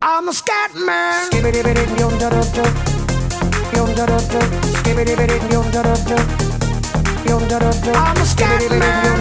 I'm a scat man. I'm a scat man.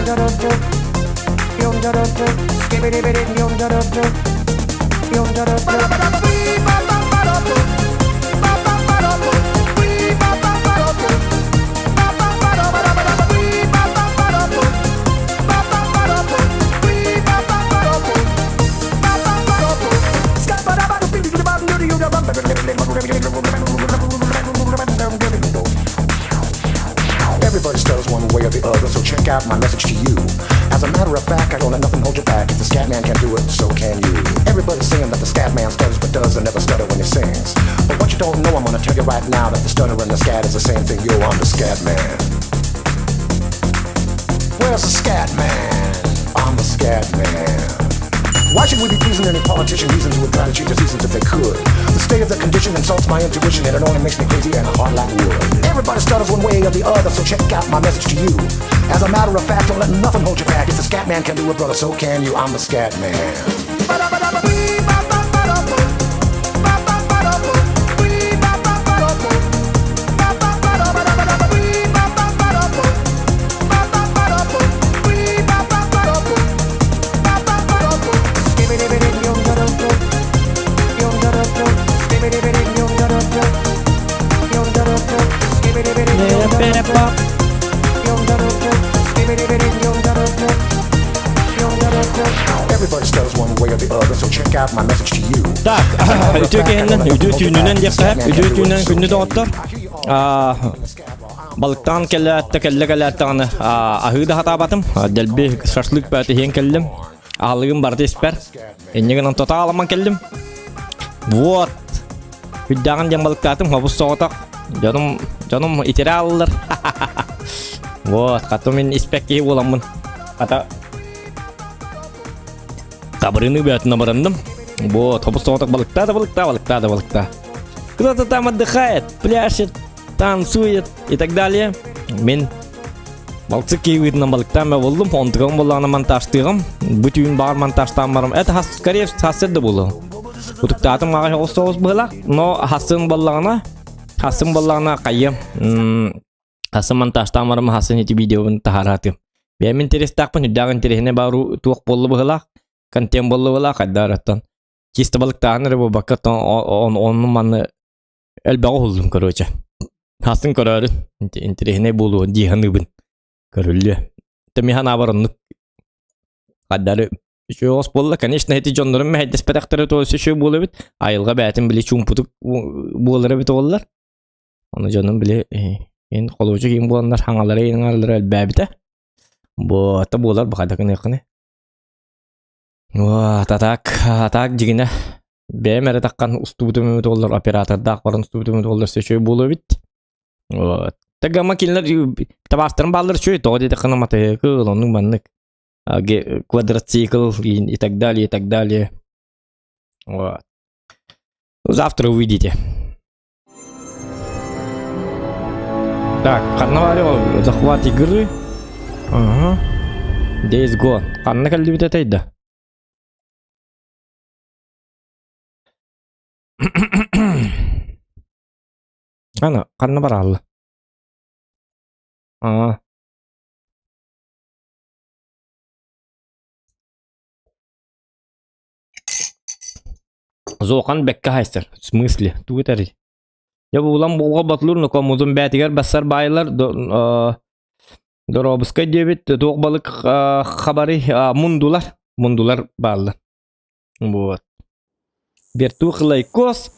Everybody stutters one way or the other, so check out my message to you. As a matter of fact, I don't let nothing hold you back. If the scat man can do it, so can you. Everybody's saying that the scat man stutters, but doesn't ever stutter when he sings. But what you don't know, I'm gonna tell you right now that the stutter and the scat is the same thing. Yo, I'm the scat man. Where's the scat man? I'm the scat man. Why should we be pleasing any politician reasons who would try to change the seasons if they could? The state of the condition insults my intuition and it only makes me crazy and hard like wood. Everybody stutters one way or the other, so check out my message to you. As a matter of fact, don't let nothing hold you back. If the scat man can do it, brother, so can you. I'm the scat man. Everybody stutters one way or the other, so check out my message to you. Так, үтүө киһиннэн, үтүө түүнүнэн диэххэ, үтүө түүнүнэн күндү доҕоттор. Балыктаан кэлээттэ кэллэ кэлээт даҕаны аһыы да сатаабатым. Дэлби шашлык бөтө иһэн кэллим. Аһылыгым барыта испэр. Инньэ гынан тота аламан кэллим. Вот. Күддэҕин диэн балыктаатым, хобус соҕотох. Дьонум, дьонум итирэ ааллар. Вот, хата мин испэк киһи буоламмын. Хата Табырыны бөтүн абыранным. Вот, хобус соҕотох балыктаа да балыктаа, балыктаа да балыктаа. Кто-то там отдыхает, пляшет, танцует и так далее. Мин балыксыт киһи балыктаан буллум, онтугам буоллаҕына монтажтыаҕым. Бу түүн баҕар монтажтаан барам. Это хас, скорее хасыр да буолуо. Утуктаатым аҕай оҕус соҕус быһылаах, но хасын буоллаҕына, хасын буоллаҕына хайыам. Хасын монтажтаан барам хасын ити видеобун таһараатым. Бэйэм интерестэхпин, үрдээх интэриэһинэй баару туох буолла быһылаах, контент буолла быһылаах, хайдаараттан. Чисто балыктааһын эрэ буолбакка, онну манны элбэҕи уһуллум короче. Хасын көрөөрүн, интэриэһинэй буолуо дии саныыбын. Көрүллүө. Тэ санаабар оннук хардары үчүгэй оҕус буолла. Конечно, ити дьоннорум мэһэйдэспэтэхтэрэ туос үчүгэй буолуо эбит. Айылҕа бэйэтин били чуумпутук буолар эбит оҕоллор. Ону дьонум били ин холуочук иин буоланнар хаҥалара иҥаллара элбээбитэ. Бу ата буолар бахада гыныаххыны. Вот, а так, а так дьигинэ бэйэм эрэ таххан устубутум эбит буоллар, оператордаах баран устубутум эбит буоллар үчүгэй буолуо эбит. Вот. Тагама кинилэр табаастарын бааллар үчүгэй, тоҕо диэтэххинэ матайыкыл, оннук маннык квадроцикл и так далее, и так далее. Вот. Завтра увидите. Так, ханна захват игры. Ага. Days Gone. Ханна кэллибит этэй да? Ана, ханна баралла? Аа. Зохан бэккэ хайсар. В смысле? Тугу этэрий? Дьэ булан буолга батлур нокомузун бээтигэр бассар баайлар Доробускай диэбит туох балык хабары мундулар мундулар бааллар. Вот. Вертух лайкос.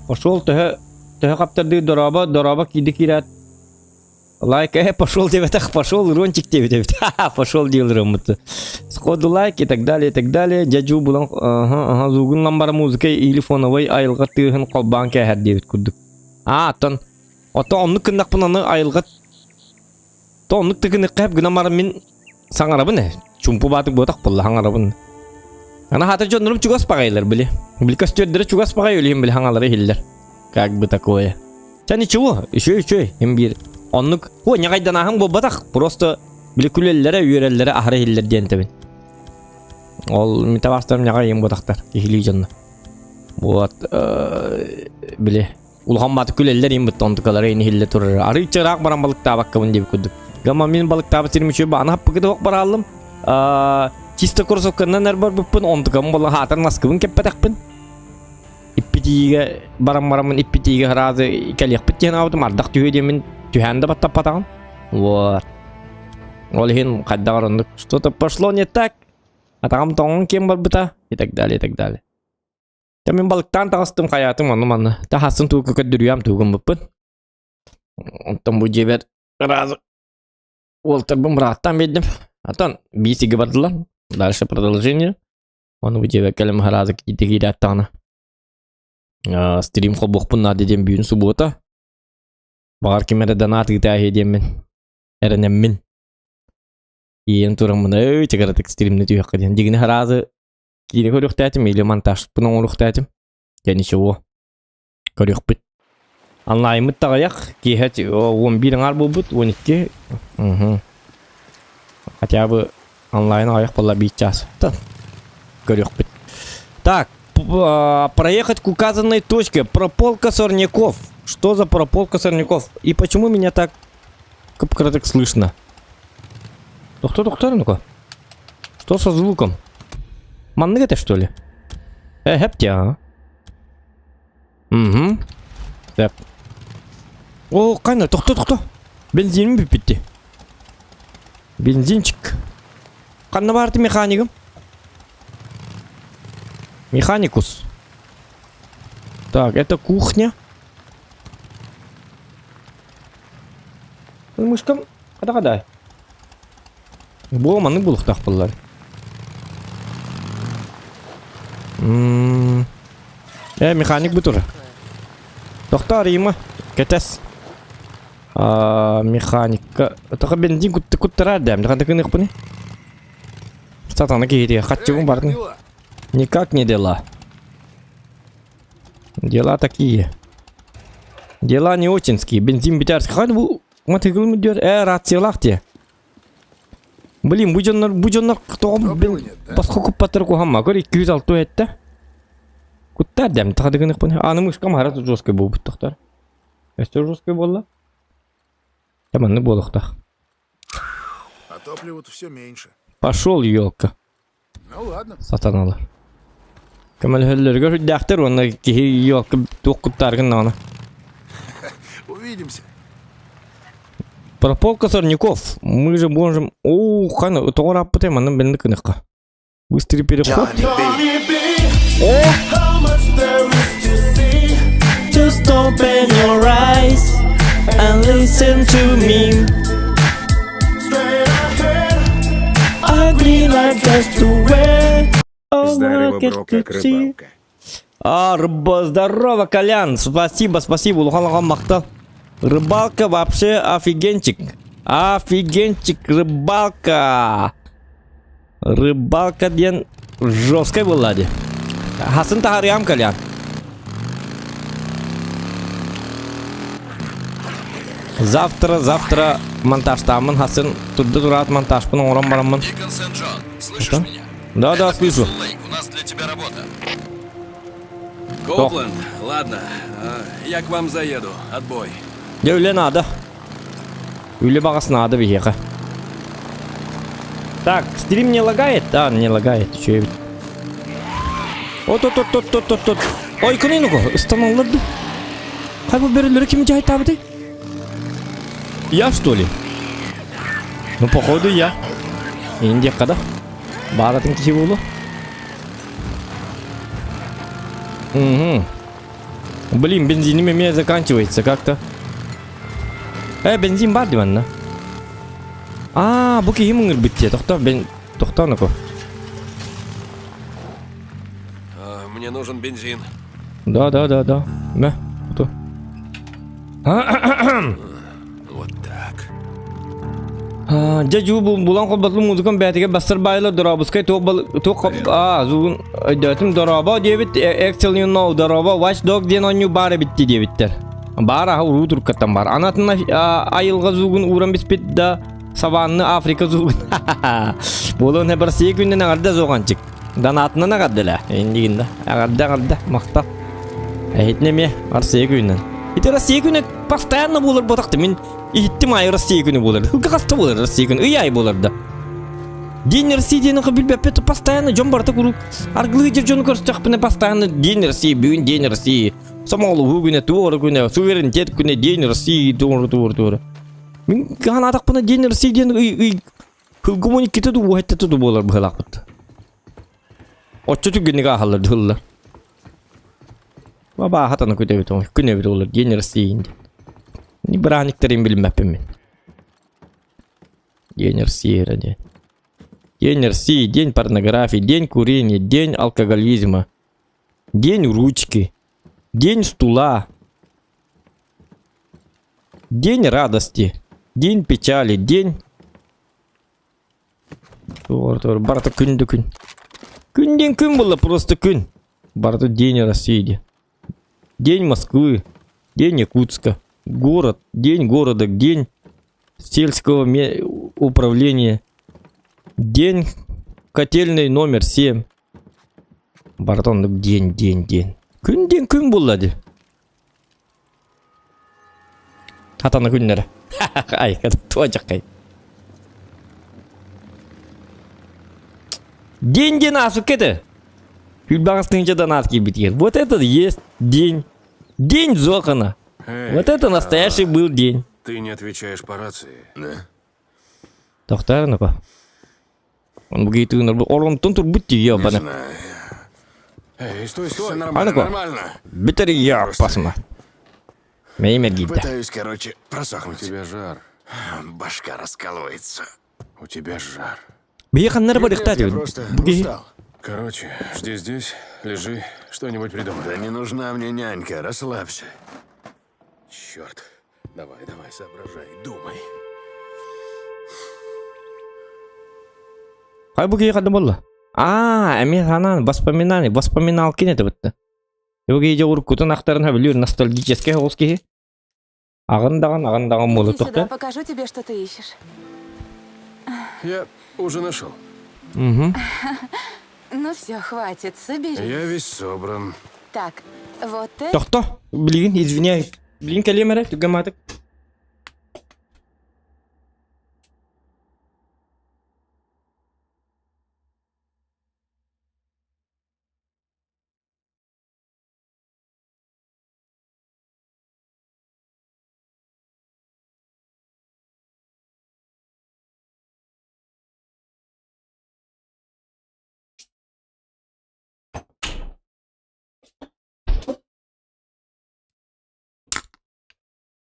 Пошел төһө төһө хаптардыы дорообо дорообо киирдэ киирээт Лайк, э, пошел диэбэтэх, пошел урончик диэбит эбит. Пошел диил роммут. Сходу лайк и так далее, и так далее. Дьадьу булан, ага, ага, зугун ламбара музыка или фоновой айылҕа тыаһын холбоон кээһэр диэбит курдук. А, оттон, оттон оннук гыннахпын аны айылҕа то оннук тыгыныхха гынан баран мин саҥарабын э. Чумпу баатык буотах буолла хаҥарабын. Ана хата дьоннорум чугас баҕайылар били. Били көстүөрдэрэ чугас баҕай өлүһүн били хаҥалара иһиллэр. Как бы такое. Ча ничего, еще еще им биир. Оннук, о, ньаҕайданааһын буолбатах, просто Били күлэллэрэ, үөрэллэрэ аһара иһиллэр диэн этэбин. Ол мин табаастарым ньаҕа ийэм буотахтар, киһилии дьонно. Вот, били улахан бааты күлэллэр им бытта онтукалара ини иһиллэ турар. Арыый чыраах баран балыктаабаккабын диэбит курдук. Гамма мин балыктаабыт сирим үчүгэй баана хаппыкыта ох барааллым. Чисто кроссовканан эр барбыппын, онтукам буолан хаатар наскыбын кэппэтэхпин. Иппитиигэ баран бараммын иппитиигэ сразу кэлиэхпит диэн аабытым ардах түһүө диэммин түһээн да баттаппатаҕым. Вот. Ол иһин хайдаҕар оннук что-то пошло не так. Атаҕым тоҥон киэн барбыта и так далее, и так далее. Та мин балыктаан таҕыстым хайаатым онну манна. Та хассын туука көрдөрүөм туугум быппын. Онтон бу дьиэбэр сразу уолтарбын бырааттаан биэрдим. Атан биир сиги бардылар. Дальше продолжение. Ону бу дьиэбэр кэлэн сразу киирдэ киирээт даҕаны стрим холбуохпун наада диэн бүгүн субуота. Баҕар ким эрэ донат ыытааһы диэммин эрэнэммин. Иэн тураммын өй чыгаратык стримни түһүөххэ диэн. Дьигини сразу киинэ көрүөхтээтим или монтажпын оҥоруохтээтим. Дьэ ничего. Көрүөхпүт. Онлайммыт таҕайах киэһэ 11 аҥаар буолбут 12. Угу. Хотя бы онлайн аҕыйах буолла биир час. Көрүөхпүт. Так, проехать к указанной точке. Прополка сорняков. Что за прополка сорняков? И почему меня так кып-краток слышно? Доктор, доктор, ну-ка. Что со звуком? Маннык это что ли? Э, хэптя. Угу. Сөп. О, қайна, тоқта, тоқта. Бензинім бүппітті. Бензинчик. Қанна барды механигім? Механикус. Так, это кухня. Мышкам, қада-қада. Бу маннык булуктаах буоллар. Э, механик бу тур. Тохтоо Рима, кэтэс. Механикка. Тоха бензин кутты куттарар дэм. Ханта кыныхпыны? Сатана киһитиэ хаччыгын бардын. Никак не дела. Дела такие. Дела не очинские. Бензин битәрский. Хань бу мотоциклым диyor. Э, рациялаах дии. Блин, бу дьоннор, бу дьоннор тоҕо босхо куппаттар куһамма. Көр 206 этте. Куттар дэм тахадыгыныхпын. Аны мышкам хара жесткой буолбут тохтор. Өстө жесткой буолла. Таманны буолуохтаах. А топлива-то все меньше. Пошел, елка. Ну ладно. Сатаналар. Көмөлөһөллөрүгэр үрдээхтэр уонна киһи елка туох куттааргын даҕаны. Увидимся. Прополка сорняков. Мы же можем... О, хана, тоҕо ырааппытай манна бэнни кыныхха. Быстрый переход. О! Just open your eyes and listen to me. A green light just to wear. Oh, Здорово, бро, как рыбалка. А, рыба, здорово, Колян. Спасибо, спасибо, улахан махтал. Рыбалка вообще офигенчик. Офигенчик, рыбалка. Рыбалка диэн жесткай буолла дии. Хасын таһарыам Колян. Завтра, завтра монтажтааммын хасын турда тураат монтажпын оҥорон бараммын. Дикон Сент-Джон, слышишь Что? меня? Да, да, Это слышу. Кристал Лейк, у нас для тебя работа. Коупленд, ладно, я к вам заеду. Отбой. Дьэ үлэ наада. Үлэ баҕас наада биһиэхэ. Так, стрим не лагает? Да, не лагает. Үчүгэй эбит. От от от от от от от. Ой, кынын уго, ыстаналлар ду. Хай бу бөрөлөрү ким дьаһайтаабытай? Я, что ли? Ну, походу, я. Индия да. Бааратын киһи буолу. Угу. Блин, бензиним эмиэ заканчивается как-то. Э, бензин бар диванна. А, бу киһи мыңырбыт дии. Тохтоо, бен... Тохтоо, ну-ка. Мне нужен бензин. Да, да, да, да. Мэ, кто? Вот так. Дьэ дьуу булан холботлу музыкам бээтигэр бассар баайла дорообускай туох туох аа зугун өйдөөтүм дорообо диэбит Excel you know дорообо Watch Dog диэн оонньуу баар эбит диэбиттэр. Баар аха уруу туркаттан бар. Анатын айылҕа зугун ууран биспит да. Саванны Африка зугун. Буолуон хэ Россия күнүнэн эҕэрдэ зоҕанчык. Донатынан эҕэрдэлээ. Иннигин да. Эҕэрдэ эҕэрдэ. Махтал. Эһитин эмиэ Россия күнүнэн. Ити Россия күнэ постоянно буолар буотахты мин иһиттим аайы Россия күнү буолар. Ылга хаста буолар Россия күнү? Ый аайы буолар да. День России диэн билбэппит постоянно дьон барыта куруук аргылыы дьону көрсөхпүнэ постоянно День России бүгүн День России сомоҕолоһуу күнэ туора күнэ суверенитет күнэ День России туора туора туора мин ханаатахпына День России диэн ый ый кылгумун иккитэ дуу уһэттэ дуу буолар быһыылаахпыт оччо түргэнник ааһаллар дыһыллар Бабааһатаны күтэбит күн эбит олор День России диэн бырааһынньыктарын билиммэппин мин День России эрэ диэн День России, день порнографии, день курения, день алкоголизма, день ручки, день стула, день радости, день печали, день... Барыта күн да күн. Күн диэн күн буолла, просто күн. Барыта день России диэн. День Москвы, день Якутска, город, день города, день сельского управления, день котельный номер 7. Барыта оннук день, день, день. Күн диэн күн буолла дии. Хатана күннэрэ. Ай, туочаккай. День день асук это. Күлбаҕас тыынча донат киирбитигэр. Вот это есть день. День Зохана. Эй, Вот это настоящий был день. Ты не отвечаешь по рации. Да. Тохтоор ну-ка. Он бугейтыгын оронтон турбут дии Не ёбаны. знаю. Эй, стой, стой. Все А нормально, ну-ка. нормально. Бүтэр опасно. Мэймер гидда. Пытаюсь, короче, У просохнуть. тебя жар. Башка раскалывается. У тебя жар. Биханнар Нет, барыхта я просто устал. Короче, жди здесь, лежи, что-нибудь придумай. Да не нужна мне нянька, расслабься. Черт. Давай, давай, соображай, думай. Хай бу киһи ханна буолла? Аа, эмиэ санаан воспоминание, воспоминалки не бытта. Бу киһи дьэ уруккутун ахтарын сөбүлүүр ностальгическай соҕус киһи. Аҕын даҕан, аҕын даҕан буола Иди сюда, тухта. покажу тебе, что ты ищешь. Я уже нашел. Угу. Ну все, хватит, соберись. Я весь собран. Так, вот это... Тохто, билигин, извиняюсь. Билигин кэлиэм эрэ, түргэн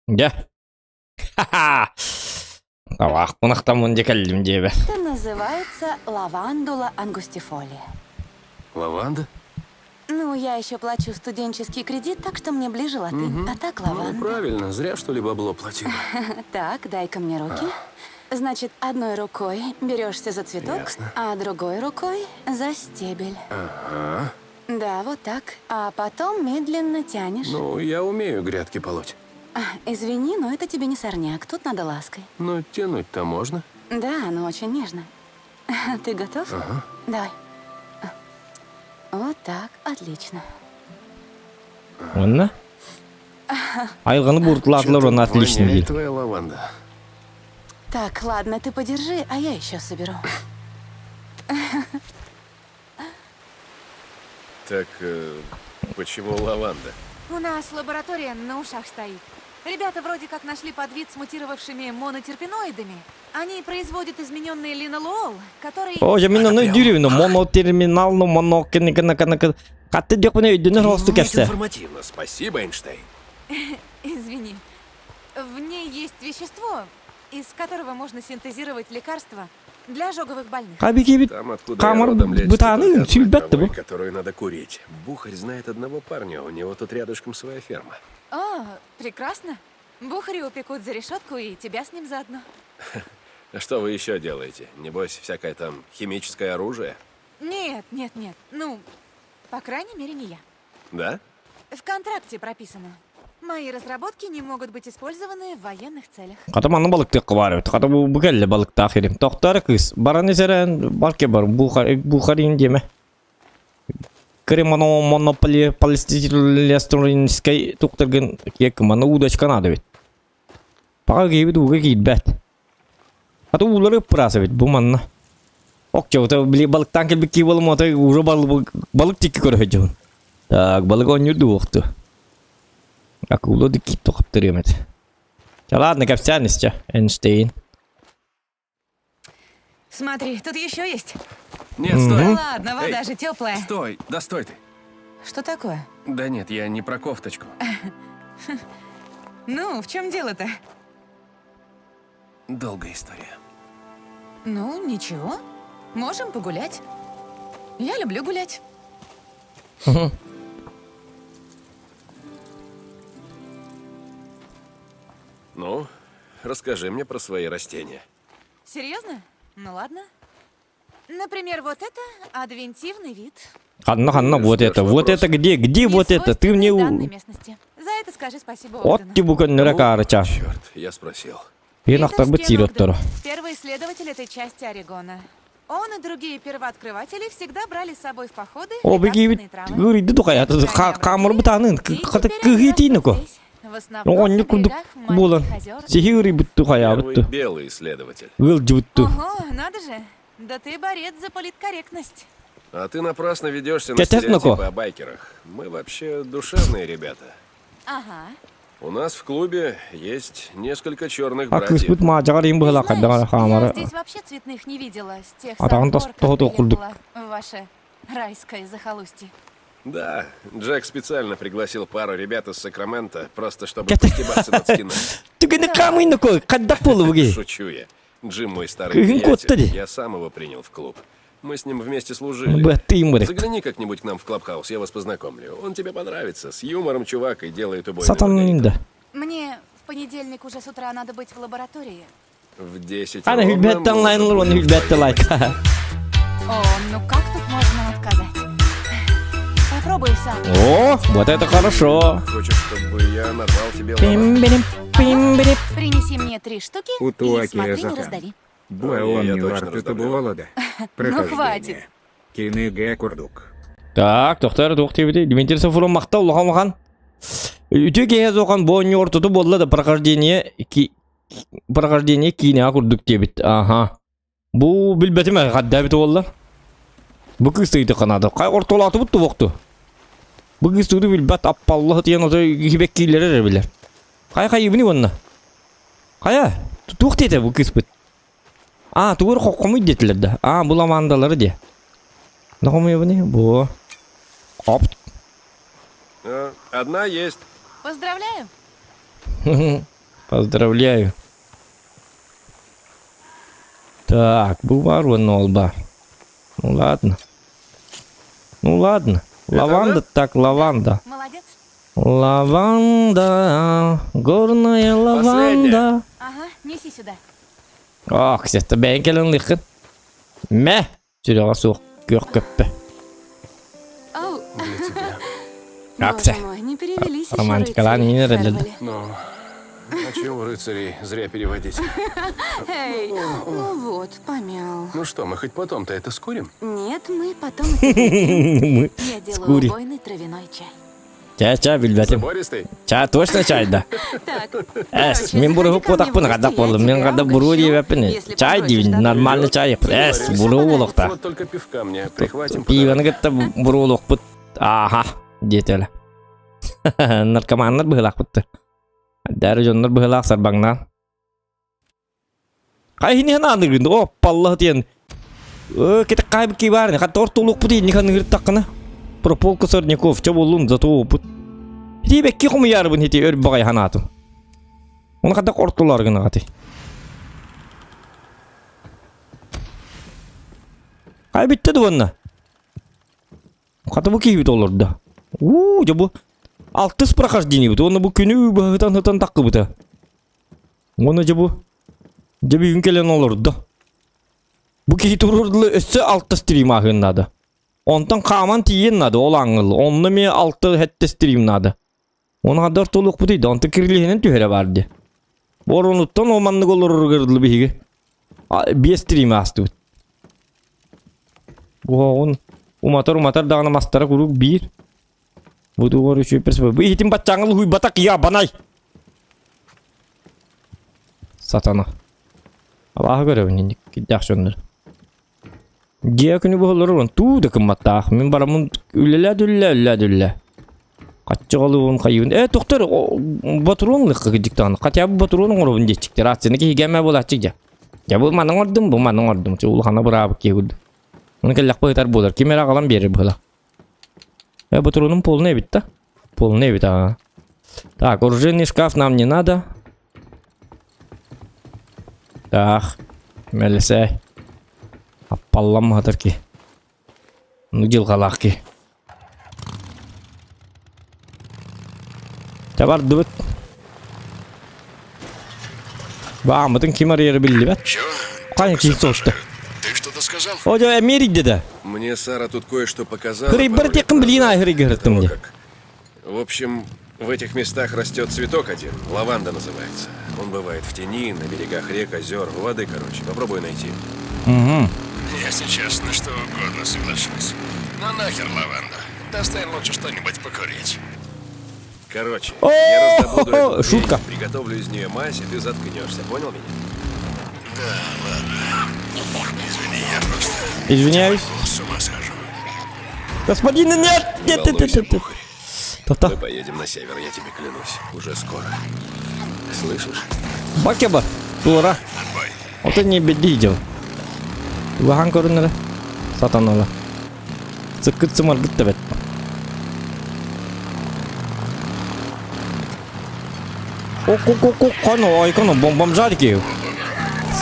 Дьэ. Ха-ха! Табаахпын ахтаммын дьэ кэллим диэбэ. Это называется лавандула ангустифолия. Лаванда? Ну, я еще плачу студенческий кредит, так что мне ближе латынь. А так Ну, лаванда. правильно, зря что ли бабло платила. Так, дай-ка мне руки. Значит, одной рукой берешься за цветок, Ясно. а другой рукой за стебель. Ага. Да, вот так. А потом медленно тянешь. Ну, я умею грядки полоть. А, извини, но это тебе не сорняк. Тут надо лаской. Но тянуть-то можно. Да, но очень нежно. Ты готов? Ага. Давай. Вот так, отлично. Онно? Айылҕаны бууртулаатылар онно отлично Воняет диир. твоя лаванда. Так, ладно, ты подержи, а я еще соберу. Так, почему лаванда? У нас лаборатория на ушах стоит. Ребята вроде как нашли подвид с мутировавшими монотерпеноидами. Они производят измененный линолуол, который... О, дьэ мин ону өйдүүрүм, монотерминал, ну моно Хатты диэхпинэ өйдөнөр оҕустук Охренеть кэпсэ. информативно. Спасибо, Эйнштейн. Извини. В ней есть вещество, из которого можно синтезировать лекарства для ожоговых больных. Хабикибит Там, откуда Камар я родом, лечится бытааны только одной сүлбэт травой, бу. которую надо курить. Бухарь знает одного парня, у него тут рядышком своя ферма. О, прекрасно. Бухари упекут за решетку и тебя с ним заодно. А что вы еще делаете? Небось, всякое там химическое оружие? Нет, нет, нет. Ну, по крайней мере, не я. Да? В контракте прописано. Мои разработки не могут быть использованы в военных целях. Хата манна балыктыахха баар эбит. Хата бу, бу кэллэ балыктаах ирим. Тохтоор кыыс. Баран исэрэн барке бар. Бухарин диэмэ. Кремоно монополи полистилестринскай туктаргын киэк мана удочка надо ведь. Пока киһибит ууга киирбэт. Хата уулары ыппыраас эбит бу манна. Окчоута били балыктаан кэлбит кии буолум отой уже балык тикки көрө сылдьабын. Так, балык оонньуур дуохту. Акула да киip тоқаптырыам этэ. Ча ладно, кэпсээн истэ, Эйнштейн. Смотри, тут еще есть. Нет, стой. Ладно, вода Эй, же теплая. Стой, да стой ты. Что такое? Да нет, я не про кофточку. Ну, в чем дело-то? Долгая история. Ну, ничего. Можем погулять. Я люблю гулять. Ну, расскажи мне про свои растения. Серьезно? Ну ладно. Например, вот это адвентивный вид. Ханна, ханна, вот Ждёшь это, вот вопрос. это где, где Не вот это? Ты мне... свойственный данной местности. За это скажи спасибо От Огдену. ти бу көннөрө каарыча. Черт, я спросил. Пиэн Питер ахтарбыт Стен сиир Огден, отторо. Первый исследователь этой части Орегона. Он и другие первооткрыватели всегда брали с собой в походы О, бигибит лекарственные травы. ыырыйды духая. Камыр бытаанын, И хата теперь они кыһыытиин растут ко. здесь, В основном на Оҕонньор курдук берегах буолан. маленьких озер. Сиһи ыырыйбыт Первый тухайаабыт. белый исследователь. Ыалдьыбытту. Ого, надо же. Да ты борец за политкорректность. А ты напрасно ведешься на Кетес стереотипы ну-ка. о байкерах. Мы вообще душевные ребята. Ага. У нас в клубе есть несколько черных А братьев. кыыспыт маадьаҕар иин быһылаах Ты хайдаҕар знаешь, хаамара. я здесь вообще цветных не видела с тех А самых там пор, как тос- курдук. приехала в ваше райское захолустье. Да, Джек специально пригласил пару ребят из Сакрамента, просто чтобы Кет- постебаться над стеной. Түгэни хаамыйна ко, хайдах буолубуги. Шучу я. Джим мой старый Кыһын куотта приятель. дии. Я сам его принял в клуб. Мы с ним вместе служили. Быаттыым барык. Загляни как-нибудь к нам в Клабхаус, я вас познакомлю. Он тебе понравится. С юмором чувак и делает убойный Сатанын да. Мне в понедельник уже с утра надо быть в лаборатории. В 10 Ана ровно хүлбэттэн мы уже лайнлар уонна будем в хүлбэттэ твоей лайк. О, ну как тут можно отказать? Попробуй сам. О, вот это хорошо. Хочешь, чтобы я нарвал тебе лаванды? Пим-бирим, пим-бирим. Принеси мне три штуки У и Туаки смотри, не Азатан. раздави. Я Буа точно вартыта раздавлю. буолада. Ну, хватит. Прохождение. Киныга курдук. Так, тохтор туох диэбитий? Дмитрий Сафронов махтал улахан улахан. Үтүө киһи суохан бу оонньуу ортото буолла да прохождение ки прохождение киинэҕэ курдук диэбит. Аха. Бу билбэтим ээ хадда эбит буолла. Бу кыыс тыйдыхха наада. Хай ортолоотубут тубуохту. Бу кыыс тууду билбэт аппаллаһы тиэн отой киһибэккииллэрэ эрэ билэр. Хайа хайыбыный уонна? Хайа? Туох диэтэ бу кыыспыт? А, тугу эрэ хомуй диэтилэр да. А, бу ламандалары диэ. Да хомуйабыный? Бу. Оп. Одна есть. Поздравляю. Поздравляю. Так, бу баар уонна ол баар. Ну ладно. Ну ладно. Это Лаванда она? так лаванда. Молодец. Лаванда, горная лаванда. Ага, неси сюда. Ах, сетте бэйэн кэлэн лыххын. Мэ! Сүрэҕэ суох күөх көппө. Оу, Для тебя. Акция. боже мой, не перевелись еще Романтикалаан рыцари иин эрэллэр. Фервали. Ну, а чего рыцарей зря переводить? Эй, ну вот, помял. Ну что, мы хоть потом-то это скурим? Нет, мы потом это выпьем. Мы Я делаю скури. убойный травяной чай. Чэ, чэ, билбэтим. Забористый? Чэ, точно чай да. Так, Эс, короче, мин буруһу заходи ко мне в куотахпын гости, хадах я буоллум. Мин тебя хадах буруһу угощу, диэбэппин. если Чай попросишь, диибин, да. нормальный чай. Эс, Договорились. буруһу буолуохтаах. Вот только пивка мне прихватим. по Пииваны дороге. кытта буруолуохпут. Ааха, диэтэлэ. Наркоманнар быһыылаахпыт. Дары дьоннор быһыылаах сарбаҥнаан. Хайыһын аныгын, о, паллаһы диэн. Э, кете кайбы кибарны, хатта ортолуохпут инни ханыгыртаххына. Прополка сорняков, чэ буоллун, зато опыт. Ити бэкки хомуйаарбын ити өр баҕай ханаатым. Оны хадак ортолар гынагаты. Хай бүтте дуонна. Хата бу киһибит олордо. Уу, дьэ бу алтыс прохождениебит. Уонна бу күнү быһытан сытан таккыбыта. Уонна дьэ бу дьэ бүгүн кэлэн олордо. Бу киһи туруордулар өссө алтыс стрим ааһыан наада. Онтон хааман тиийэн наада ол ааҥыл. Онно эмиэ алта сэттэ стрим наада. Оны хадар толуохпутуй да, онто кирилиһинэн түһэрэ баар дии. Боронуттан ол маннык олороругар дылы биһиги. Биэс тириим аастыбыт. Уоҕун уматар уматар даҕаны мастара куруук биир. Бу тугар үчүгэй перспектива. Бу иһитин баччааҥҥа луһуйбатах ябанай. Сатана. Абааһы көрөбүн инник кирдээх дьоннор. Дьиэ күнү быһаллар туу да кымматтаах. Мин бараммын үлэлээ дүллэ, үлэлээ дүллэ. Хаччы хайыбын. Э, тохтор, батурон лыкка кыдьыктаан. Хотя бы батурон оҥоробун диэччиктэр. Ацины киһигэ эмэ буолааччык дьэ. Дьэ бу маны оҥордум, бу маны оҥордум. Чэ улахана быраабык киһи курдук. Оны кэллэхпэ ытар буолар. Ким эрэ аҕалан биэрэр быһыла. Э, батуроным полный эбит да? Полный эбит, ага. Так, оружейный шкаф нам не надо. Так, мэлэсэ. Аппаллам хатар ки. Ну дьылҕалаах ки. Табардыбыт. Бааммытын ким арыйара биллибэт. Хайа киһи соҕуста. Ты что-то сказал? О, дьэ, эмиэ да. Мне Сара тут кое-что показала. Хырыйбар тиэххин билигин аһырыйгыһыртым дии. В общем, в этих местах растет цветок один, лаванда называется. Он бывает в тени, на берегах рек, озер, воды, короче. Попробуй найти. Угу. Я сейчас на что угодно соглашусь. Но нахер лаванду. Достань лучше что-нибудь покурить. Короче, я раздобуду эту Шутка. приготовлю из нее мазь, и ты заткнешься. Понял меня? Да, ладно. Извини, я просто... Извиняюсь. С ума схожу. Господин, нет! Нет, нет, нет, нет. Тоқта. Мы поедем на север, я тебе клянусь. Уже скоро. Слышишь? Бакеба. Туора. Ото не бедди Улахан көрүнэрэ. Сатаныла. Сыккыт сымаргыт да бэт. О-ко-ко-ко, коно, ой, коно, бомжарики.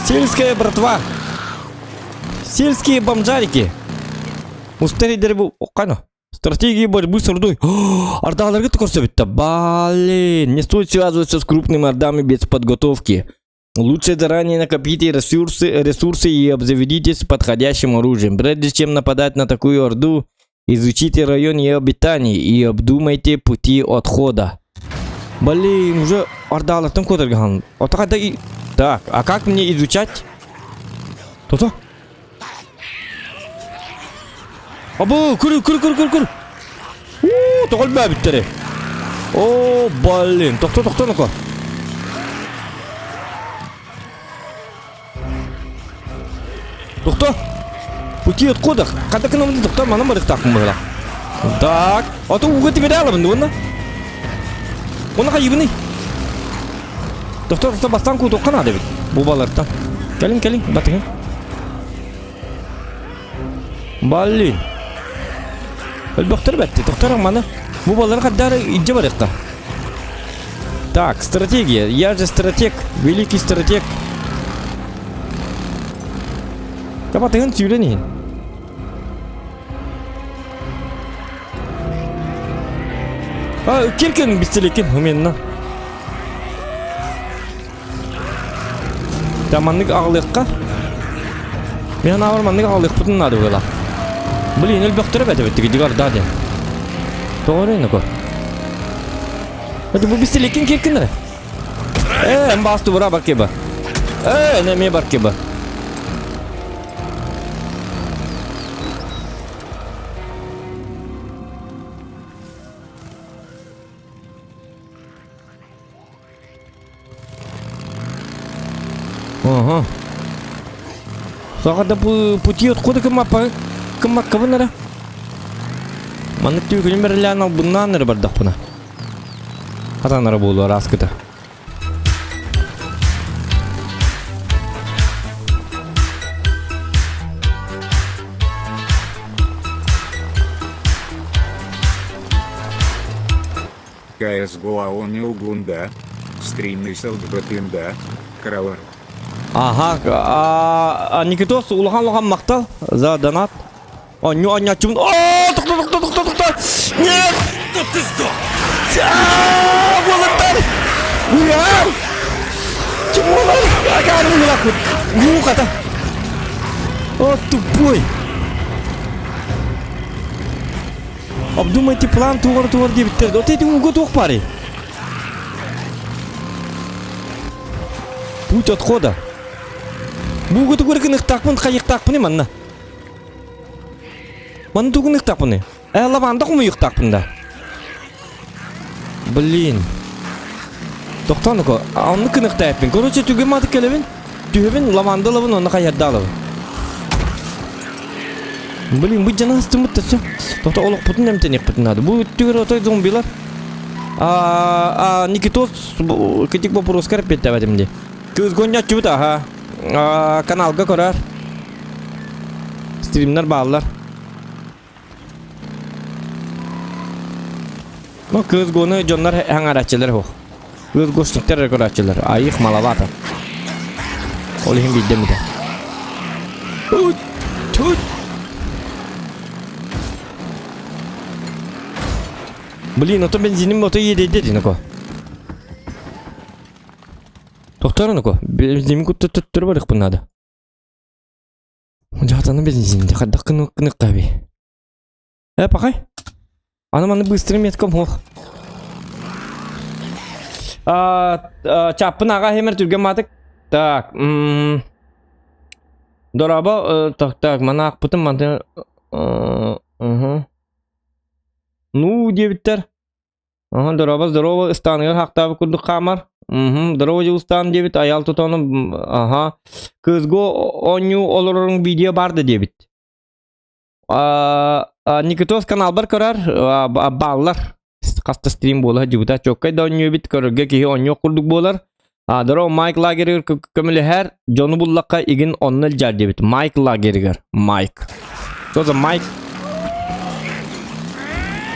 Сельская братва. Сельские бомжарики. Устари дербу, кано. Стратегии борьбы с ордой. Ордаларга көрсөбүттэ. Блин, не стоит связываться с крупными ордами без подготовки. Лучше заранее накопите ресурсы, ресурсы и обзаведитесь подходящим оружием. Прежде чем нападать на такую орду, изучите район ее обитания и обдумайте пути отхода. Блин, уже ордалартан куотаргахан. Так, а как мне изучать? То-то? Абы, көр, көр, көр, көр, көр. Уу, тоҕо элбээбиттэрий. О, блин, тохто, тохто, ну-ка. Тохто. Пути отхода. Хата кынамды тохто, манан барыктаахпын быһыла. Так, а то ууга тимире алабын уонна. Уонна хайыбыный? Тохто, тохто, бастаан куутуохха наада эбит. Бу балартан. Кэлин, кэлин, батыһын. Блин. Өлбөхтөр бэтти. Тохтор маны. Бу балары хаддары илдьэ барыахха. Так, стратегия. Я же стратег. Великий стратег. Табатыгын сүүрэн иһин. А, киркен бистелекин уменна. Да маннык аҕалыахха. Мен анаабар маннык аҕалыахпытын наада буола. Блин, өлбөхтөрө бэт эбит дигар да диэн. Тоҕо эрэ ко. Это бу бистелекин киркин эрэ. Э, эн баасту бура баркеба. Э, эн эмиэ баркеба. Ага. Саҕа да пути отхода кыммаппа кыммаккабын эрэ. Маннык түүкүнүн бэрилээн албыннаан эрэ бардахпына. Хатанара буолуо араскыта. CSGO Аониугунда. Стримный селдбатында. Крауэр. Ага, а, Никитос улахан-улахан махтал за донат. Онньу онньооччубун. О, тохто, тохто, тохто, тохто. Нет! Чтоб ты сдох! Уолаттар! Ура! Чумолар! Акаарын улаппыт. Гуухата. О, тупой. Обдумайте план тугар тугар диэбиттэр. От эти ууга туох баарый? Путь отхода. Бу тугу гыныктаахпын хайыктаахпыный манна? Манна тугу гыныктаахпыный? Э, лаванда хомуйуктаахпын да. Блин. Тохтоон оннук гыныктаахпын. Короче, түгэн маатык кэлэбин. Түһэбин, лаванда ылабын, онно хайардаалабын. Блин, бу дьана астыммыт да Тохто олохпутун эмтэниэхпитин наада. Бу түгэр отой зомбилар. А, Никитос китик вопроскар эппиэттээбэтим дии. Кыыс гонньоччубут аха. Каналга көрөр. Стримнер бааллар. Ну, кыыс гону дьоннор хаҥарааччылар суох. Кыыс гошниктар эрэ көрөөччүлэр. А их маловато. Ол иһин биирдэ эмитэ. Тут, тут. Блин, ото бензиним ото иэдэйдэ дии ноко. Тохтор ноко. Бензиним кутта төттөрү барыахпын наада. Дьаатаны бензинди хайдах гыныахха эбий. Э, пахай. Аны маны быстрый метком ох. Чаппын аға хемер түрген матык. Так, Дороба, так, так, мана ақпытым, маны... Ну, диэбиттэр. Аха, дорообо, здорово, ыстааныгар хахтаабыт курдук хаамар. Мм, здорово Дьулустаан диэбит, айаал тутану, аха. Кыызга оонньуу олороруҥ видео бар да диэбит. А, Никитос каналбар көрөр, бааллар. Хаста стрим буола сылдьыбыта. Чуоккай да оонньуу эбит, көрөргө киһи оонньуох курдук буолар. А, здорово, Майк лагерыгар көмөлөһөр, дьону буллахха игин онно илдьэр диэбит. Майк лагерыгар. Майк. Что за Майк?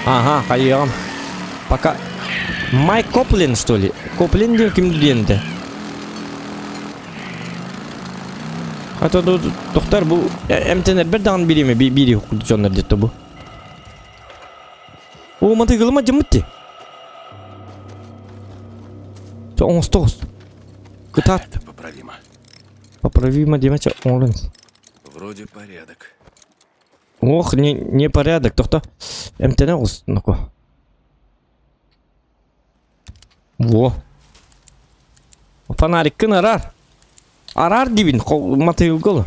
Ага, хайыаҕым. Пока... Майк Коплин, что ли? Коплин диэн ким диэн этэ? А то доктор бу эмтэнэрбэр даҕаны бириэмэ биири дьоннор диэтэ бу. О, матыгылыма дьаммыт Оҥостоҕус. Кытаат. Это поправимо. Поправимо диэмэ оҥорун. Вроде порядок. Ох, не, не порядок. Тохто. Эмтэнэ оҕус, ноко. Во. Фонариккын араар. Араар диибин, матыылгыл.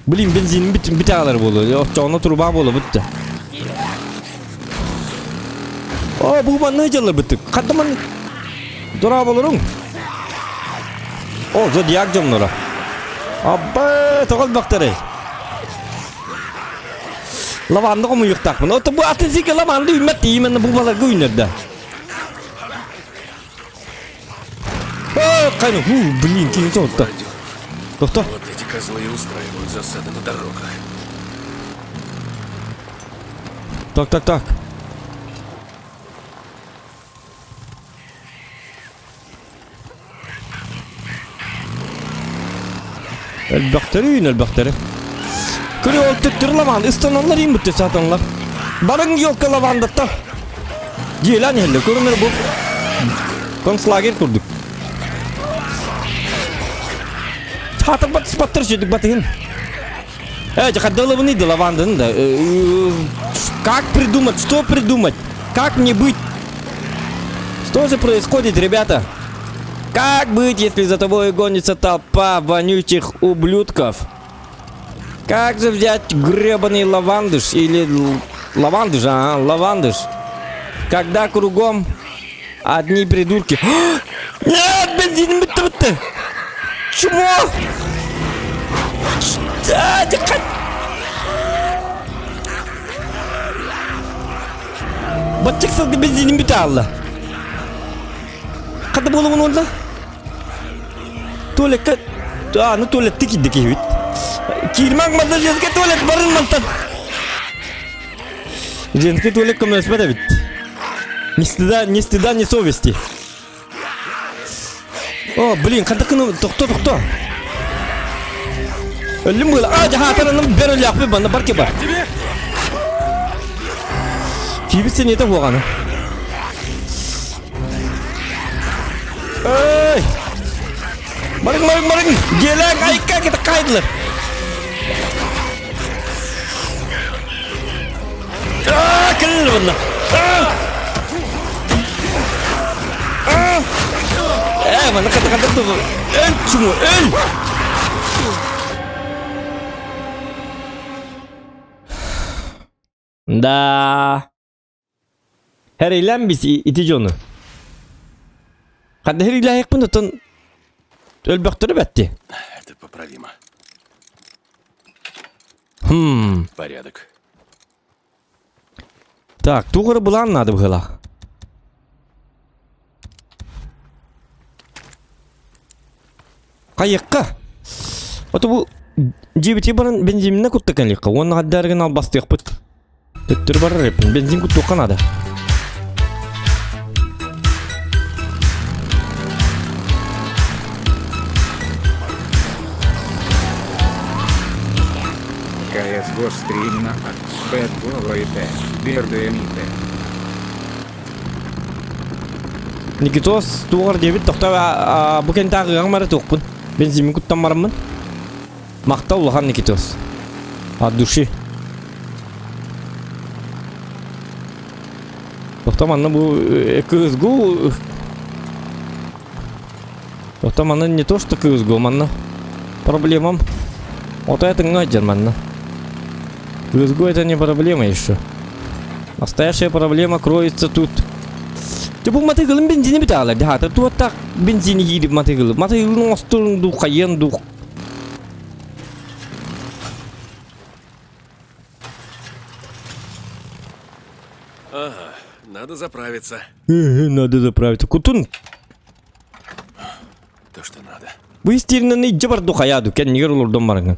Блин, бензин бит бит аҕалар буолуо. Оччоҕуна труба буолуо бүтте. О, бу манна дьаллар бүттүк. Хатта ман Дорооболоруҥ. О, зодиак дьонноро. Абба, тоҕо элбэхтэрэй. Лаванда хомуйуохтаахпын. Ото бу атын сиргэ лаванда үүммэт именно бу баларга үүнэр да. Кайну, блин, киһи соһутта. Тохто. Вот эти козлы и устраивают засады на дорогах. Так, так, так. Элбэхтэри элбэхтэри. Көрө ол төттөрү лаванда ыстаналлар иин бүттэ саатанлар. Барыҥ елка лавандаттан. Дьиэлээн иһэллэр. Көрүҥ бу концлагерь курдук. Саатарбат спаттар сүдүк батыһын. Э, хаддалабыны да лаванданы да. Как придумать? Что придумать? Как мне быть? Что же происходит, ребята? Как быть, если за тобой гонится толпа вонючих ублюдков? Как же взять гребаный лавандыш или лавандыш, ага, лавандыш? Когда кругом одни придурки. Нет, бензин бүттү Чмо! А, диккат! Баччык сылгы бензинин бүтэ хаалла. Хата буолугун уонна? Туалекка... А, ну туалетты киирдэ киһибит. Киирмэҥ манна женскэй туалет барын мантан. Женский туалет көмөлөспөт эбит. Ни стыда, ни стыда, ни совести. О, блин, ханта кыны тохто тохто. Өллүм была. А, жаһаатараным бер өллөөхпүн банна бар ке бар. Киибит сэниэтэ хуоҕаны. Эй! Барыҥ, барыҥ, барыҥ! Дьиэлээх айка кете кайдылар. Аа, кэлин bunна. Ээ, манна хата хата тугу. Өл чуmu, өл! Да. Хэрэйлээн бис ити дьону. Хадда хэрэйлээһикпин оттон өлбөхтөрө бэтти. Это поправимо. Хм. Порядок. Так, туох эрэ былаан наада быһыылаах. Хайыахха? Ото бу дьиэбитигэр баран бензининэ кутта кэлиэххэ уонна хаддаарыгын албастыахпыт. Төттөрү барар эппин. Бензин куттуохха наада. CSGO стримна Bad Boy T, Бердемите. Никитос туоҕар диэбит тохтоо бу кэнтээҕи ыаҕым эрэ туохпун. Бензимин куттан бараммын. Махтал улахан Никитос. От души. Тохтоо манна бу кыызгу Тохтоо манна не то что кыызгу манна проблемам. Вот это ҥа манна. Кыызгу это не проблема еще. Настоящая проблема кроется тут. Дьэ бу матыгылым бензини бүтаалар дьаһата туоттаах бензини иирип матыгылы. Матыгылын оҥостуруҥ дуу хайыан дуу. Ага, надо заправиться. Надо заправиться. Кутун. То, что надо. Бу истииринэн илдьэ барду хайаа ду кэннигэр олордон бараҥын.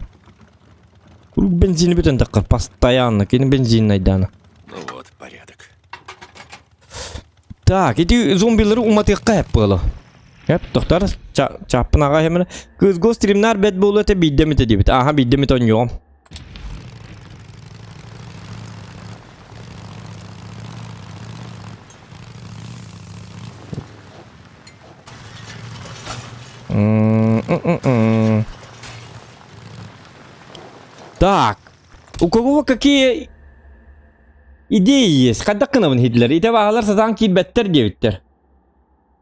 Куруук бензини бүтэн таххар постоянно кини бензин найдаана. Ну вот, порядок. Так, ити зомбилары уматыахха эп буоло. Эп, тохтар, чааппын аға хемene. Кызго стримнар бэт буолу этэ биирдэ эмитэ диэбит. Аха, биирдэ эмитэ онньуом. Так, у кого какие идеи есть? Хайдах гынабын Хитлер? Ите баҕалар сатаан киирбэттэр диэбиттэр.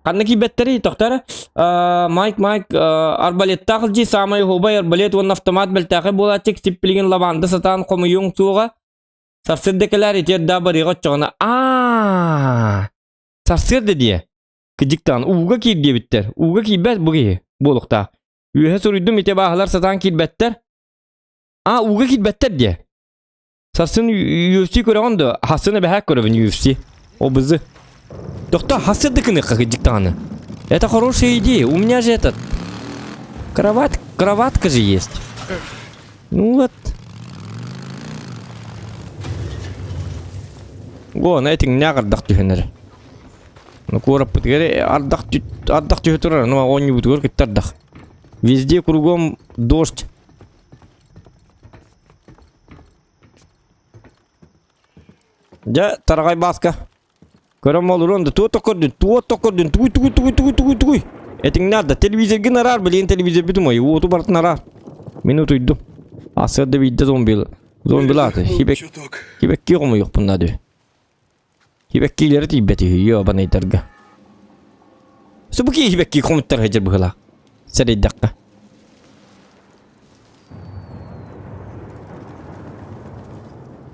Ханна киирбэттэрий тохтор? Майк Майк арбалеттаах дии саамай уһуобай арбалет уонна автомат бэлтээхэй буолааччы сиппилигин лаванда сатаан хомуйуоҥ суоҕа. Сарсыарда кэлээр итиэр даа барыаҕа оччоҕуна аа сарсыарда диэ. Кыдьыктаан ууга киир диэбиттэр. Ууга киирбэт бу киһи буолуохтаах. Үөһэ суруйдум ити бааһылар сатаан киирбэттэр. Аа ууга киирбэттэр диэ. Сарсын UFC көрөҕүн дуо? Хассын эбэһээк көрөбүн UFC. Обызы. Тохто, хасыр да кыныхха кыдьык даҕаны. Это хорошая идея. У меня же этот... Кровать, кроватка же есть. Ну вот. Го, на этиҥнээх ардах түһэн эрэ. Ну, куораппытыгар ардах ардах түһэ турар, ну, оонньуубутугар кытта ардах. Везде кругом дождь. Дьэ, тараҕай бааска. Көрөн олоруон да туо токордун, туо токордун, тугуй тугуй тугуй тугуй тугуй тугуй. Этиҥнээр да телевизоргын араар, билигин телевизорбит умай, уоту барытын араар. Мин утуйдум. Асыарда биирдэ зомби зомбилааты. Хибек хибекки хомуйуохпун наада. Хибеккилэри тиийбэт үһү, ёбанайдарга. Субуки хибекки хомуттар сылдьар быһыылаах. Сэрэйдэххэ.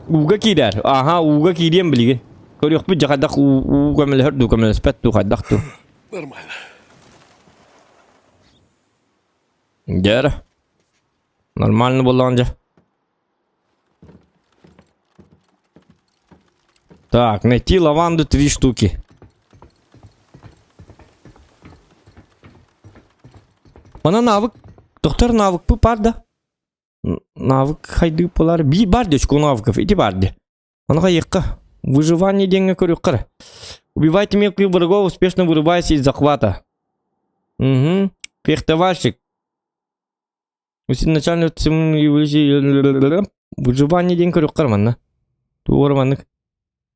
Ууга киирэр. Аха, ууга киириэм билигин. Көрүөхпүт дьэ хайдах уу, уу көмөлөһөр дуу, көмөлөспөт дуу, хайдах дуу. Нормально. Дьэ Нормально буоллаҕын дьэ. Так, найти лаванду три штуки. Мана навык, доктор навык бу бар да. Навык хайды болар. Би бар дечку навыков, иди бар де. Аны хайыкка. Выживание деньги көрүккар. Убивайте мелких врагов, успешно вырываясь из захвата. Угу. Фехтовальщик. Начальник Выживание день көрүккар манна. Туора маннык.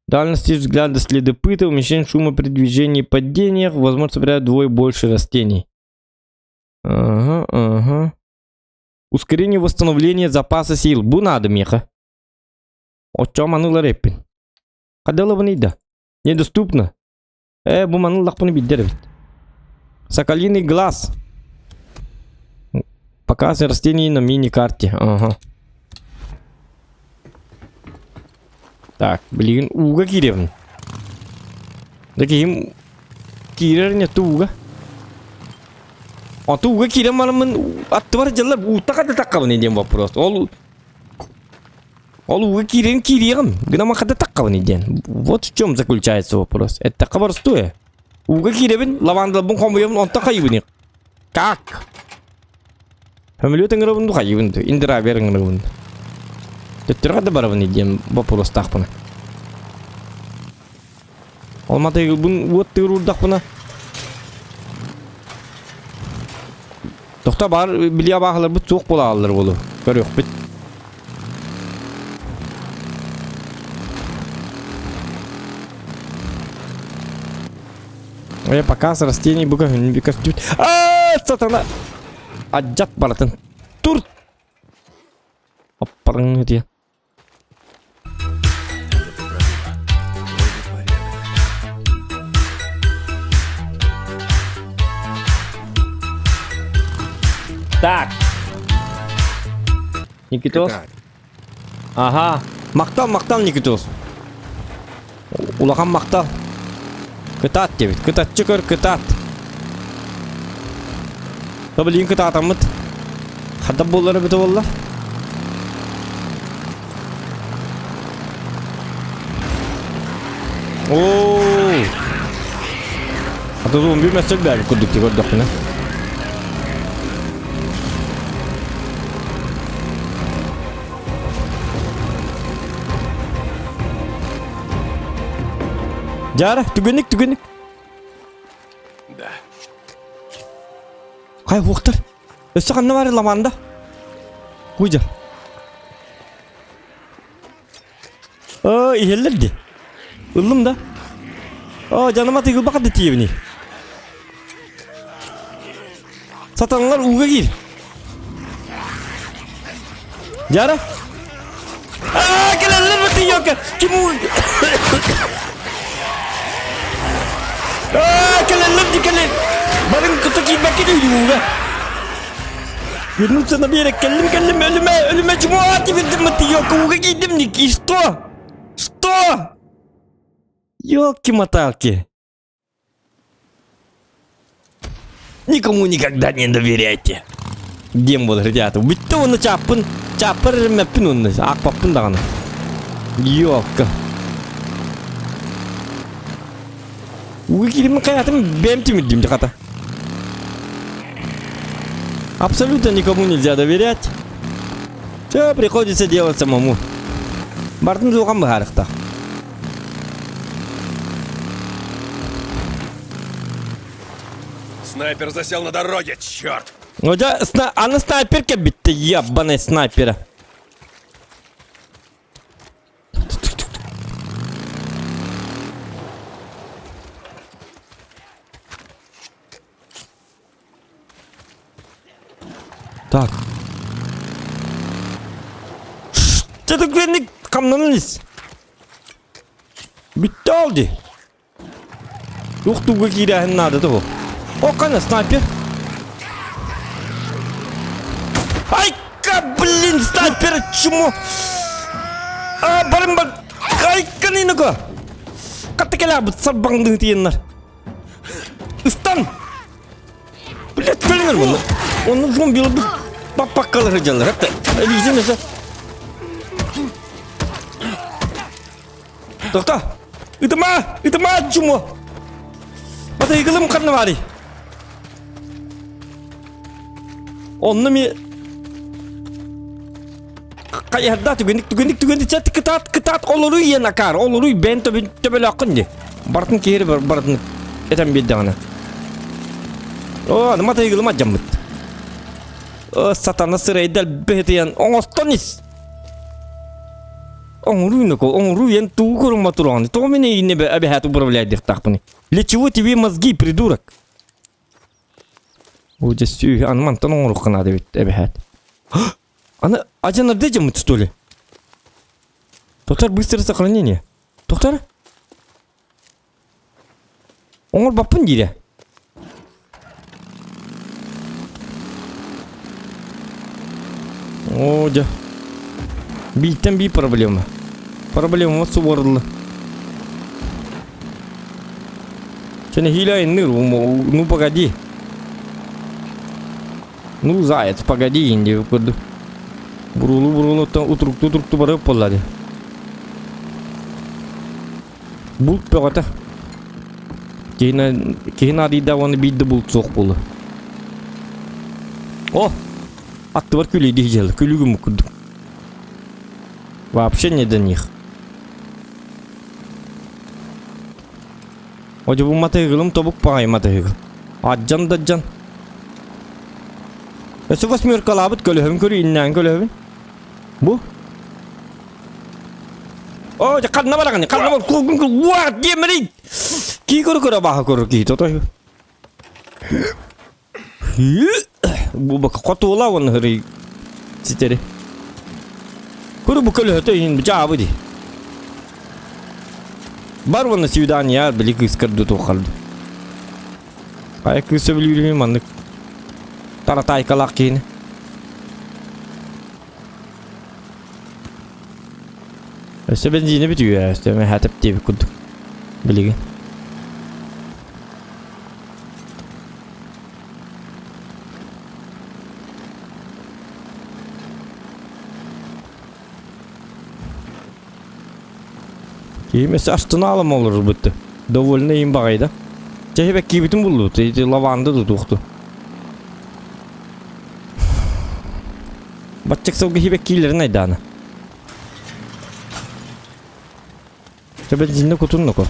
Дальности взгляда следопыта, уменьшение шума при движении и падениях, возможно собирать вдвое больше растений. Ага, ага. Ускорение восстановления запаса сил. Бу надо меха. Оччо манылар эппин. Хадалабын да. Недоступно. Э, бу маныл лахпыны билдер эбит. Соколиный глаз. Показ растений на мини-карте. Ага. Так, билигин ууга киирэбин. Да киһим киирэр не ууга. А ууга киирэн бараммын аттыбар дьаллар уутта хата таххабын диэн вопрос. Ол ол ууга киирэн киириэҕим. Гына хата таххабын диэн. Вот в чем заключается вопрос. Эттэххэ боростуой. Ууга киирэбин, лавандалбын хомуйабын, онтон хайыбын. Как? Сөмөлүөт ыҥырабын дуу, хайыбын дуу, индрайвер ыҥырабын дуу. Төттөрү да барабын диэн боппуруостаахпына. Ол матайгылбын уот тыыр уурдахпына Тохто бар били абааһыларбыт суох буолааллар буолу. Көрүөхпүт. Э, показ растений бу көһүн көстүбүт. Аа, сатана! Адьат баратын. Тур! Аппарың диye. Так. Никитос. Ага. Махтал, махтал, Никитос. Улахан махтал. Кытаат диэбит. Кытаччы көр, кытаат. Блин, кытаатаммыт. Хата буоллар эбитэ буолла. Оо! Хата зомби мәсел бәбі курдук ти көрдөхпүнэ. Дьара, түгэнник, түгэнник. Да. Хай уохтар. Өссө ханна бар ламанда? Куйдя. Оо, иһэллэр ди. Ыллым да. Оо, жаныма тыгылбака да тиийэбини. Сатаналар ууга киир. Дьара. Аа, кэлэллэр бытыйока. Ким уу? Аа, кэлэллэр ди кэлэн. Барын кута киирбэккэ дии ууга. Вернуться на берег. Кэллим, кэллим, өлүмэ, өлүмэ, чмо, тибирдим бытыйока ууга киирдим Ники. Что? Что? Ёлки-моталки. Никому никогда не доверяйте. Диэн буолар ребята. Бүттэ уонна чааппын, чааппар эрэммэппин уонна аахпаппын даҕаны. Ёлка. Ууга киириммин хайаатым бэйэм тимирдим хата. Абсолютно никому нельзя доверять. Все приходится делать самому. Бартын суохан быһаарыхта. Снайпер засел на дороге, черт! Ну да, сна... аны снайпер кэлбитте, ебаный снайпера. Так. Что ты хамнанан ис. Бүттэ ол дии. Туох туга киирээһин наада того. О, кана снайпер. Айка, блин, снайпер чмо. А, барым бар. Айка нинака. Катта кэлэбит сарбаҥдыы тиэннэр. Ыстан! Блядь, кэлиҥэр буолла. Онно зомбилар паппаккалар сылдьаллар. Хатта илиисин өсө. Тохто! Ытыма! Ытыма, чумо! Батайгылым ханна баарый? Онно ми хайыһардаах түгэнник түгэнник түгэнник чат кытаат кытаат олоруй иэн акаар олоруй бэйэн төбөлөөххүн дии барытын киһи барытын этэн биэрдэҕинэ оо аны матайгылым адьаммыт сатана сырайда элбэһитийэн оҥостон ис оҥоруй ноко оҥоруй эн тугу көрүҥ тураҕын тоҕо мин эйигин эбэһээт управляйдыахтаахпыный для чего тебе мозги придурок Бу дьэ сүүһү аны мантан оҥоруохха наада эбит эбэһээт. Аны адьанарды дьаммыт что ли? Доктор, быстрое сохранение. Доктор? Оҥорбоппун диирэ. Оо, дьэ. Бииртэн биир проблема. Проблема суворулла. Че нэһиилэ айанныыр, ну погоди. Ну, заяц, погоди, диэбит курдук. Буруулуу-буруулуу утуруктуу-утуруктуу барыах буолла дии. Булт бөҕөтө. Киһи, киһи наадыйда уонна биир да булт суох буолуо. О! Аттыбар күлүйдүү дьыала, күлүгүм курдук. Вообще не до них. Одьу бу матыгылым тобук паҕай матыгыл. Аддьан да дьан. Өссө восьмеркалаабыт көлөһөбүн көрүү иннээн көлөһөбүн. Бу Оо, дьэ ханна бараҕын? Ханна бар кулгун кул уа диэмэрий. Кии көрө көрө бааһа көрөр киһи тотой. Бу бак хотуола уонна хырый ситери. Көрө бу көлөһөтө иһин бу ди. Бар уонна свидание били кыыс көрдү туоххалды. Хайа кыыс сөбүлүүрүм маннык. Таратайкалаах киһини. Өссө бензини бүтүө, өссө мэхэтеп диэбит курдук. Билигин. Киһим өссө астынаалам олорбут. Довольно им баҕайда. Чэһи бэккиибитин буллубут. Ити лаванда тутуохту. Баччык сылгы хибэккиилэрин айдаана. Чэ бензинне кутуннуку.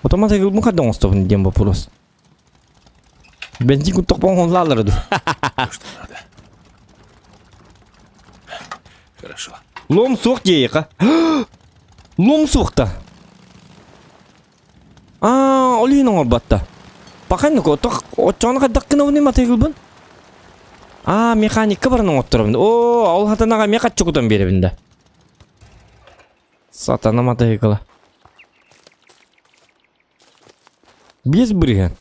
Отома тегил хайда оҥостобун диэн вопрос. Бензин куттахпын оҥоллааллара ду. Что надо? Хорошо. Лом суох диэйиэхэ. Лом суохта. Аа, ол иһин оҥорбатта. Паханнык отох оччоҕуна хайдах гынабыный матыгылбын? Аа, механикка баран оҥотторобун. Оо, ол хатанаҕа эмиэ хаччы кутан биэрэбин да. Сатана матыгыла. Без бырыһан.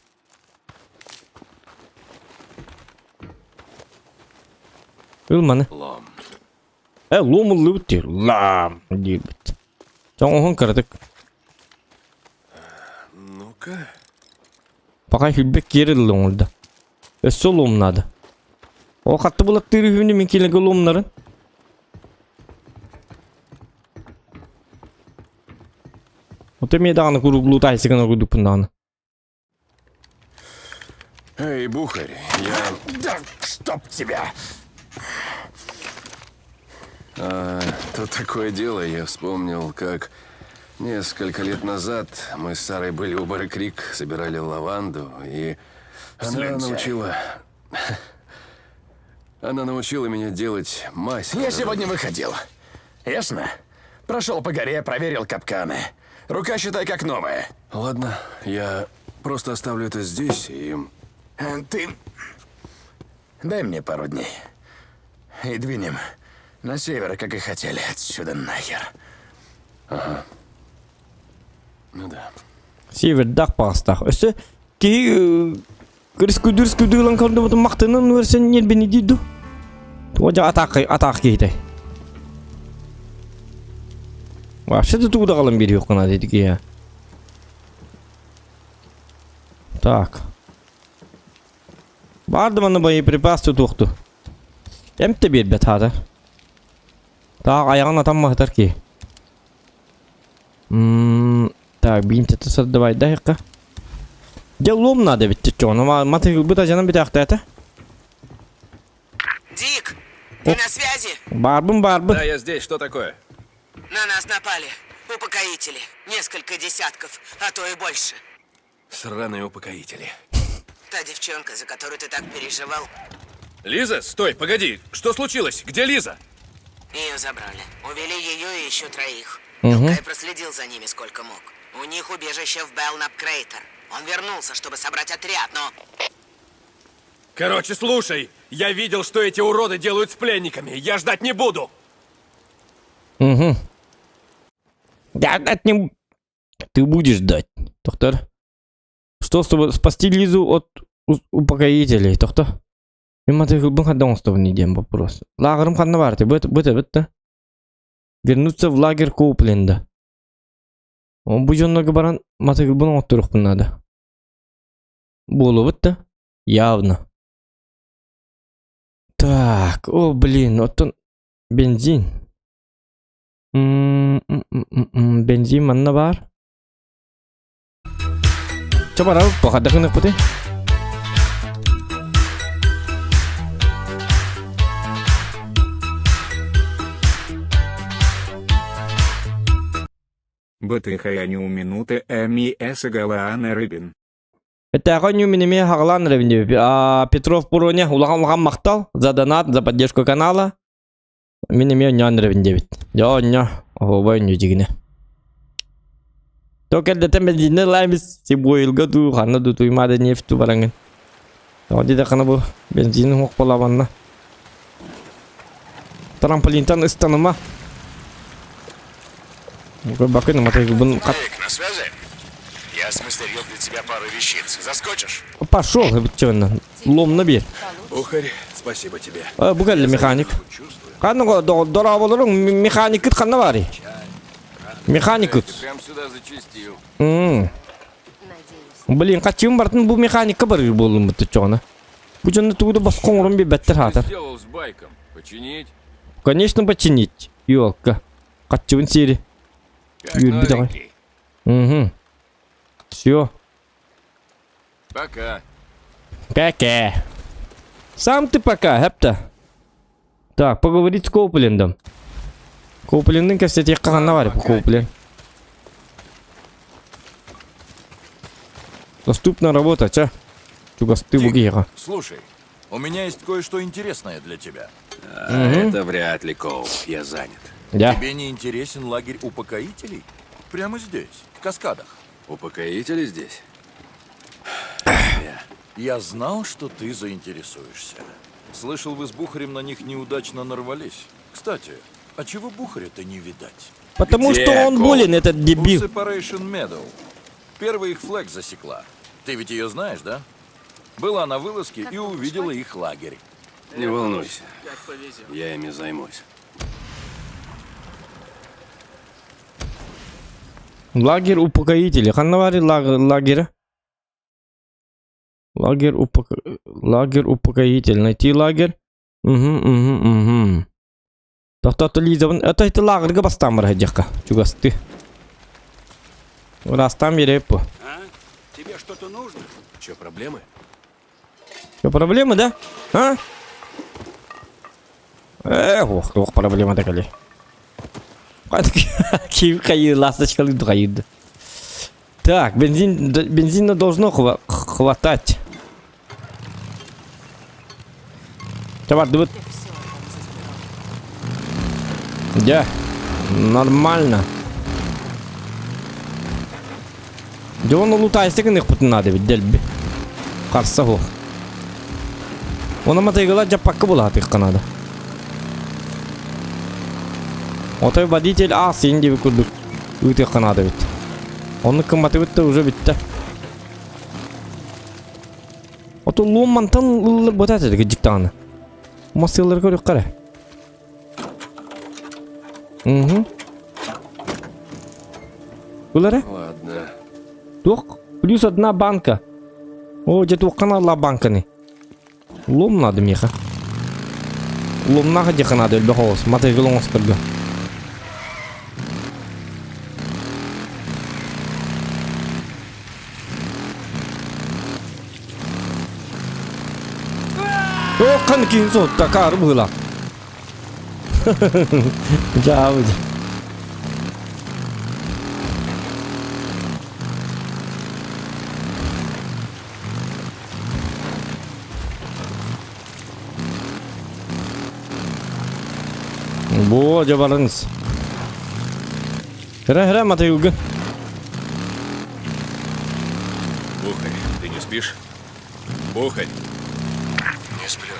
Ыл маны. Лом. Э, лом ыллыбыт диир. Лам диирбит. Тоҥоһун кыратык. Ну-ка. Пока хүлбек киэр ылла оҥордо. Өссө лом надо. О хатты булаттыыр үһүнү мин килеге ломнарын. Ото эмиэ даҕаны куруглуу таайсыгын оргудуппун даҕаны. Эй, Бухарь, я... Да чтоб тебя! А, тут такое дело, я вспомнил, как несколько лет назад мы с Сарой были у Бары Крик, собирали лаванду, и она Слюнтяй. научила... Она научила меня делать мазь. Я которую- сегодня выходил. Ясно? Прошел по горе, проверил капканы. Рука, считай, как новая. Ладно, я просто оставлю это здесь и... Ты... Дай мне пару дней. И двинем на север, как и хотели. Отсюда нахер. Ну да. Севердаах баҕастаах. Өссө киһи кырыс күдүр ылан көрдөбүтүн махтанан үөрсэн ньирбини дии дуу. Туга атаах атаах киһитэй. Вообще да тугу даҕалан биэриэххэ наада ити киһи. Так. Баар да манна боеприпас тутуохту. Эмп да биэрбэт хаата. Таах айаҕын атаммаһытар киһи. М так, биинтэтэ сардыбайда иһикка. Дьэ лом надо эбит чоҕуна матыгылбыт ажанан бүтээхтээтэ. Дик, ты на связи? Баарбын баарбын. Да, я здесь, что такое? На нас напали. Упокоители. Несколько десятков, а то и больше. Сраные упокоители. Та девчонка, за которую ты так переживал, Лиза, стой, погоди! Что случилось? Где Лиза? ее забрали. Увели ее и еще троих. Мгм. Илкай проследил за ними сколько мог. У них убежище в Белнап Крейтер. Он вернулся, чтобы собрать отряд, но... Короче, слушай, я видел, что эти уроды делают с пленниками. Я ждать не буду. Угу. Да, от не... Ты будешь ждать, доктор. Что, чтобы спасти Лизу от упокоителей, доктор? Мин мотоциклбын ханна оҥостобун диэн боппуруос. Лааҕырым ханна баар этэй? Бу бу этэбит да. Вернуться в лагерь Коупленда. Бу дьоннорго баран мотоциклбын оҥотторуохпун наада. Буолуобут да? Явно. Так, о, блин, оттон бензин. М-м-м-м, бензин манна баар. Чэ барабыт, хайдах гыныахпытый? Бытыхаяню минуты МИС Галаана Рыбин. Этээхэ онньуу мин эмиэ хаҕалаан эрэбин диэбит. Петров Пуроня улахан улахан махтал за донат, за поддержку канала. Мин эмиэ онньоон эрэбин диэбит. Дьэ онньо, оһуобай онньуу дьигинэ. То кэлдэтэн бензиннэ ылаабис сибуойлга дуу, ханна дуу туймаада нефть дуу бараҥын. Тоҕо диэтэххинэ бу бензин уһуох буолабанна. Трамплинтан ыстаныма. Бакын мотоциклбын Ник, на связи? Я смастерил для тебя пару вещиц. Заскочишь? Пошел, эбитчевинна. Ломна биэр. Ухарь, спасибо тебе. Бу кэллэ механик. Ханна дорооболоруҥ механиккыт ханна баарый? Механикыт. Прям сюда зачистил. Блин, хаччыым бартын бу механикка барыыр буоллум бутуччоҕуна. Бу дьонно тугу да босхо оҥорон биэрбэттэр хаатар. Сделал с байком. Починить? Конечно, починить. Ёлка. Хаччыбын сиэри. Үөрбүт аҕай. Угу. Все. Пока. Пока. Сам ты пока, хэпта. Так, поговорить с Коуплендом. Коуплендын кэпсэтиэххэ ханна бар Коуплен. Доступна работа, ча? Чугасты бугиха. Слушай, у меня есть кое-что интересное для тебя. А, Это вряд ли, Коуп, я занят. Я. Тебе не интересен лагерь упокоителей? Прямо здесь, в каскадах. Упокоители здесь? Я знал, что ты заинтересуешься. Слышал, вы с Бухарем на них неудачно нарвались. Кстати, а чего Бухаря-то не видать? Потому Где что он Коуп? болен, этот дебил. У Separation Medal. Первый их флаг засекла. Ты ведь ее знаешь, да? Была на вылазке и увидела их лагерь. Не волнуйся. Я ими займусь. Лагерь упокоителей. Ханна баарый лагеря? Лагерь упоко... Лагерь упокоитель. Найти лагерь. Угу, угу, угу. Тохтото Лизабын. Это это лагерга бастаан бар диэххэ. Чугасты. Ырастаан биэрэбит бу. А? Тебе что-то нужно? Че, проблемы? Что, проблемы, да? А? Эх, ох, ох, проблема такали. Киев хайы, ласточкалы хайы. Так, бензин, бензина должно хватать. Давай, вот. Да, нормально. Дьэ уонна лутаайса гыныахпытын наада эбит дэлби. Харса суох. Онон матайгыла дьаппакка булаатыахха наада. Отой водитель аа син диэбит курдук ыытыахха наада эбит. Оннук кымматыбыт да уже бүттэ. Ото луом мантан ыллар бутаат этэ кырдьык даҕаны. Массыылары көрүөххэ эрэ. Угу. Ылара? Ладно. Туох? Плюс одна банка. О, дьэ туохха наадалаах банканы? Лом надо миэхэ. Ломнаах диэхэ наада элбэх оҕус. Матайгыл оҥосторго. О, ханна киһин соһутта, акаары быһыылаах. Дьаабы Бу дьабарыңыз. Хыра хыра матайылгын. Бухарь, ты не спишь? Бухарь. Не сплю.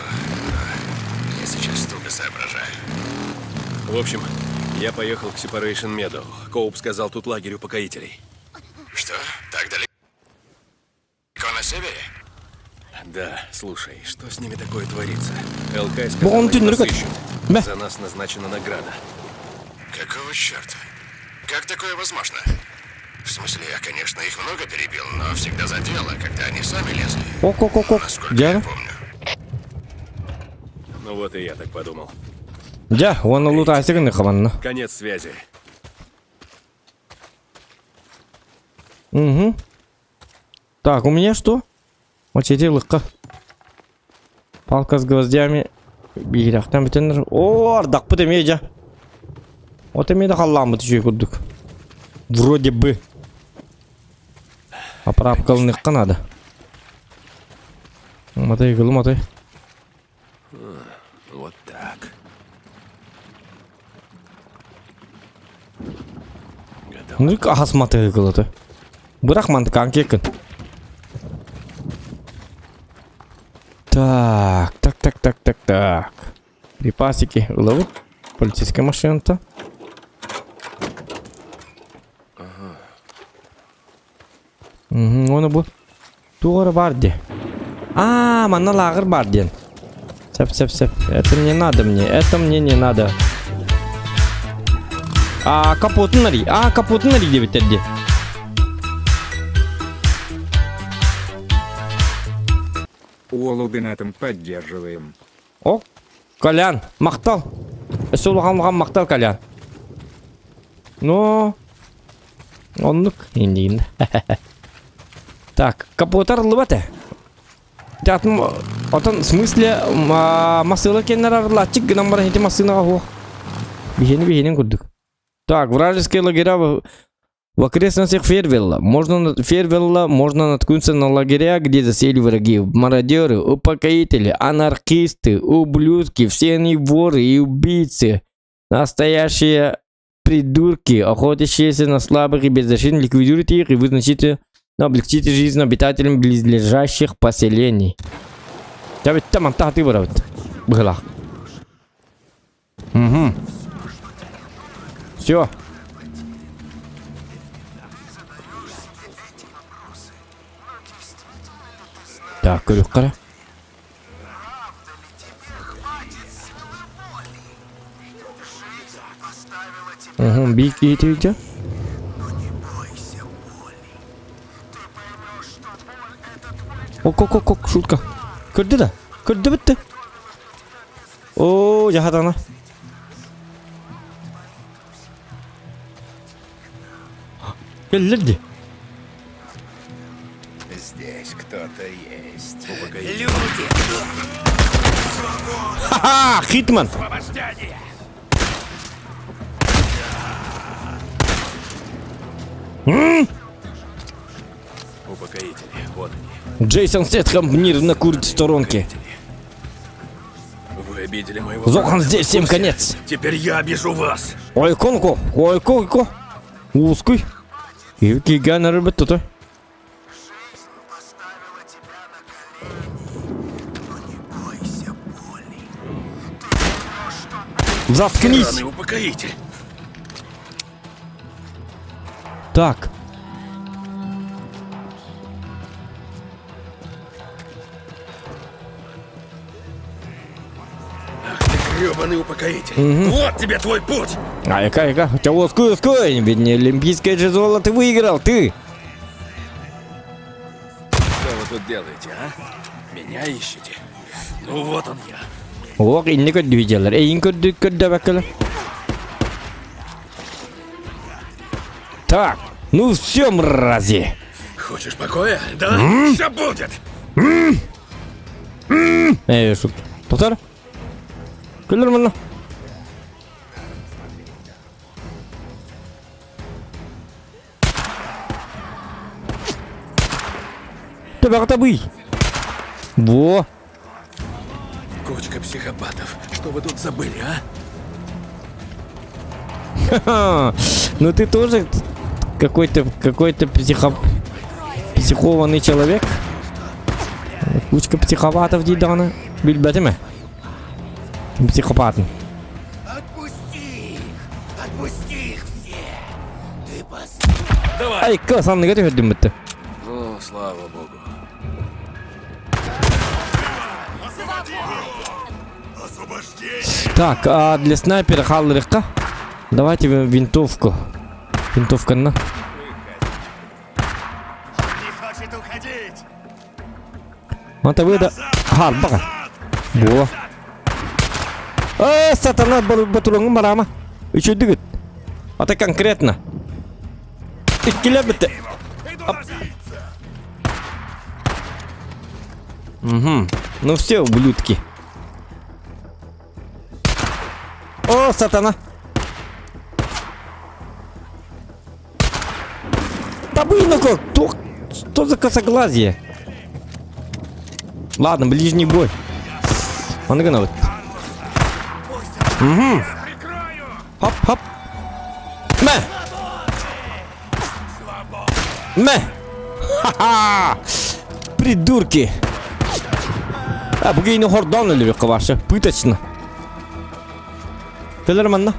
Я сейчас туго соображаю. В общем, я поехал к Separation Meadow. Коуп сказал, тут лагерь упокоителей. Что? Так далеко на севере? Да, слушай, что с ними такое творится? ЛК Бу сказал, он они нас түннүрүк ищут. Бе. За нас назначена награда. Какого черта? Как такое возможно? В смысле, я, конечно, их много перебил, но всегда за дело, когда они сами лезли. Ок ок ок ок. Насколько Дьэ. я помню. Ну вот и я так подумал. Дьэ, уонна лутаасыгын хабанна. Конец связи. Угу. Так, у меня что? Очередь лыкка. Палка с гвоздями. Биирахтан бүтэннэр. О, ардахпыт эмиэ дьэ. Вот эмиэ да халлааммыт үчүгэй курдук. Вроде бы. Оправкалыныхха надо. Матай, гылы матай. Вот так. Ну ахас матай гылыты. Бырах мантыкаан кекин. Так, так, так, так, так, так. Припасики ылабыт. Полицейская машина-то. Угу, оны бу. Туох эрэ баар дии. Аа, манна лааҕыр баар диэн. Сөп, сөп, сөп. Это мне надо мне, это мне не надо. А, капотун арый. А, капотун арый диэбиттэр дии. Уолу донатом поддерживаем. О, Колян, махтал. Өссө улахан улахан махтал, Колян. Ну, оннук инниин. Так, капотар ыллыбат э. Атын, отон, в смысле, массыыла кэннэр арылааччык гынан баран ити массыынаҕа суох. Биһиэни биһиэнин курдук. Так, вражеские лагеря в окрестностях Фервилла. Можно, Фервилла можно наткнуться на лагеря, где засели враги. Мародеры, упокоители, анархисты, ублюдки, все они воры и убийцы. Настоящие придурки, охотящиеся на слабых и беззащитных, ликвидируйте их и вы значительно облегчите жизнь обитателям близлежащих поселений. Я ведь там ты барабыт. Быһылах. Угу. Все. Так, көрүк Угу, биик киһитэ Ок, ок, ок, ок, шутка. Көрдө да? Көрдө бүттү. Оо, жаһатана. Кэллэр дии. Здесь кто-то есть. Люди! Ха-ха! Хитман! Упокоители, вот они. Джейсон Стэтхэм мирно курит в сторонке. Вы обидели моего Зохан брата, здесь, вы в всем курсе? конец. Теперь я обижу вас. Ой, конко, ой, конко. Узкий. Киган рыбы тут. Заткнись! Сраный упокоитель. Так. Ах ты гребаный упокоитель. Угу. Вот тебе твой путь. А, яка, яка? Чего, ской, ской? Ведь не олимпийское же золото выиграл, ты. Что вы тут делаете, а? Меня ищете? Ну вот он я. Ох, инни көрдүү Эйин көрдүү көрдөбөккөлөр. Так, ну все, мрази. Хочешь покоя? Да? М? Все будет! М? М? Эй, шутка. Повтор. Күллөр мына. Төбөҕө бый. Во. Кучка психопатов. Что вы тут забыли, а? Ну ты тоже какой-то какой-то психо... психованный человек. Кучка психопатов дии Билбэтим ээ. Психопатын. Отпусти их! Отпусти их все! Ты пос... Давай! Ай, санныга түһэрдим бүттэ. Ну, слава богу. Так, а для снайпера халлырыкка. Давайте винтовку. Винтовканы. Мата выда. Харбаға. Бо. Э, сатана батурыңын барама. Үчүдүгүт. Ата конкретно. Иккилер бітті. Угу. Ну все, ублюдки. О, сатана. Да блин, ну как? Что за косоглазие? Ладно, ближний бой. Он гана вот. Угу. Хоп, хоп. Мэ! Мэ! Ха-ха! Придурки! А, бу киһини хордоон өлөрүөххэ баша. Пыточно. Кэлэр манна.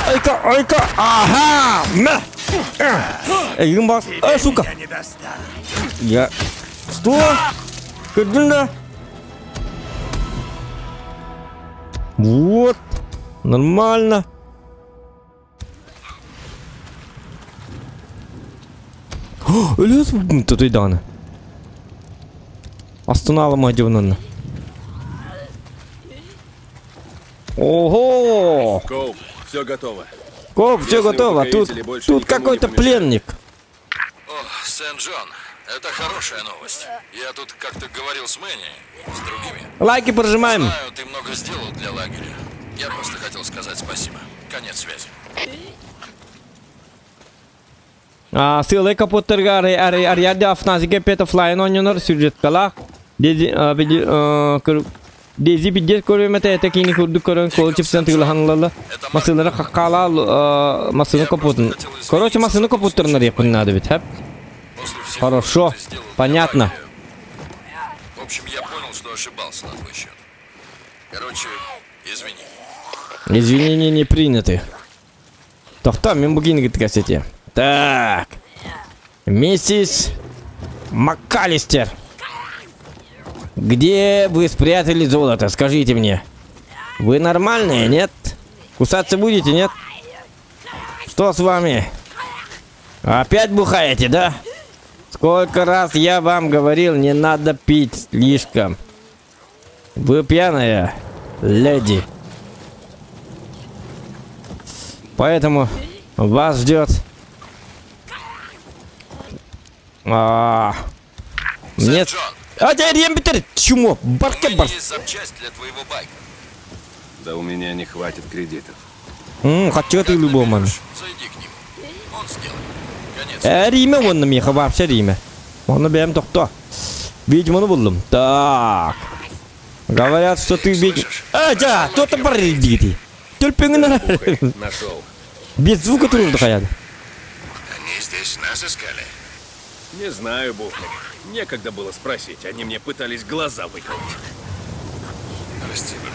Айка, айка, ага! Мэ! Эйигин бас. А, сука! Я... Что? Көрдүн да? Вот. Нормально. Өлөс тутой даҕаны. Астынаалыма дьонунна. Ого! Коуп, все готово. Коуп, все Если готово. Тут, упокоители больше тут никому не какой-то помешают. пленник. О, Сент-Джон, это хорошая новость. Я тут как-то говорил с Мэнни, с другими. Лайки прожимаем. Знаю, ты много сделал для лагеря. Я просто хотел сказать спасибо. Конец связи. Сыалай капоттарга Ариадде Афанасий Петов лайын оонньонор сюжеткалаах Дези биддес көрүмэтэ этэ кини курдук көрөн куол чипсен тыылахан ылалла массыылара хаххаалаа массыына капотун короче массыына капоттарынар япын надо бит хэп хорошо понятно В общем, я понял, что ошибался на твой счет. Короче, извини. Извинения не приняты. Тохто, мин бу киини кассете. Так. Миссис МакКаллистер. Где вы спрятали золото, скажите мне. Вы нормальные, нет? Кусаться будете, нет? Что с вами? Опять бухаете, да? Сколько раз я вам говорил, не надо пить слишком. Вы пьяная, леди. Поэтому вас ждет... А, нет. А теперь я битер, чмо, барке бар. Запчасть для твоего байка. Да у меня не хватит кредитов. М, хочу ты любому. Зайди к нему. Он сделает. Конец. Э, Риме онно миэхэ вообще Риме. Онно бэйэм тохто. Ведьманы буллум. Так. Говорят, что ты ведьма. А, да, кто-то барри Төлпөҥүн Нашел. Без звука турурду хайан. Они здесь нас искали? Не знаю, Бухарь. Некогда было спросить. Они мне пытались глаза выколоть. Прости, брат.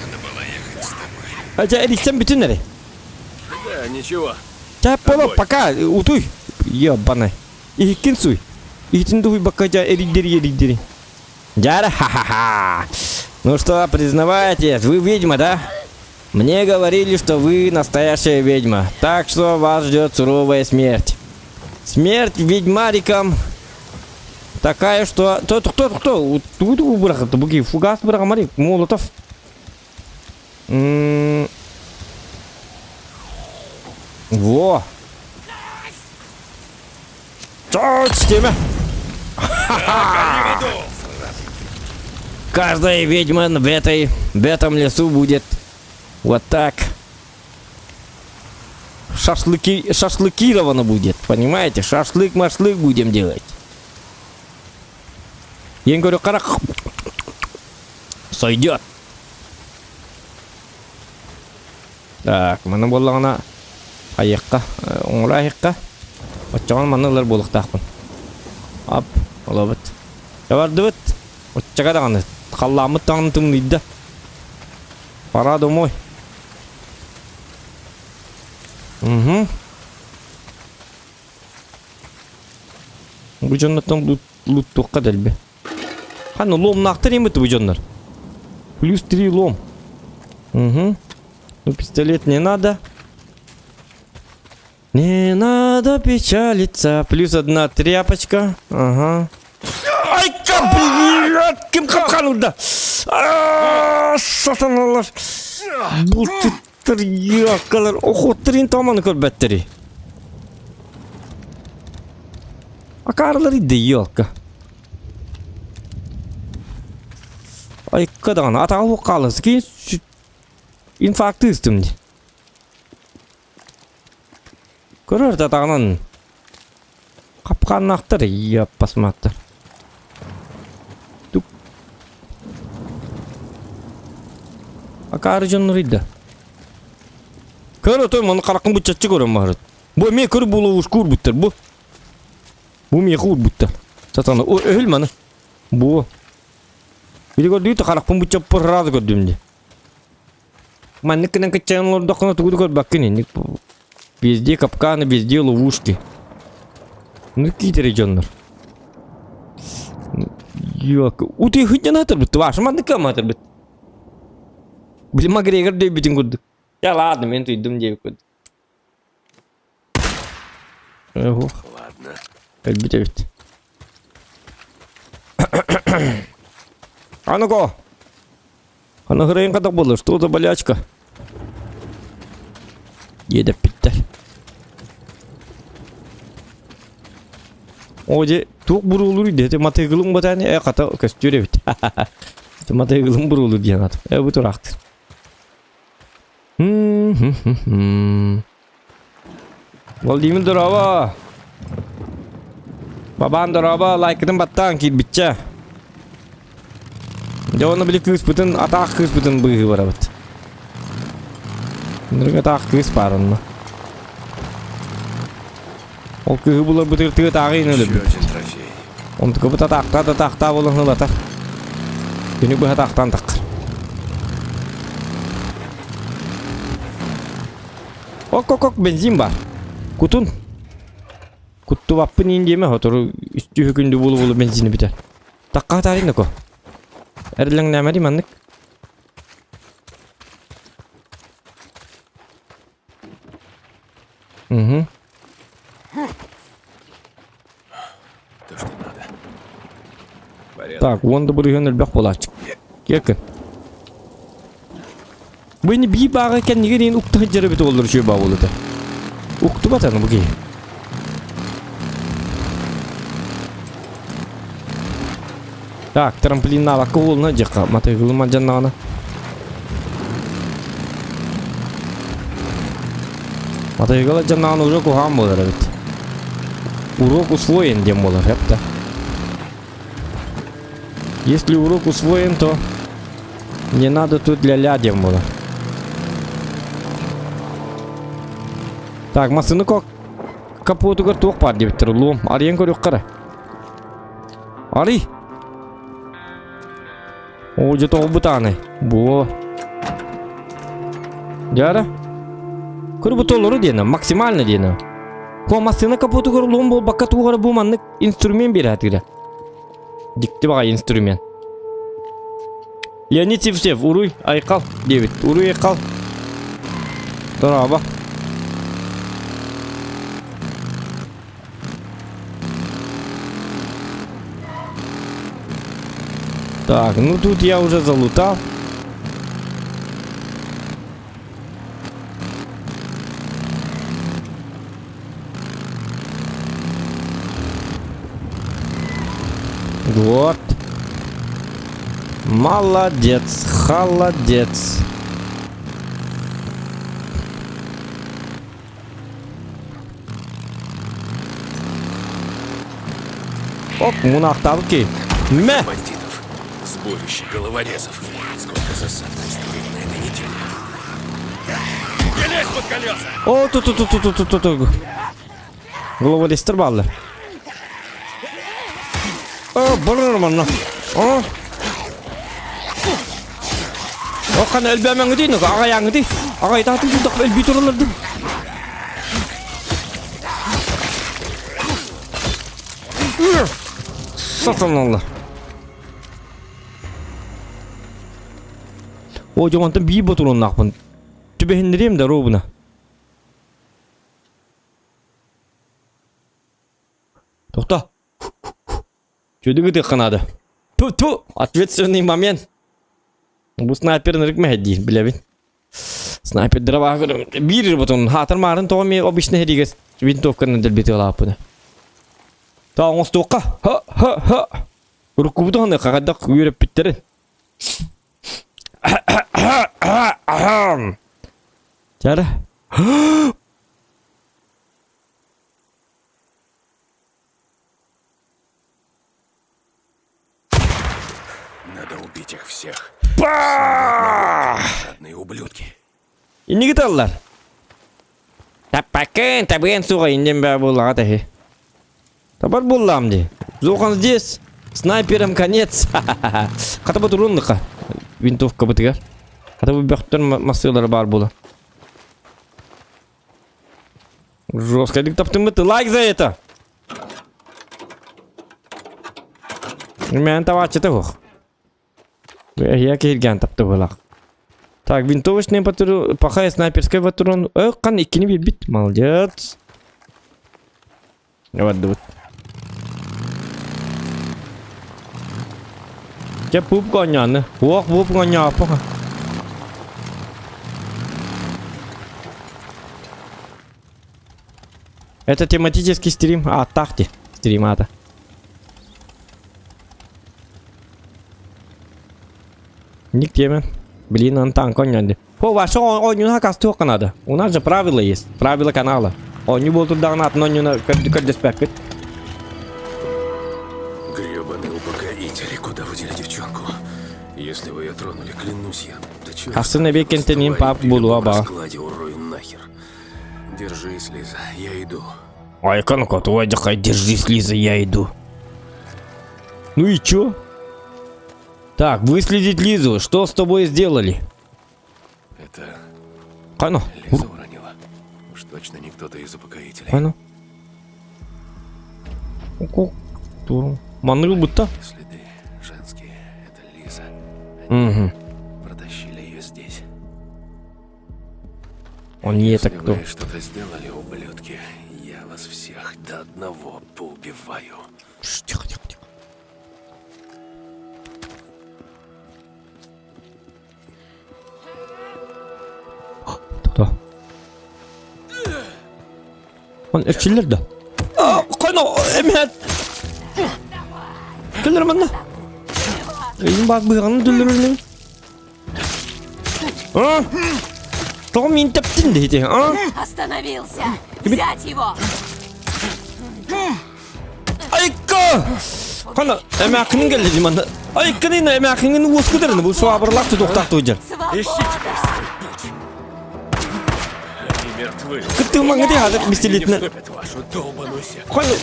Надо было ехать с тобой. А эрийсэн бүтүн эрэ. Да, ничего. Чэ, поло, пока, утуй. Ебаный. Иһиккин сууй. Иһитин дуһуйбакка дьэ эрийдери эрийдери. Дьара, ха-ха-ха. Ну что, признавайтесь, вы ведьма, да? Мне говорили, что вы настоящая ведьма. Так что вас ждет суровая смерть. Смерть ведьмарикам такая, что... Кто, кто, кто? Тут быраҕы, фугас быраҕымарый, Молотов. М Во! Чё, Каждая ведьма в, этой, в этом лесу будет вот так шашлыки, шашлыкировано будет, понимаете? Шашлык-машлык будем делать. Я говорю, карах сойдет. Так, маны буоллаҕына айыахха, оҥоро айыахха. Оччоҕун маны ылар буолуохтаахпын. Ап, олобут. Бардыбыт. Оччоҕо даҕаны халлааммыт даҕаны тымныйда. Пора домой. Угу. Бу дьоннортон луттуохха дэлби. Ханна ломнаахтар имит бу дьоннор. Плюс 3 лом. Угу. Ну, пистолет не надо. Не надо печалиться. Плюс одна тряпочка. Ага. Айка, блядь, ким капкан урда? Сатаналар. Бултуттар, якалар. Охоттарын таманы көрбөттери. Акарылар иди, елка. Айка даҕаны атаҕа суох хаалыс. Киин инфаркты ыстым дии. Көрөр да атаҕынан хапкааннаахтар иаппасмааттар. Тук. Акаары дьоннор ыйда. Көр отой маны хараххын быччаччы көрөн баарыт. Бу эмиэ көр буолуо куурбуттар бу. Бу миэхэ уурбуттар. Сатана, о, өһүл маны. Бу. Били көрдүү харахпын быччаппыр сразу көрдүм дии. Маннык гынан кыччаан олордоххуна тугу да көрбөккүн инник. Везде капканы, везде ловушки. Ну китере дьоннор. Yok. Утуй хыдьан атырбыт. Ваша маннык кам атырбыт. Били Макгрегор дөйбүтүн курдук. Я ладно, мен туйдум диэбит курдук. Ладно. Өлбүт эбит. А ну-ка! Аны хырайын хатах буолар, что за болячка? Иэдэппиттэр. О, дьэ, туох буруулуур диэтэ матыгылым батааны э хата көстүөр эбит. Матыгылым буруулуур диэн ат. Э бу тураахтыр. Владимир дорообо! Бабаан дорообо, лайкытын баттаан киирбиччэ. Дьэ уонна били кыыспытын, атаах кыыспытын быыһыы барабыт. Нырык атаах кыыс баар онно. Ол кыыһы буларбытыгар тыа тааҕы иһин Еще өлөрбүт. один трофей. Онтукабыт атаахтаа да атаахтаа буолан ылатар. Күнү быһа атаахтаан таххар. Ок-ок-ок, бензин бар. Кутун. Куттубаппын иин диэмэ, сотору үстүүһү күндү буолу-буолу бензини бүтэр. Такка атаарин доко. Эрлэҥнээмэри маннык. Угу. То, что надо. Порядок. Так, уон да бырыһыан элбэх буолааччы. Киэкин. Бу ини бии бааҕа кэннигэр иин укта сылдьар эбит уоллар үчүгэй баа буолута. Уктубат аны бу киһи. Так, трамплиннаабакка уолуна дьахха матыгылым алдьаннаҕына. Матыгыл алдьаннаҕына уже куһаҕан буолар эбит. Урок усвоен диэн буолар, эптэ. Если урок усвоен, то не надо тут ля-ля диэн буолар. Так, массыына капотугар туох баар диэбиттэр луом. Арыйан көрүөххэ эрэ. Арый! Оо, дьэ тоҕо бытаанай? Буо. Дьара. Көр бу толору диэнэ, максимально диэнэ. Ко массыына капотугар луом буолбакка туох эрэ бу маннык инструмент биэрээт Дьикти баҕайы инструмент. Леонид Сивцев, уруй, айхал диэбит. Уруй, айхал. Дорообо. Так, ну тут я уже залутал. Вот. Молодец, холодец. Оп, мунаахтаабыт киһи. Мэ! Бандитов. Сборище головорезов. Сколько засад устроили на этой неделе. Не лезь под колеса! О, ту ту ту ту ту ту ту Головорезтер бааллар. О, бар манна. О. О, хана элбээмэҥҥитий, аҕайааҥҥытый. Аҕайтаатын сылдах элбии тураллар дуу. Сатаналлар. О, дьэ онтон биир ботуруоннаахпын. Түбэһиннэриэм да ровно. Тохто. Чүдүгү тыахха наада. Ту-ту! Ответственный момент. Бу снайпер ынырык мэһэйдиир, билэбин. Снайпердара баа көрөм. Биир ботун хаатар маарын тоҕо эмиэ обычный хэригэ винтовканан дэлби тыалааппына. Та оҥостуохха. Ха ха ха. Уруккубуту ханыахха хайдах үөрэппиттэрин. Чара. Надо убить их всех. Жадные ублюдки. Инники таллар. Таппакын, табыан суға инден бә буллаға тәхи. Табар буллам ди. Зохан здесь. Снайпером конец. Хата бу туруннука. Винтовка бытыгар. Хата бу бөхтөр массыылары бар була. Жестко таптымыт. Лайк за это. Мен табаччыта суох. Я киһиргээн тапты буолах. Так, винтовочный патрон, пахай снайперский патрон. Э, кан иккини биэрбит. Молодец. Вот. Дьэ пуп гонньоны. Уох пуп гонньооппуха. Это тематический стрим. А, тахти. Стрим ата. Ник теме. Блин, он танк оонньоон О, ваша оонньууну хакастыахха надо. У нас же правила есть. Правила канала. Оонньуу буолтурдаҕына атын оонньууну көрдөспөккүт. Гребаные упокоители, куда вы дели девчонку? Если вы ее тронули, клянусь я. Да чё Ахсын эбиэ кэнтэнин пап булуа баа. Складе урою нахер. Держись, Лиза, я иду. Ай, канка, твой дыхай, держись, Лиза, я иду. Ну и чё? Так, выследить Лизу. Что с тобой сделали? Это Кано. Лиза уронила. Уж точно не кто-то из упокоителей. Кано. Манныгы будто. Следы женские. Это Лиза. Они Угу. протащили ее здесь. Он не это Если кто? вы что-то сделали, ублюдки, я вас всех до одного поубиваю. Ш, Тихо, тихо, тихо. Кто? Он эрчиллэр да? Коно, эмэт! Кэлэр манна. Ыйын баар быһаҕын дүллүрүнүм. А? Тоҕо мин тэптин диһити, а? Остановился! Взять его! Айка! Хана, эмээххинин кэллэ дии манна. Айканын эмээххинин уоскутарын бу суабырлаах тутуохтаах туйдьар. Свобода! Они мертвы. Кыттыымаҥҥа дии хазыр Они не пистолетинэн. вступят в вашу долбаную секту. Хана,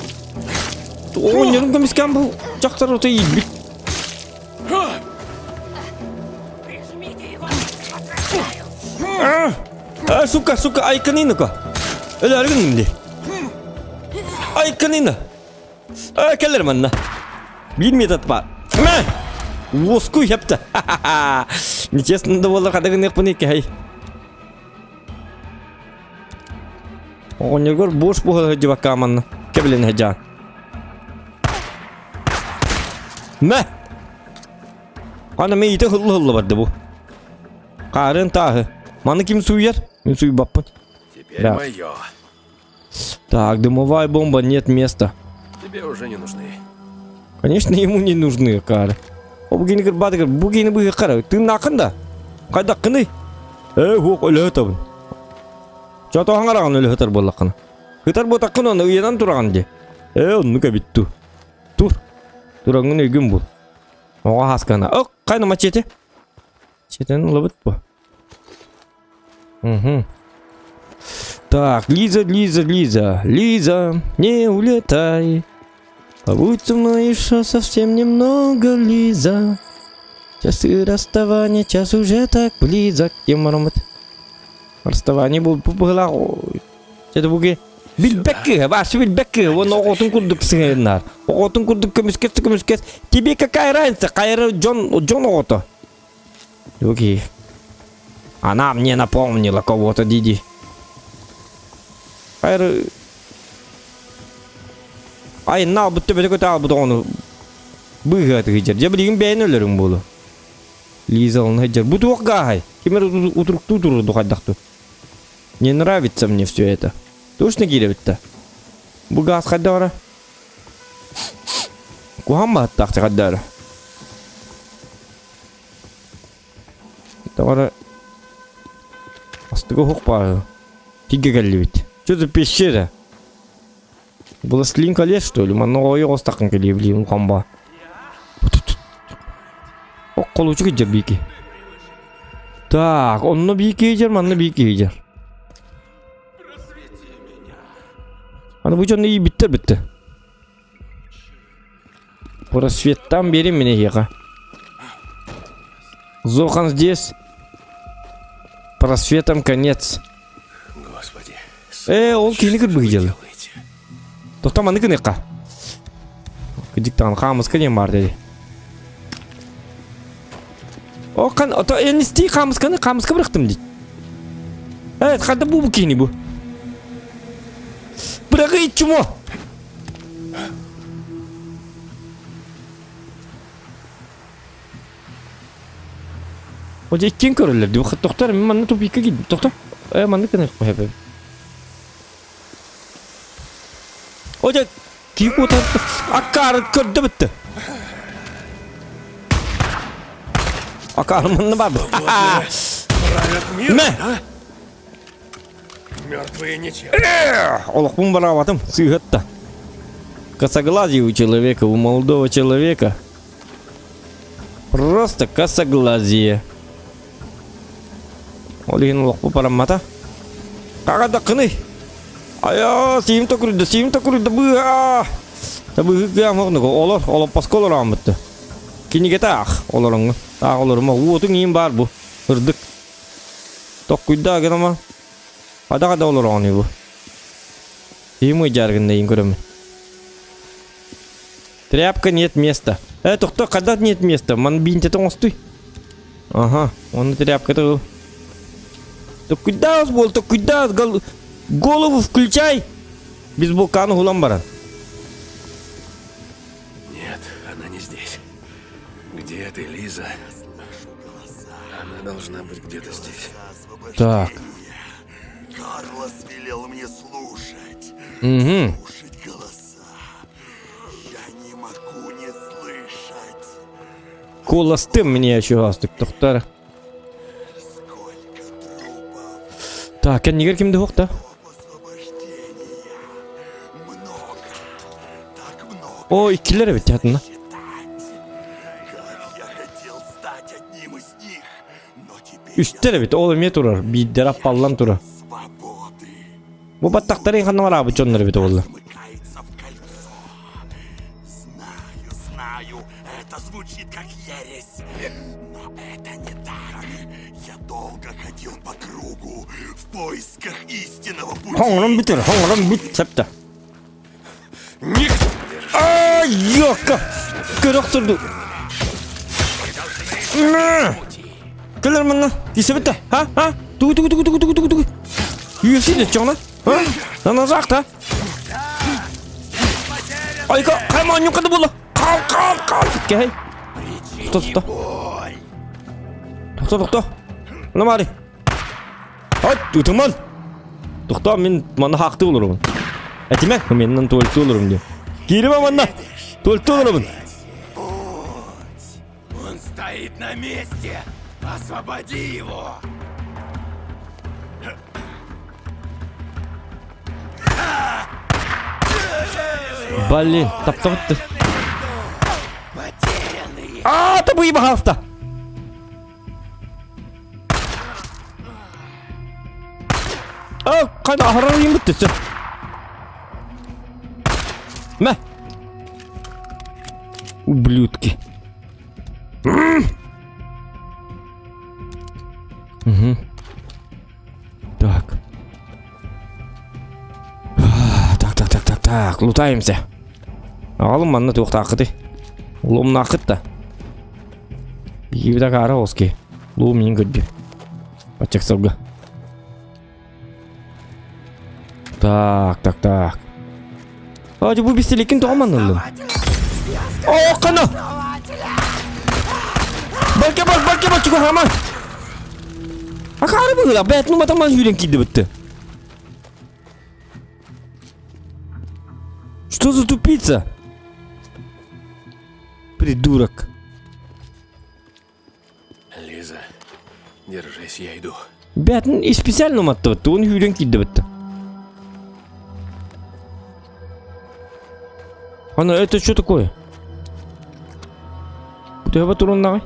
оҕонньорун көмүскээн бу дьахтар ото иирбит. Прижмите его! А, сука, сука, айканинука. Өлөргүн дии. Айканина. А, кэлэр манна. Биир метод баар. Мэ! Уоскуй хэптэ. Нечестно да буоллар хадагыныахпын иккэһэй. Оҕонньоргор буш буһа сылдьыбакка манна. Кэбилэн сылдьаан. Мэ! Ана миите хылла-хылла барды бу. Хаарын тааһы. Маны ким сууйар? Мин сууйбаппын. Теперь Да. мое. Так, дымовая бомба, нет места. Тебе уже не нужны. Конечно, ему не нужны, кары. О, бу кини кырбаатыгар, бу кини быһыаххара. Тыыннааххын да? Хайдаххыный? Ээ, хуох, өлөһөтөбүн. Чотоһон араҕан өлөһөтөр буоллаххына. Ытар буотаххын оны ыйанан тураҕын дии. Ээ, оннук эбит ту. Тур. Тураҥҥын өйгүн бул. Оҕо хаскана. Ок, хайна мачете. Четен ылабыт бу. Угу. Так, Лиза, Лиза, Лиза, Лиза, не улетай. Побудь со мной еще совсем немного, Лиза. Часы расставания, час уже так близок. Кем маромат? Расставание был быһылаах это буги билбэккэ вообще билбэккэ уонна оҕотун курдук сыһыаннар оҕотун курдук көмүскэс көмүскэс тебе какая разница хайра дьон дьон оҕото окей. Она мне напомнила кого-то диди. Хайр... Ай, на, бу төбөтө көтө албыт оҕону быыһыатыгы дьэр. Дьэ билигин бэйэн өлөрүҥ буолу. Лиза он дьэр. Бу туох гааһай? Ким эрэ утуруктуу турурду хайдахту. Не нравится мне все это. Точно киирэбит Бу газ хайда бара? Куһаҕан баһыттаах хайда эрэ. Тоҕо Астыга уһук баар. Тигэ кэллибит. Что за пещера? Властелин колец, что ли? Манна ойох остақын кэлиэ билиим хамба. Окколучу киджер бики. Так, онно бики жер, манна бики жер. Аны бу дьонно иибиттер битте. Просветтан бери мне эһиэхэ. Зохан здесь. Просветом конец. Господи. Э, ол кини кырбыгы дьылы. Тохто маны кыныхха. Кыдьыктаан хаамыска диэн баар dedi. О, қан, ото эн истии хаамысканы хаамыска бырахтым дит. Э, ханта бу бу кини бу. Бырагы чумо. О, иккиэн көрөллөр дии. Тохтор, мин манна тупикка киирдим. Тохто. Э, манна кына көһөбө. О, дьэ, кии куотар. Аккаары көрдө бүтті. Аккаары манна бар. Мэ! Мертвые ничем. Олохпун бараабатым, сыыһатта. Косоглазие у человека, у молодого человека. Просто косоглазие. Ол иһин олохпу бараммата. Хаҕа даккыный. Айа, сиим токуруйда, сиим токуруйда, быа! Табыһы кыам оҕнуга олор, олоппоско олорооммутtu. Кинигете аах, олороҥҥу. Таах олорума, уотуҥ иин баар бу. Ырдык. Токкуйдаа гынама. Хадаҕа да олороҕун бу. Киһим ыйдьааргын иин көрөмүн. Тряпка нет места. Э, тохто, когда нет места? Ман бинтете оҥостуй. Ага, он тряпка-то был. Токкуйдаас буол, токкуйдаас, гол... голову включай! Бейсболканы хулан баран. Нет, она не здесь. Где ты, Лиза? Она должна быть где-то здесь. Так. Карлос велел мне слушать. Угу. Слушать голоса. Я не могу не слышать. Куоластым мне еще астык тохтар. Сколько трупов. Так, кэннигэр кимде хуохта? Освобождения. Много. Так много. О, иккилер эбит тиһатына. Как я хотел стать одним из них. Но теперь Үстэр эбит, ол эмиэ турар, биирдэрэ аппаллан турар. свободы. Бу баттахтарын ханна бараабыт дьоннор эбит буолла. Смыкается в кольцо. Знаю, знаю, это звучит как ересь. Но это не так. Я долго ходил по кругу в поисках истинного пути. Хоҥорон бүтэр, хоҥорон бүт септе. Ай, ёка! Көрөх турду. Кэлэр манна, исебитте, а, а? Тугу тугу тугу тугу тугу тугу тугу. Үйөсү де чоңна. А? Нана жакта. Айка, кайма нюкады була. Кал, кал, кал. Кей. Тохто, тохто. Тохто, тохто. Мына Ат, ытыман. Тохто, мин манна хаахтыы олоробун. Этимэ, меннен туалетте олорум диэн. Кииримэ манна. Туалетте олоробун. Он стоит на месте! Освободи его! Блин, таптабытты. А, табы пожалуйста. А, қайда аһарар үйім бітті все. Мә. Ублюдки. Угу. Так. Так, так, так, так, так. Лутаемся. Аҕалым манна туохтааххытый? Ломнааххыт да. Биһиги акаары оски. Луу миин көрдү. Оччоксорго. Так, так, так. А, бу бистиликин тоҕо манныллын? О, кана! Балка бар, балка бар, чуга хама! Акары быһыла, бэт ну матаман сүүрэн киирди бытты. Что за тупица? Придурок. Лиза, держись, я иду. Бэтин специально уматтыбытты, он сүүрэн киирди бытты. Ана, это что такое? Төбө туруннаҕай?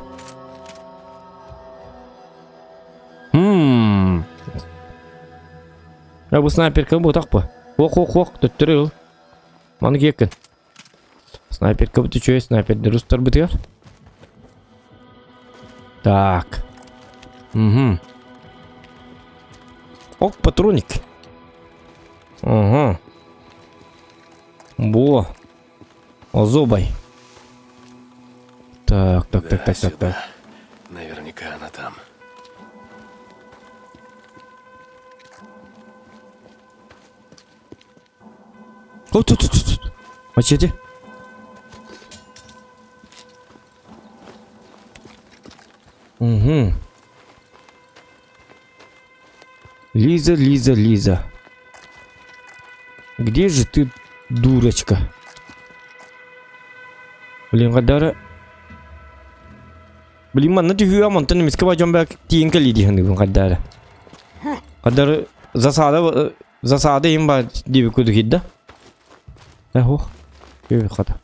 Хм. Я бу снайперка бу тахпа. Ох, ох, ох, төттөрү ыл. Маны киэккин. Снайперка бу үчүгэй снайпердер устарбытыгар. Так. Угу. Ок, патроник. Ага. Бо. Озобай. Так, так, так, Да, так, так, сюда. так. Наверняка она там. О, тут, тут, тут, тут. Мачете. Угу. Лиза, Лиза, Лиза. Где же ты, дурочка? Блин, Гадара. Блин, манна түһүө онтон эмискэ бадьон бэк тиийэн кэлии дии саныыбын хайдары. Хадары засада засада им ба диэби курдук иһирдэ. Э, ох, хата.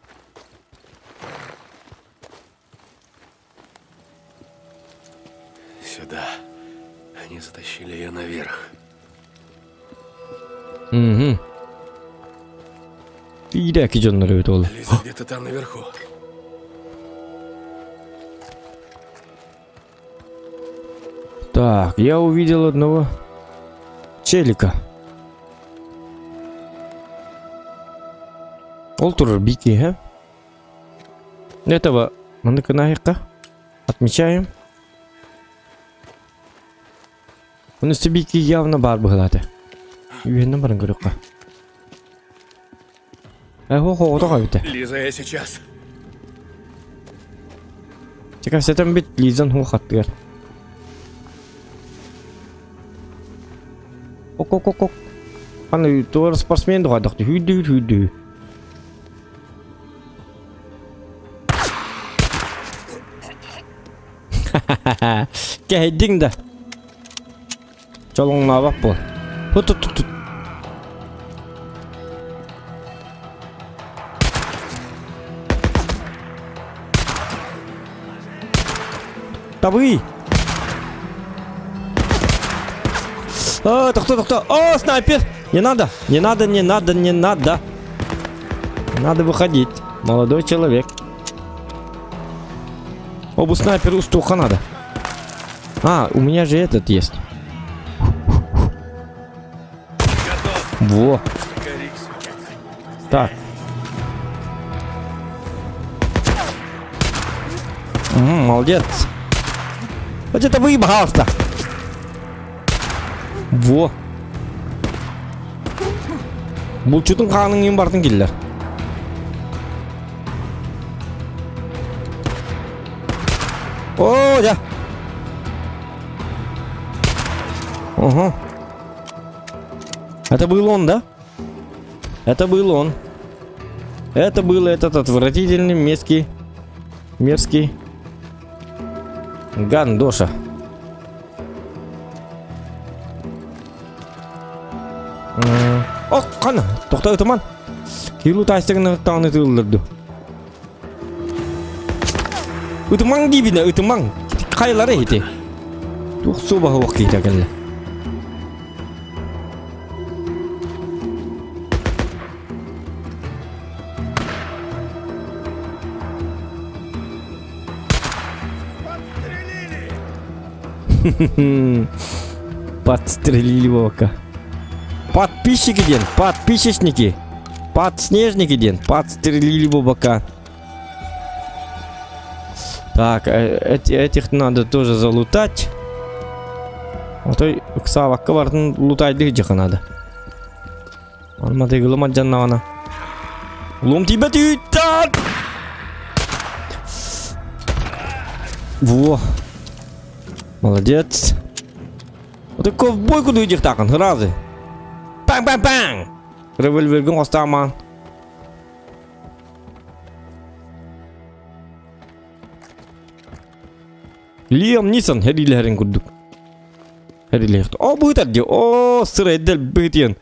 Сюда. Они затащили ее наверх. Угу. Иирээки дьоннор эбит ол. Лиза где-то там наверху. Так, я увидел одного челика. Ол турар бики, э? Этого маныкынаайыкка отмечаем. Оны бики явно бар быһылааты. Үһүннэн баран көрүөххэ. Э, хо хо хо Лиза, я сейчас. Чекасетен бит Лизан ху хаттыгар. Ок ок ок ок. Аны туор спортсмен дуҕайдахты хүйдүү хүйдүү. Кэһэйдиҥ да. Чолоҥнообот буол. Тут тут тут. Табыы! А, тохто, тохто. О, снайпер! Не надо, не надо, не надо, не надо. Надо выходить. Молодой человек. Обу снайпер устуха надо. А, у меня же этот есть. Во. Так. Угу, молодец. Вот это выебался. Во. Булчутун хаанын иин бартын киллер. О, я. Ага. Это был он, да? Это был он. Это был этот отвратительный, мерзкий, мерзкий Гандоша. Ох, қана, тоқта ытыман. Килу тастығын тағын ытылдырды. Ытымаң дейбіне, ытымаң. Қайлары ете. Тух су бағы уақ кейті әкелі. Подстрелили волка. Подписчики ден, подписчики. Подснежники ден, подстрелили бока. Так, э, эти, этих надо тоже залутать. Отой ыксаабакка барытын лутайды дьыха надо. Арматыгылы мадьаннаҕына. Лум тиийбэт үүттэн! Во. Молодец. Вот ковбой куду идихтаакын, сразу. Паң-паң-паң! Револьвергин хостаамаан. Лиам Нисон хэриилэһэрин курдук. Хэриилэһэр. О быытар дии. О сырайдал быытыйан.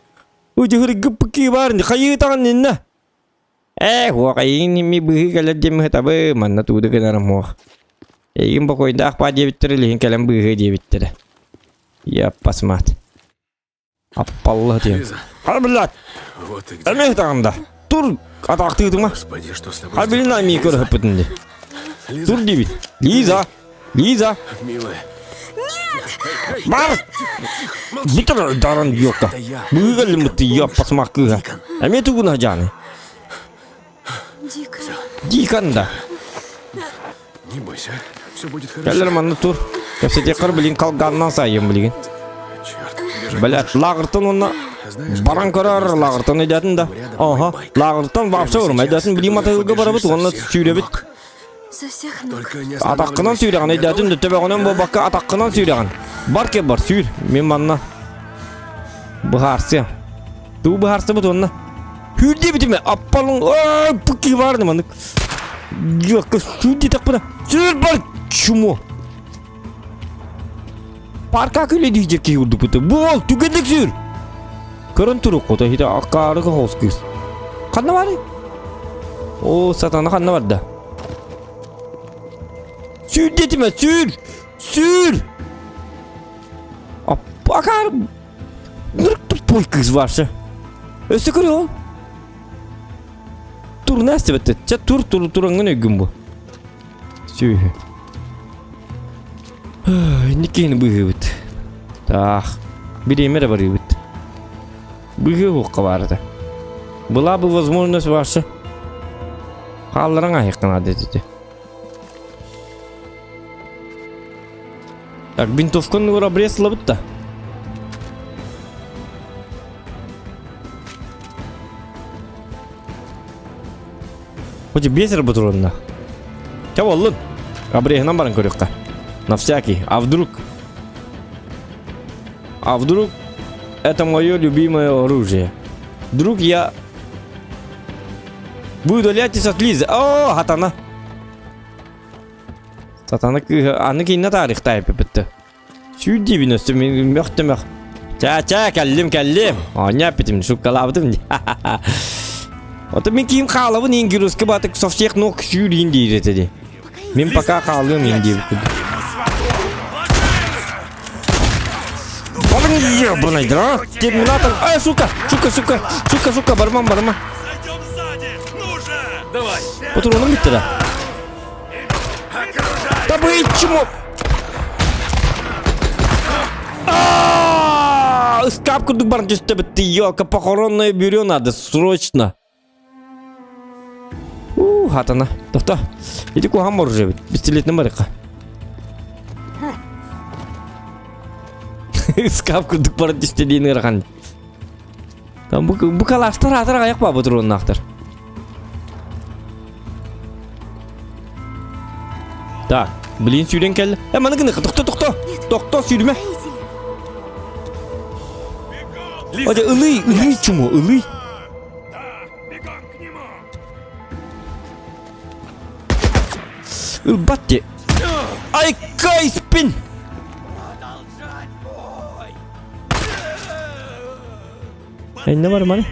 Удьуһургы пыки бар хайыы таҕын инна. Ээ, хуохайын ми быһыы кэлэр диэмми табы, манна тууды гынарым хуох. Эйигин бокуойдаах баа диэбиттэрэ, илиһин кэлэн быыһыы диэбиттэрэ. Я пасмат. Аппалла диэн. Хар блядь! Вот ты где. Эмиэ таҕында. Тур атаахтыытыма. Господи, что с тобой Хар билин сделали? ами көрөһөппүтүн ди. Лиза, Тур диибит. Лиза! Лиза! милая. Бар! Бүтэр даран ёпта. Быыгаллым бытты ёппа смак кыыһа. Эмиэ тугуна жааны. Дикон. Дикон да. Не бойся, все будет хорошо. Кэллэр манна тур. Кэпсэтиэххэр билин калганнан сайым билигин. Черт, Блядь, лааҕыртан уонна баран көрөр лааҕыртан өйдөөтүн да. Оһо, лааҕыртан вообще урма өйдөөтүн билим атыылга барабыт уонна сүүрэбит. Со всех ног. Только не Атаххынан останавливайся. сүүрэҕин өйдөөтүн да төбөҕүнэн буолбакка атаххынан сүүрэҕин. Бар кэ бар сүүр. Мин манна быһаарсыам. Туу быһаарсыбыт уонна. Сүүр диэбитим аппалын ой пыки баарны маннык. Дьуокка сүүр диэтэхпинэ сүүр бар чумо. Парка күлэ киһи урдуппута. Буол түгэнник сүүр. Көрөн туруккута хите аккаарыга хоос кыыс. Ханна бары? О, сатана ханна барда? Сүүр диэтиме, сүүр! Сүүр! Акаар тупой кыыс баршы. Өссө көрү ол. Тур нэстибетте. Чэ тур тур тураңын өйгүн бу. Сүөһү. Инникини быыһыыбыт. Таах. Бириэмэ эрэ барыыбыт. Быыһыы уохха баар этэ. Была бы возможность ваша. Хаалларан аһыахха наада этэ. Так, винтовканы обрез ылабыт да. Хоть без работурунна. Ча боллун. Обрехынан баран көрүөххэ. На всякий. А вдруг? А вдруг это мое любимое оружие? Вдруг я... Вы удаляетесь от Лизы. О, хатана. Сатана кыыһа аны кинне тарихтай бүттү. Сүүрдиибин өссө мин мөх-төмөх. Чаа-чаа кэллим кэллим. Оонньоо эппитим шуккалаабытым дии. Ото мин киим хаалабын иин гируска батык со всех ног сүүрүүн диир этэ дии. Мин пока хаалыам иин диэбиппин. Балың ебаный, да? Терминатор. Ай, сука, сука, сука, сука, сука, барман, барман. Давай. Патроным бүттэ да. Да вы чмо! Ыскаап курдук баран түстэ битти. Ёлка, похоронное бюро надо, срочно. У, хатана. Тохто. Иди куһаҕан оружие бит. Пистолетин барыха. Ыскаап курдук баран түстэ диэн ыарахан. Там бу, бу калаштар атар аяқ ба патроннаахтар. Так, блин, сүүрэн кэллэ. Э, маны гыныха, тохто, тохто. Тохто, сүүрүмэ. Оде, ылый, ылый чуму, ылый. Ылбат де. Ай, кайспин! Энне бар маны?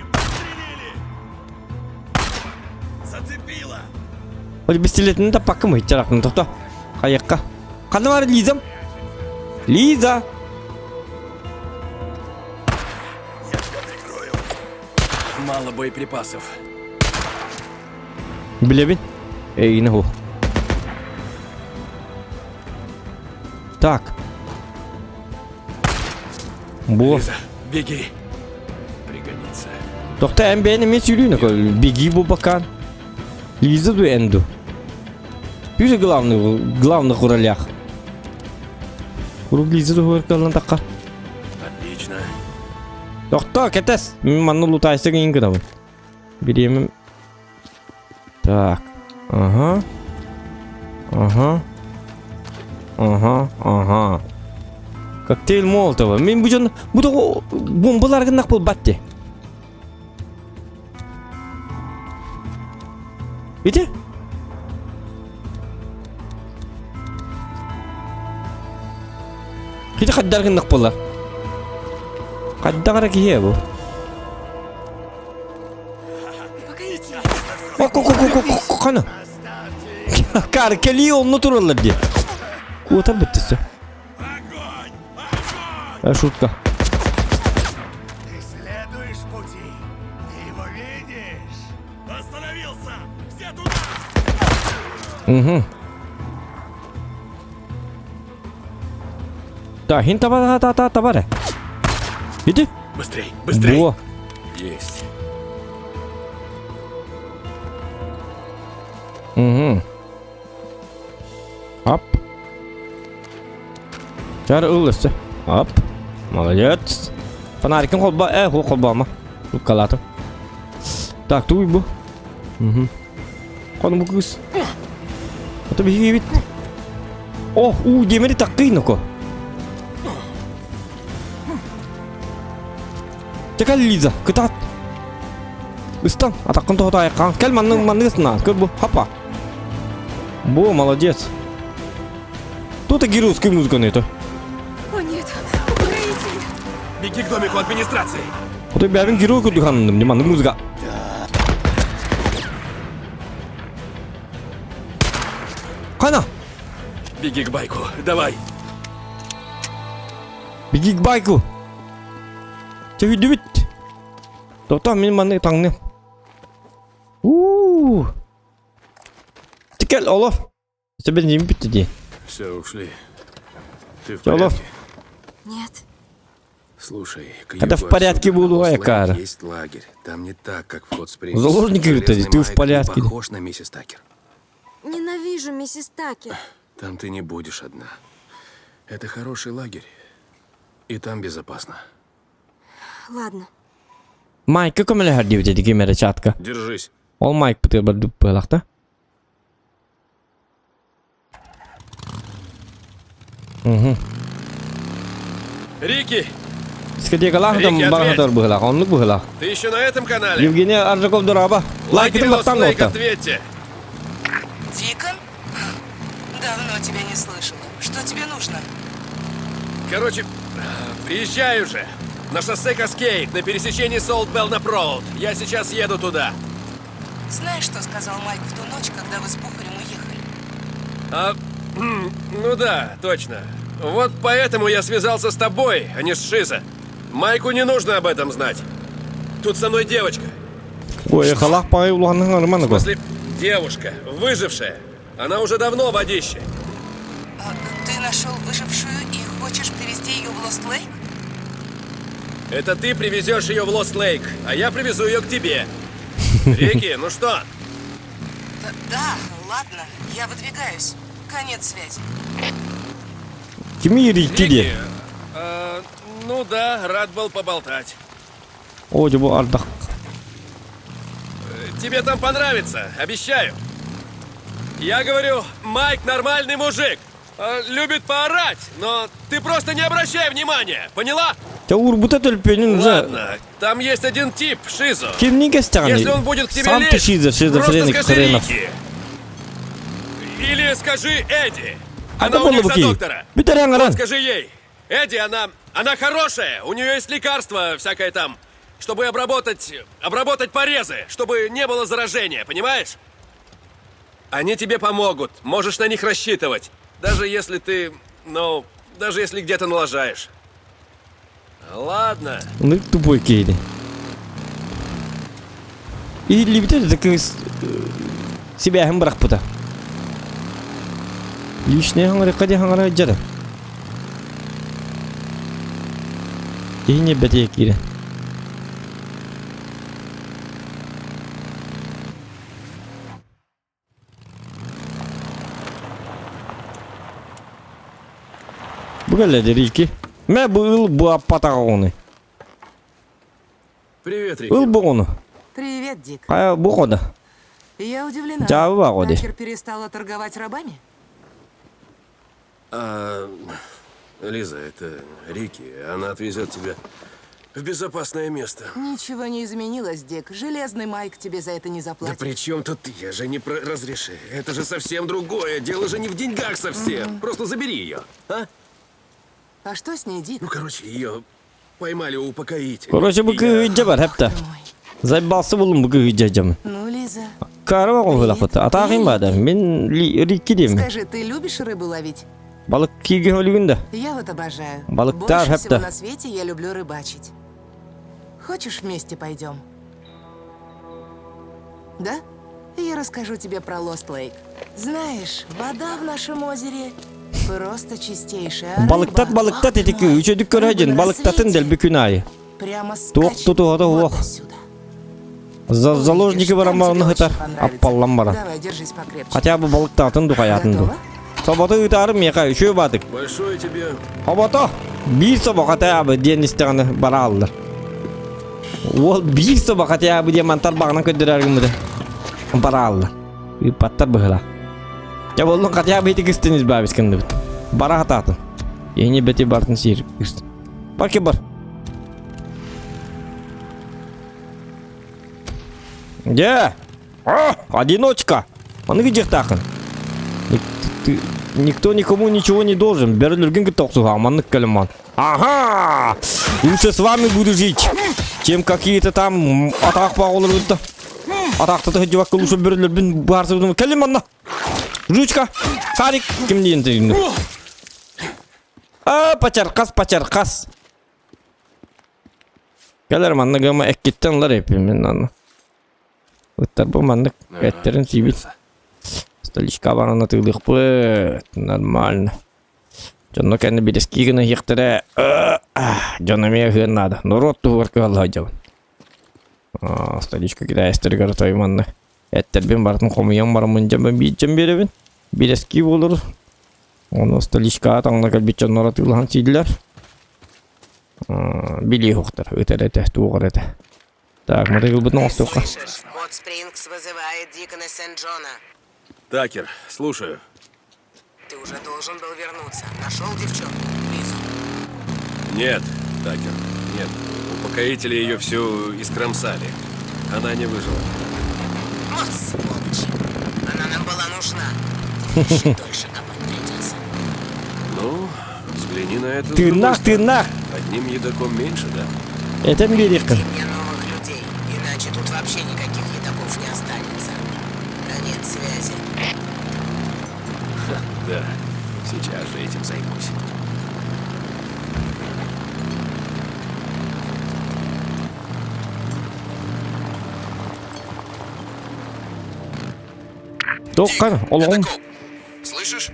Ол пистолетini таппакка мы чаракны тохто. Кайыкка. Ханна бар Лизам? Лиза! Мало боеприпасов. Билебин. Эйгини ху. Так. Бу. Лиза, беги. Пригодится. Тохто эн бэйэн эмиэ сүүрүүнэ беги бу бакан. Лиза ду энду. Пүүсэ главный главных ролях. Курук Лиза ду каллан такка. Тохтоо, кэтэс. Мин манна лутайсык иҥ гынабын. Бириэмэм. Так. Ага. Ага. Ага, ага. Коктейль Молотова. Мин бу дьон бу тоҕо бомбалар гыннах буолбат дии. Ити? Ити хайдах гыннах буолар? Хайдах эрэ киһи бу? Хана? Кар кэлии онно тураллар дии. Куотар бүттүсэ. Шутка. Ты следуешь пути. Ты его видишь? Остановился! Все туда! Угу. Да, хин таба та та таба Иди. Быстрей, быстрей. Во. Есть. Угу. Ап. Чар ыл өссө. Ап. Молодец. Фонарикын холба, э, ху холбама. Уккалатым. Так, туй бу. Угу. Кону бу кыз. Ото биһиги бит. О, уу демери таккый ноко. Чекал Лиза, кытаат. Ыстан, атаккын тоһото айыккаан. Кэл манны манны ыстана. Көр бу, хапа. Бо, молодец. Тут и геройскую музыку это. О нет, укроители! Беги к домику администрации. Вот бэбин герой курдук ханным, не манны музыка. Кана! Беги к байку, давай. Беги к байку. Чөһүйдүбүт. Тоқтаа мин манны таҥны. У. Тикел оло. Тебе не бүттү дии. Все, ушли. Ты в Оло. порядке? Нет. Слушай, к Когда в югу порядке отсюда, буду, на Лост-Лейк Айкара. Есть лагерь. Там не так, как в Хот-Спрингс. Заложники, говорит, Железный ты в Майк не порядке. похож на миссис Такер. Ненавижу миссис Такер. Там ты не будешь одна. Это хороший лагерь. И там безопасно. Ладно. Майка көмөлөһөр диэбит эти ким эрэ чатка. Держись. Ол Майк бытыгар барбыт быһалахта. Угу. Рики, Дискотекалаах Рики, там барахатар быһалаах, оннук быһалаах. ты еще на этом канале? Евгений Аржаков дораба. Лагерь Лайкытын баттан Лост-Лейк, отта. ответьте. Дикон? Давно тебя не слышала. Что тебе нужно? Короче, приезжай уже. На шоссе Каскейд, на пересечении Солт Белнап Роуд. Я сейчас еду туда. Знаешь, что сказал Майк в ту ночь, когда вы с Бухарем уехали? А, ну да, точно. Вот поэтому я связался с тобой, а не с Шиза. Майку не нужно об этом знать. Тут со мной девочка. Ой, халах пай улаханның В арманы смысле, девушка, выжившая. Она уже давно в водище. А, ты нашел выжившую и хочешь привезти ее в Лост-Лейк? Это ты привезешь ее в Лост-Лейк, а я привезу ее к тебе. Рики, ну что? Да, да, ладно, я выдвигаюсь. Конец связи. Кими Рики Рики, де? э, ну да, рад был поболтать. О, бу ардах. Тебе там понравится, обещаю. Я говорю, Майк нормальный мужик. Любит поорать, но ты просто не обращай внимания, поняла? Ча урбута төлпөнүн уже. Ладно, там есть один тип, Шизо. Кимнин кестяганы? Если он будет к тебе Сам ты лезть, шиза, шизофреник просто скажи хренов. Рики. Или скажи Эдди. А Она у них за буки. доктора. Бүтерен Вот аран. скажи ей. Эдди, она, она хорошая. У нее есть лекарство всякое там, чтобы обработать, обработать порезы, чтобы не было заражения, понимаешь? Они тебе помогут. Можешь на них рассчитывать. Даже если ты, ну, даже если где-то налажаешь. Ладно. Ну тупой кейди. Или битер кыз себя бырахпыта. Лишний хаңары кади хаңары жары. Ине бәте кире. Бу кэллэ Рики. Мэ бу ыл бу аппатаҕа оҕону. Привет, Рики. Ыл бугуну. Привет, Дик. Хайа бу хода. Я удивлена. Дьаабы баҕа ди. Такер перестала торговать рабами? А, Лиза, это Рики. Она отвезет тебя в безопасное место. Ничего не изменилось, Дик. Железный Майк тебе за это не Да заплатит. при чем тут ты? Я же не про разреши. Это же совсем другое. Дело же не в деньгах совсем. Просто забери ее, а? А что с ней, Дик? Ну, короче, ее поймали у упокоителя. Короче, бу кыһыйдьа бар хепте. Зайбалсы булун бу кыһыйдьа дьам. Ну, Лиза, Кара оҕуһулахпыт. Атаахын баада. Мин Рикки диэммин. скажи, ты любишь рыбу ловить? Балык киигэ өлүгүн да. Я вот обожаю. Балыктар Больше всего хепте. на свете я люблю рыбачить. Хочешь, вместе пойдем? Да? Я расскажу тебе про Лост Лейк. Знаешь, вода в нашем озере просто чистейшая. а Балыктат рыба, балыктат ах ты ити мой, үчөдүк көрөдүн рыба на балыктатын рассвете дэлби күн аайы. Прямо Туох скачет тутуһата вот уох. отсюда. За заложники Увидишь, баран там тебе баран очень ыһытар. понравится. Аппаллан баран. Давай, держись покрепче. Хотя бы балыктаатын духаятын ду. Готова? Собото ыытаарым миэхэ үчүгэй баатык. Большое тебе Хобото биир собо хотя бы диэн истэҕинэ барааллар. Уол биир собо хотя бы диэн мантар баҕынан көрдөрөр гыммыта. Барааллар. Ыыппаттар быһыла. Дьэ буоллун хотя бы ити кыстын избавить гынныбыт. Бара хатаатын. Ени бэти бартын сиир кыстын. Бар бар. Где? А, одиночка. Аны гидьяхтаахын. Никто никому ничего не должен. Берлерген кытта охсуһа, маннык кэлиман. Ага! Лучше с вами буду жить, чем какие-то там атаах баҕалар Атаахтата сылдьыбакка лучше берлербин баарсыбытым. Кэлим манна! Жучка! Шарик! Ким диэн тыгынны? А, пачаркас, пачаркас. Кэлэр манна гыма эккиттен ылар эппин мин анна. Ыттар бу маннык эттерин сиибит. Столичка баран атыылыахпыт. Нормально. Дьонно кэннэ бирэскии гына иһиэхтэрэ. Дьон эмиэ ыһыан наада. Норуот туһугар кыһалла сылдьабын. Столичка китайстарыгар той манна эттэрбин барытын хомуйан бараммын дьон биирдьэн биэрэбин. Бирэскии буолар. Ону столичкаҕа таҥна кэлбит дьоннор атыылаһан сииллэр. Билии уһуктар, ытар этэ, туоҕар этэ. Так, мотоциклбытын оҥостуохха. Слышишь, Хот Спрингс вызывает Дикона Сент-Джона. Такер, слушаю. Ты уже должен был вернуться. Нашел девчонку, Лизу. Нет, Такер, нет. Упокоители ее всю искромсали. Она не выжила. Вот сволочь. Она нам была нужна. Еще дольше копать придется. Ну, взгляни на это. с Ты другой нах, ты стороны. нах! Одним едоком меньше, да? Этэн биэриэххин. Мне новых людей, иначе тут вообще никаких едоков не останется. Конец связи. Да, сейчас же этим займусь. Туоххар, олоҕум. Слышишь?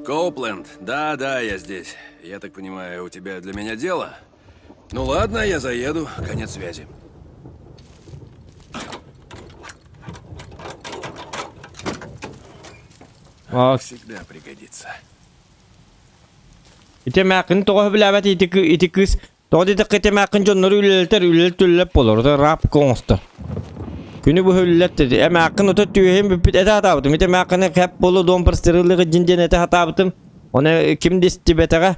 Коупленд, да, да, я здесь. Я так понимаю, у тебя для меня дело? Ну ладно, я заеду. Конец связи. А, Всегда пригодится. Ити эмээххин тоҕо сөбүлээбэт ити ити кыыс тоҕо диэтэххэ ити эмээххин дьоннору үлэлэтэр үлэлэт үлэлэп буолар ото рап оҥостор. Күнү быһа үлэлэт эмээххин ото түөһүн бүппүт этэ сатаабытым ити эмээххини хэп буолу дом простреллыгы дьин диэн этэ сатаабытым оны ким да истибэтэҕэ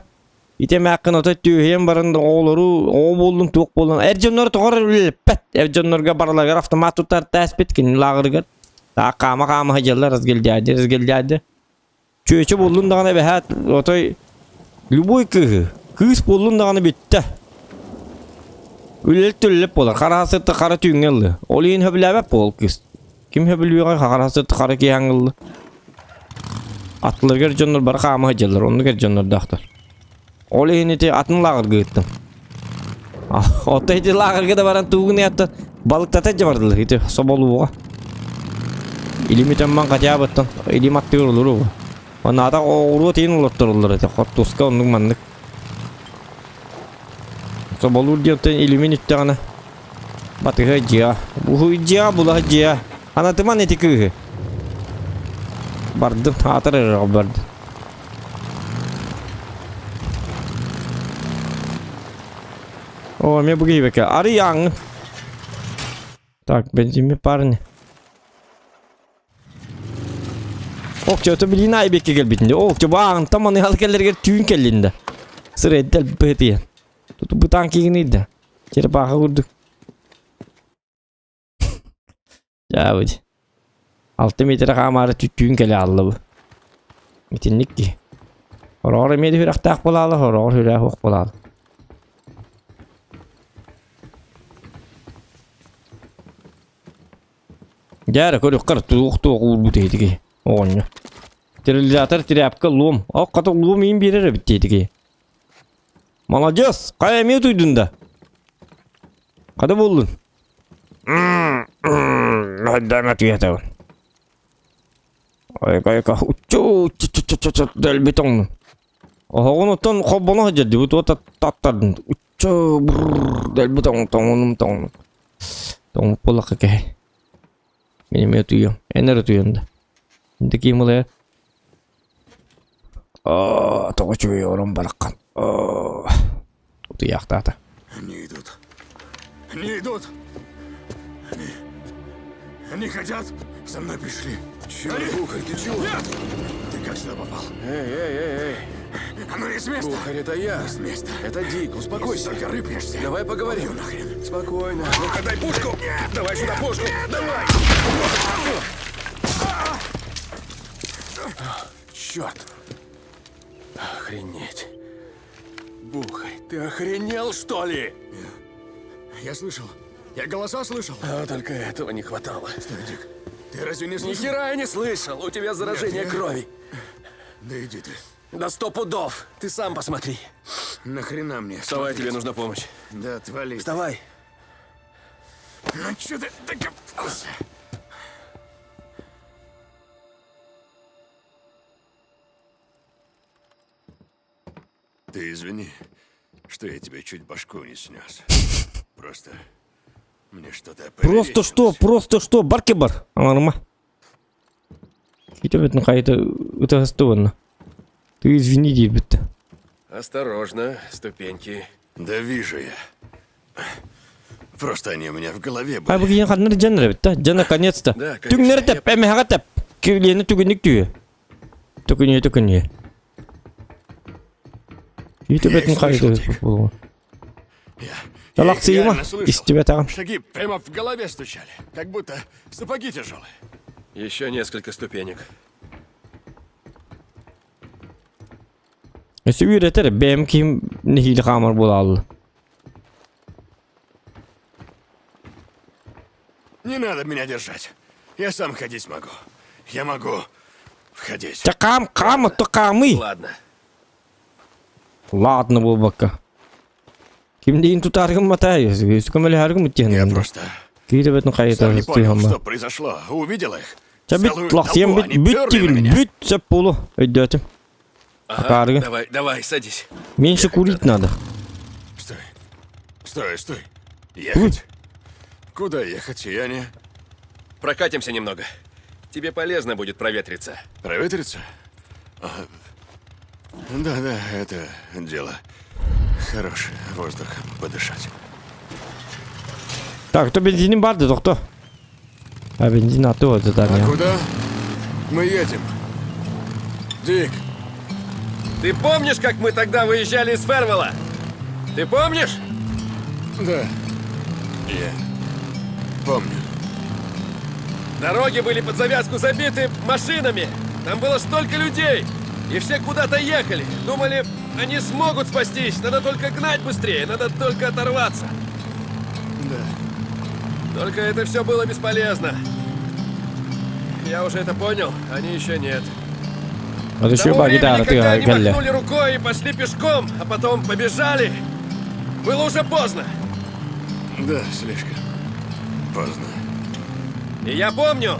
ити эмээххин ото түөһүйэн баран оҕолору оҕо буоллун туох буоллун эр дьоннору тоҕо эрэ үлэлэппэт эр дьоннорго барыларыгар автомат туттар тээспит кини лааҕырыгар таах хаама хаама сылдьаллар разгильдяйды разгильдяйды Чүөчэ буоллун даҕаны эбэһээт отой любой кыыһы, кыыс буоллун даҕаны бүттэ. Үлэлэт үлэлэп буолар, хараһа сытта хара түүҥҥэ ыллы. Ол иһин сөбүлээбэт буол кыыс. Ким сөбүлүөҕэй хараһа сытта хара киһи ыллы. Аттыларыгар дьоннор бары хаама сылдьаллар, оннук эр дьоннордоохтор. Ол иһин ити атын лааҕырга ыыттым. Оттон ити лааҕырга да баран тугун аттан балыктата дьэ бардылар ити соболууга. Илим итэммэн хотя илим аттыгар олору. Онаата оҕуруот иһин олортороллор этэ хортуска оннук маннык. Соболуур диэптэн илимин иттэҕинэ батыһа дьиа. Буһуй дьиа булаһа дьиа. Анатыман ити кыыһы. Бардым, аатар эрэ бардым. О, эмиэ бу киһибэкэ. Арый ааҥҥын. Так, бензиммит парни. Ох, чё, билин айбекке келбитин. Ол, чё, баағын маны ал келлергер түүн келлин да. Сырайдал бытыйан. Тут бытаан кигинейді. Черепаха курдук. Дьаабыт. Алта метр хаамаары түүн кэлэ хаалла бу. Итинник дии. Хороҕор эмиэ да сүрэхтээх буолаалы, хороҕор сүрээх суох буолаалы. Дьэ эрэ көрүөххэ туох-туох уурбут эһитики оҕонньор. Стерилизатор, тряпка, луом. Ок, хата луом иин биэрэр эбит диэтики. Молодец! Хайа эмиэ утуйдун да? Хата буоллун? Хайдаан атыйатабын. Ой-ой-ой, уччу, чу-чу-чу-чу, дэлби тоҥнум. Оһоҕун оттон холбоно сылдьар дии, туох таттардын. Уччу, бррр, дэлби тоҥ, тоҥунум, тоҥнум. Тоҥмут буоллахха кэһэй. Мин эмиэ утуйуом. Эн эрэ утуйуон да. Инде ким ылыа? Оо, тоҕо үчүгэй орон бараххан. Оо, утуйаахтаата. Они идут. Они идут. Они... Они хотят. За мной пришли. Чё, Они... Бухарь, ты чего? Нет! Ты как сюда попал? Эй, эй, эй, эй. А ну не с места! Бухарь, это я. Не с места. Это Дик, успокойся. Если только рыпнешься. Давай поговорим. Убью нахрен. Спокойно. Ну-ка, дай пушку! Нет! Давай сюда Нет! пушку! Нет! Давай! Черт! Охренеть. Бухарь, ты охренел, что ли? Я слышал. Я голоса слышал. А, только этого не хватало. Стой, Дик. Ты разве не Ни слышал? хера я не слышал! У тебя заражение Нет, я- крови. Да иди ты. Да сто пудов! Ты сам посмотри. Нахрена мне? Вставай, смотреть? тебе нужна помощь. Да отвали. ты. Вставай. Ну чё ты докопался? Ты извини, что я тебе чуть башку не снес. Просто мне что-то Просто что, просто что, барки бар. Аңарыма. Китебетин хайта ытаһыстыбынна. Ты извини диэбит. Осторожно, ступеньки. Да вижу я. Просто они у меня в голове Хай были. бу киһи ханнар дьон эбит да? Дьэ наконец-то. Да, конечно, Түҥнэри я тэп, эмэһэҕэ тэп. Кирлиэни түгүнүк түһүө. Төкүнүө төкүнүө. Я Киһи их слышал, хайта Дик. буолуо. Я, я их Талахсыйыма реально слышал. истибэтэҕим. Шаги прямо в голове стучали, как будто сапоги тяжелые. Еще несколько ступенек. Өссө үөрэтэр бэйэм киһим нэһиилэ хаамар буолаалла. Не надо меня держать. Я сам ходить могу. Я могу входить. Чэ хаам хаам отто хаамый. Ладно. Ладно буолбакка. Ким диин тутааргын матаай, көмөлөһөргүм Я иттиһин. просто Кииребетин сам не понял, хайытар что произошло. Увидел их. Чэ бүт Целую лахсыйан толпу, бүт они бүт перли на тибин меня. бүт сөп буолу өйдөөтүм. Ага, Акаарыгын. давай, давай, садись. Меньше курить надо. Стой. Стой, стой. Ехать? Куда ехать? Я не... Прокатимся немного. Тебе полезно будет проветриться. Проветриться? А, Да-да, это дело. Хорошее воздухом подышать. Так, то бензинин барды тохто. А бензин аты вот А это куда мы едем? Дик, Ты помнишь, как мы тогда выезжали из Фервелла? Ты помнишь? да. Я помню. Дороги были под завязку забиты машинами. Там было столько людей. И все куда-то ехали. Думали, они смогут спастись. Надо только гнать быстрее, надо только оторваться. Да. Только это все было бесполезно. Я уже это понял, они еще нет. Это К еще тому ба времени, гитара когда они ты кэллэ. махнули рукой и пошли пешком, а потом побежали, было уже поздно. Да, слишком поздно. И я помню,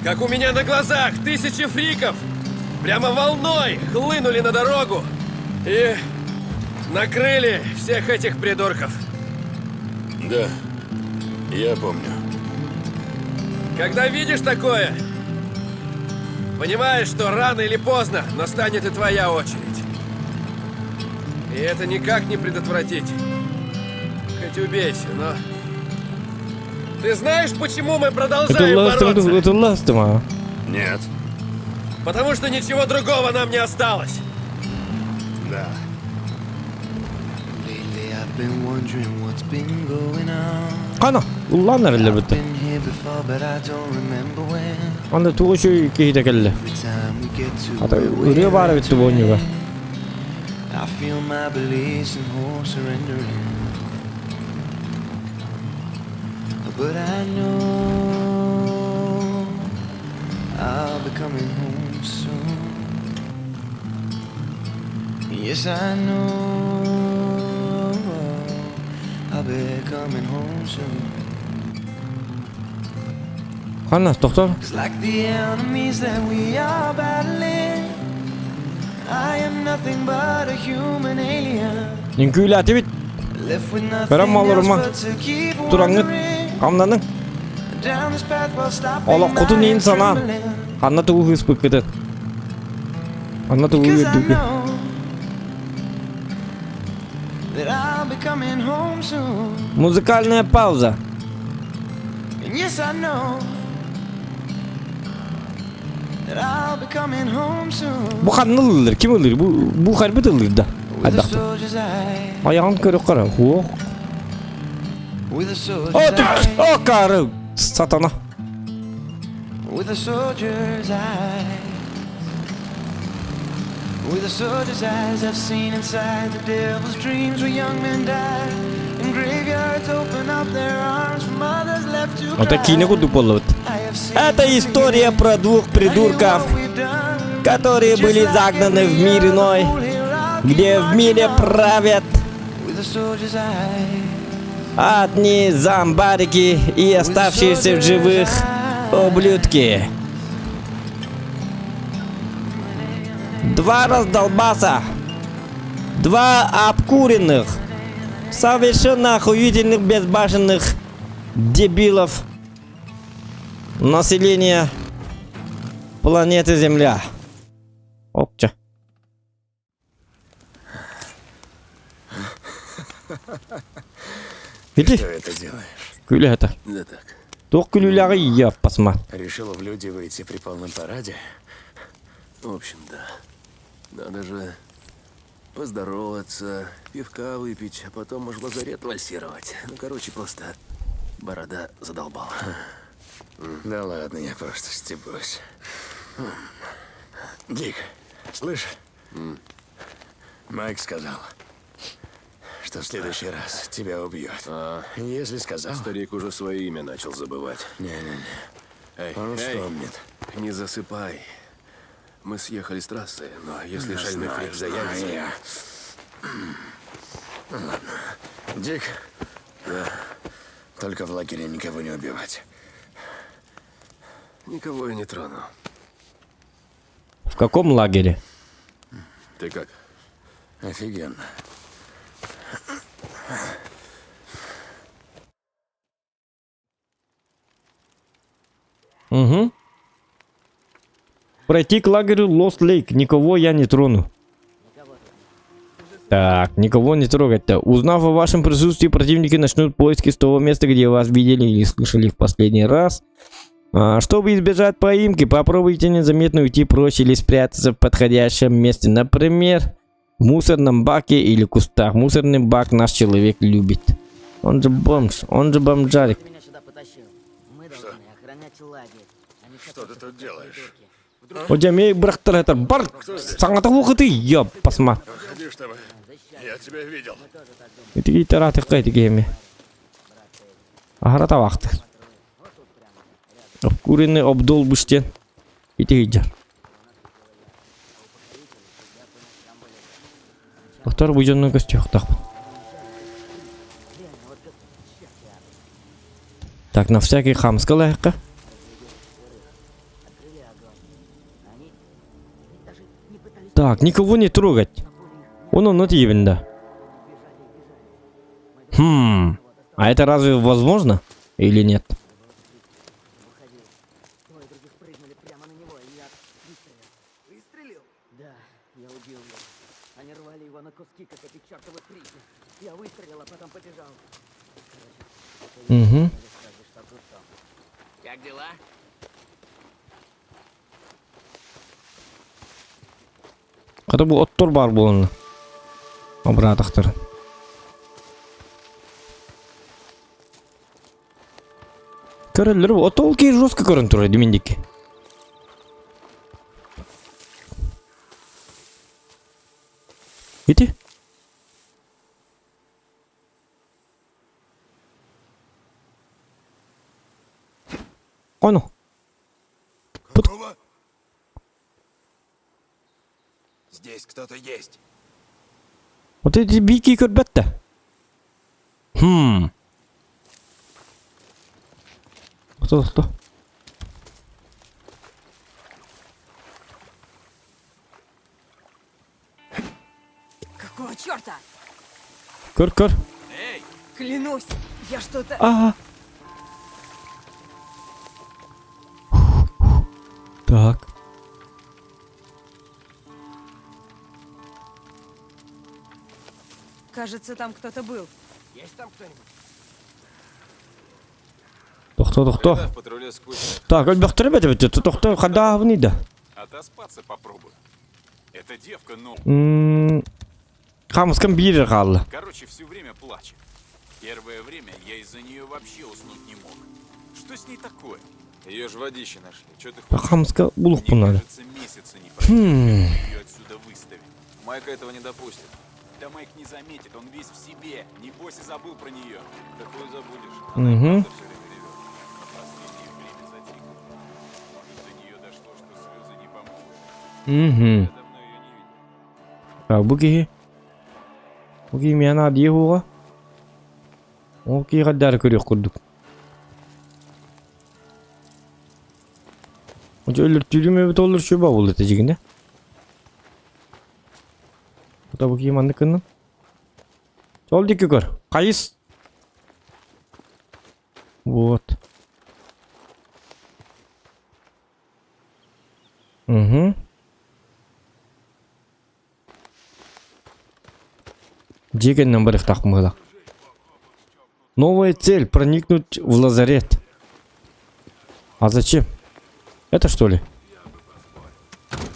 как у меня на глазах тысячи фриков прямо волной хлынули на дорогу и накрыли всех этих придурков. Да, я помню. Когда видишь такое, понимаешь, что рано или поздно настанет и твоя очередь. И это никак не предотвратить. Хоть убейся, но... Ты знаешь, почему мы продолжаем Ытылластым, бороться? ытылластым, а. Нет. Потому что ничего другого нам не осталось. Да. Lately I've been wondering what's been going on. Қана, ыллаан эрэллэр I've бүтэ. been here before, but I don't remember when. Анда тугу үчүгэй киһитэ кэллэ. Every time we get to Ата where ырыа we're баара at бүттэ буонньуга. I feel my beliefs and hope surrendering. But I know I'll be coming home soon. Yes, I know I'll be coming home soon. Ханна, тохтоо. Cause like the enemies that we are battling, I am nothing but a human alien. Үҥкүүлээтибит. Left with nothing Көрөн else малларыма. but to keep Тураҥҥыт wandering хамнаныҥ. down this path while stopping Олоххутун my иһин санаан. trembling. Ханна тугу ыыспыккытын. Ханна тугу Cause I үөрдүгүт. know that I'll be coming home soon. Музыкальная пауза. And yes, I know that I'll be coming home soon. Бу ханна ыллыыр? Ким ыллыыр? Бу бу харбыт ыллыыр да. With a Хайдахтан. soldier's eye. Айаҕын көрө қара. Хуох. With a soldier's О, eye. о, кары. Сатана. With a soldier's eyes. With a soldier's eyes, I've seen inside the devil's dreams where young men die. And graveyards open up their arms for mothers left to Это cry. киинэ курдук буоллубут. I have seen Это история про двух придурков, которые были загнаны в мир иной, где в мире правят with a soldier's eyes. одни зомбарики и оставшиеся в живых ублюдки. Два раздолбаса, два обкуренных, совершенно охуительных безбашенных дебилов населения планеты Земля. Опча. Иди. Что это делаешь? Күлэ это. Да так. Туох күлүүлээҕий я пасма. Решила в люди выйти при полном параде? В общем, да. Надо же поздороваться, пивка выпить, а потом, может, в лазарет вальсировать. Ну, короче, просто борода задолбала. Да ладно, я просто стебусь. Дик, слышь? Майк сказал, что в следующий раз тебя убьет. Если сказал... Старик уже свое имя начал забывать. Не-не-не. Эй, Он эй, вспомнит. не засыпай. Мы съехали с трассы, но если Да шальной знаю, фрик знаю заявится... я. Ладно. Дик, Да, только в лагере никого не убивать. никого я не трону. В каком лагере? Ты как? Офигенно. Угу. Пройти к лагерю Лост Лейк. Никого я не трону. Так, никого не трогать-то. Узнав о вашем присутствии, противники начнут поиски с того места, где вас видели или слышали в последний раз. Чтобы избежать поимки, попробуйте незаметно уйти прочь или спрятаться в подходящем месте. Например, в мусорном баке или кустах. Мусорный бак наш человек любит. Он же бомж, он же бомжарик. Меня сюда потащил. Мы должны охранять лагерь. а не Что ты тут делаешь? О, дьэ, бырахтар это бар саҥата уҕыты я пасма. Выходи, чтобы я тебя видел. Ити таратыкка ити кеми. Аһара табаахтыр. Обкуренный обдолбыш диэн. Ити сылдьар. Доктор бу дьонно көстүөхтаахпын. Так, на всякий хаамыскалаһыахха. Так, никого не трогать. Он он тиийбин да. Хм. А это разве возможно или нет? Двое других прыгнули прямо на него, и я выстрелил. Выстрелил? Да, я убил его. Они рвали его на куски, как эти чертовы фрики. Я выстрелил, а потом побежал. Короче, Угу. разве что дурдом. Как дела? Хата бу оттор баар буоланна. Абыраатахтар. Көрөллөр бу. Отол киһи жестко көрөн турар димин дикки. Ити? Оно. Какого? Здесь кто-то есть. Вот эти бики көрбөт да. Хм. Кто кто? Какого черта? Көр көр. Эй! Клянусь, я что-то... Ага. Так. Кажется, там кто-то был. Есть там кто-нибудь? Тохто тохто. В патруле скучно. Так, өлбөхтөрө бөтө бөтө. Тохто хадаа да. Отоспаться попробую. Эта девка, ну... М, Хамыскан биир хаалла. Короче, все время плачет. Первое время я из-за нее вообще уснуть не мог. Что с ней такое? Ее же водище нашли. Че ты хочешь? Хамыска булук надо. Кажется, месяца не пройдет, Хм. ее отсюда выставят. Майка этого не допустит. Да Майк не заметит, он весь в себе. Небось и забыл про нее. Такую забудешь. Она и Мгм. правда все время ревет. Но последнее время затихла. Может, до нее дошло, что слезы не помогут. Мгм. Я давно ее не видел. Так, бу киһи. Бу киһи миэнэ адыйа уоҕа. Ол киһи хаддаары көрүөх курдук. Онча өлөртүүрүм эбит олор шуба буолла этэ дьигинэ. Кута бу киһи маннык гынным. Ол диэки көр. Хайыс. Вот. Угу. Дьиэ кэннинэн барыахтаахпын быһыылаах. Новая цель проникнуть в лазарет. А зачем? Это что ли?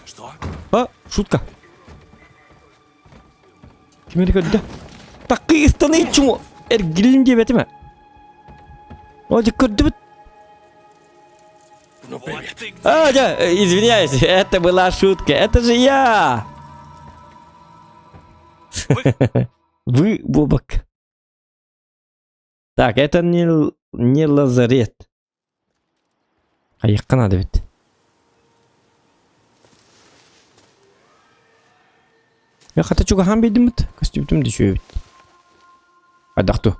Что? А, шутка. Ким эрэ көрдө? Таккыыстаны чумо эргилин диэбэтим ээ. О, дьэ көрдүбүт. Ну, привет. А, да, извиняюсь, это была шутка. Это же я. Вы, Бобок. Так, это не, не лазарет. Хайыққа надо ведь. Я хата чугахан бейдимит, костюмтум дешевит. Адахту.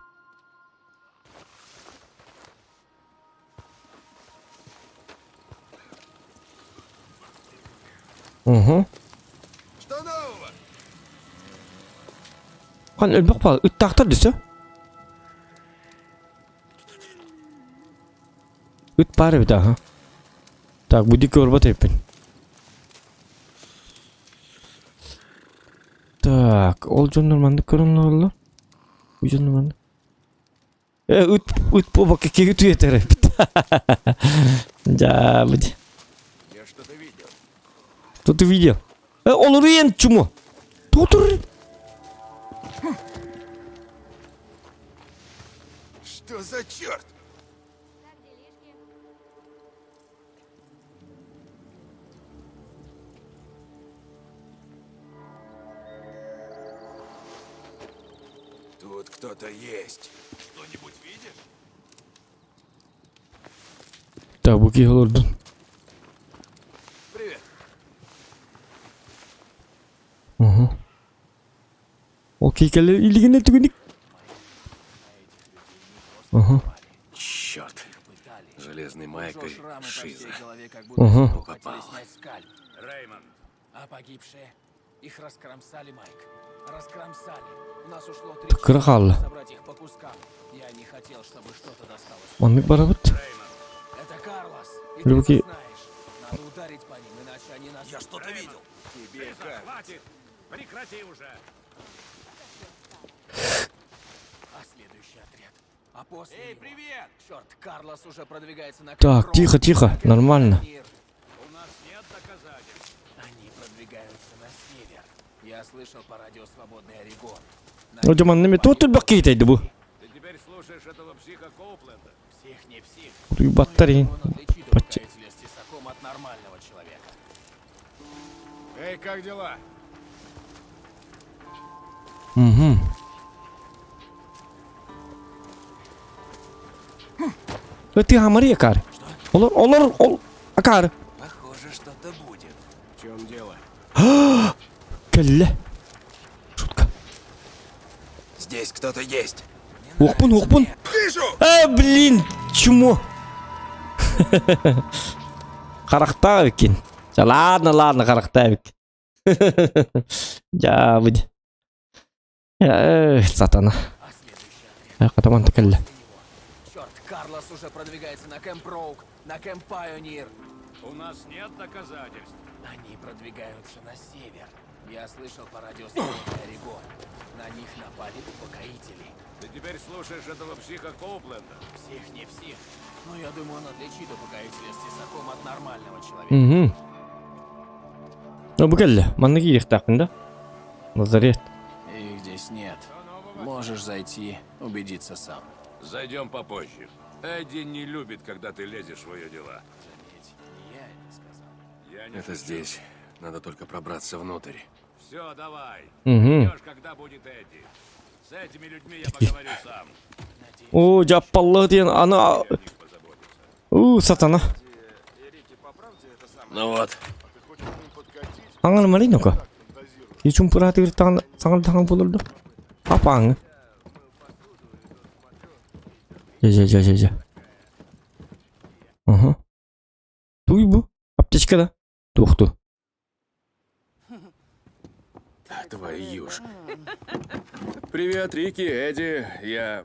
Угу. Что нового? Хан өлбөх бал, ыттаахтар дөсө. Ыт баар эбит аха. Так, бу диэки орбот эппин. Так, ол дьоннор маннык көрөн олороллор. Бу дьоннор маннык. Э, ыт, ыт буолбакка киһи утуйа эбит. Дьаабыт. Я что-то видел. Что ты видел? Э, олоруйан чумо. Тоҕо Что за черт? Тут кто-то есть. Что-нибудь видишь? Так, бу киһи олордун. Привет. Угу. Ол киһи илигинэ түгүнүк. Угу. Черт. Железный Майк и Шиза. Угу. Попал. Реймонд. А погибшие? Их раскромсали, Майк. Раскромсали. У нас ушло три Кыра хаалла. собрать их по кускам. Я не хотел, чтобы что-то досталось. Оннук барабыт. Это Карлос. И ты Люки. это знаешь. Надо ударить по ним, иначе они нас... Я что-то видел. Тебе как? Прекрати уже! А следующий отряд? А после Эй, привет! Черт, Карлос уже продвигается на Так, тихо, тихо, нормально. У нас нет доказательств. Они продвигаются на север. Я слышал по радио «Свободный Орегон». Ну, Диман, неме тут тут баккейт бу. Ты теперь слушаешь этого психа Коупленда? Псих не псих. Туй баттарин. Патча. Упокоителя с тесаком от нормального человека. Эй, как дела? Угу. Ты хамари акар. Олор, олор, ол, акар. Похоже, что-то будет. В чем дело? Кэллэ. Шутка. Здесь кто-то есть. Охпун, охпун. Вижу! А, блин, чмо. Харахтаев экен. Ладно, ладно, харахтаев Дьэ, Эх, сатана. Катаман кэллэ. Черт, Карлос уже продвигается на Кэмп Роук, на Кэмп Пайонир. У нас нет доказательств. Они продвигаются на север. Я слышал по радио «Свободный Орегон». На них напали упокоители. Ты теперь слушаешь этого психа Коупленда? Псих не псих, но я думаю, он отличит упокоителя с тесаком от нормального человека. Угу. Ну, бу кэллэ. Манна киириэхтээхпин да? Лазарет. Их здесь нет. Можешь зайти, убедиться сам. Зайдем попозже. Эдди не любит, когда ты лезешь в ее дела. Заметь, не я это сказал. Я не Это шучу. здесь. Надо только пробраться внутрь. Все, давай. Угу. Ждешь, когда будет Эдди. С этими людьми я поговорю сам. О, дьаппаллы диэн аны У, сатана. Ну вот. Аңар Маринока. Ичум пуратыгыр таң саңал таң болурду. Апаң. Жа жа жа жа жа. Ага. Туй бу. Аптечка да. Туохту. Твою ж. Привет, Рики, Эдди. Я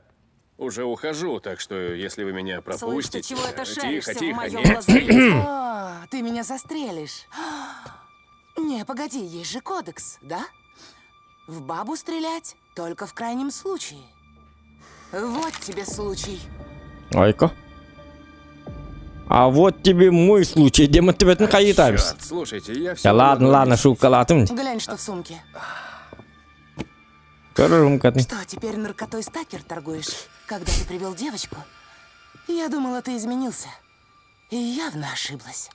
уже ухожу, так что если вы меня Слышь, ты пропустите... чего это Тихо, шаришься в тихо, моем нет. лазарете? А, ты меня застрелишь. Не, погоди, есть же кодекс, да? В бабу стрелять только в крайнем случае. Вот тебе случай. Айка. А вот тебе мой случай. Дема тебетин кайытабыз. Черт, слушайте, я все... Да ладно, ладно, шуткалаатым. Глянь, что в сумке. Көрөрүм катын. Что, теперь наркотой стакер торгуешь? Когда ты привел девочку? Я думала, ты изменился. И явно ошиблась.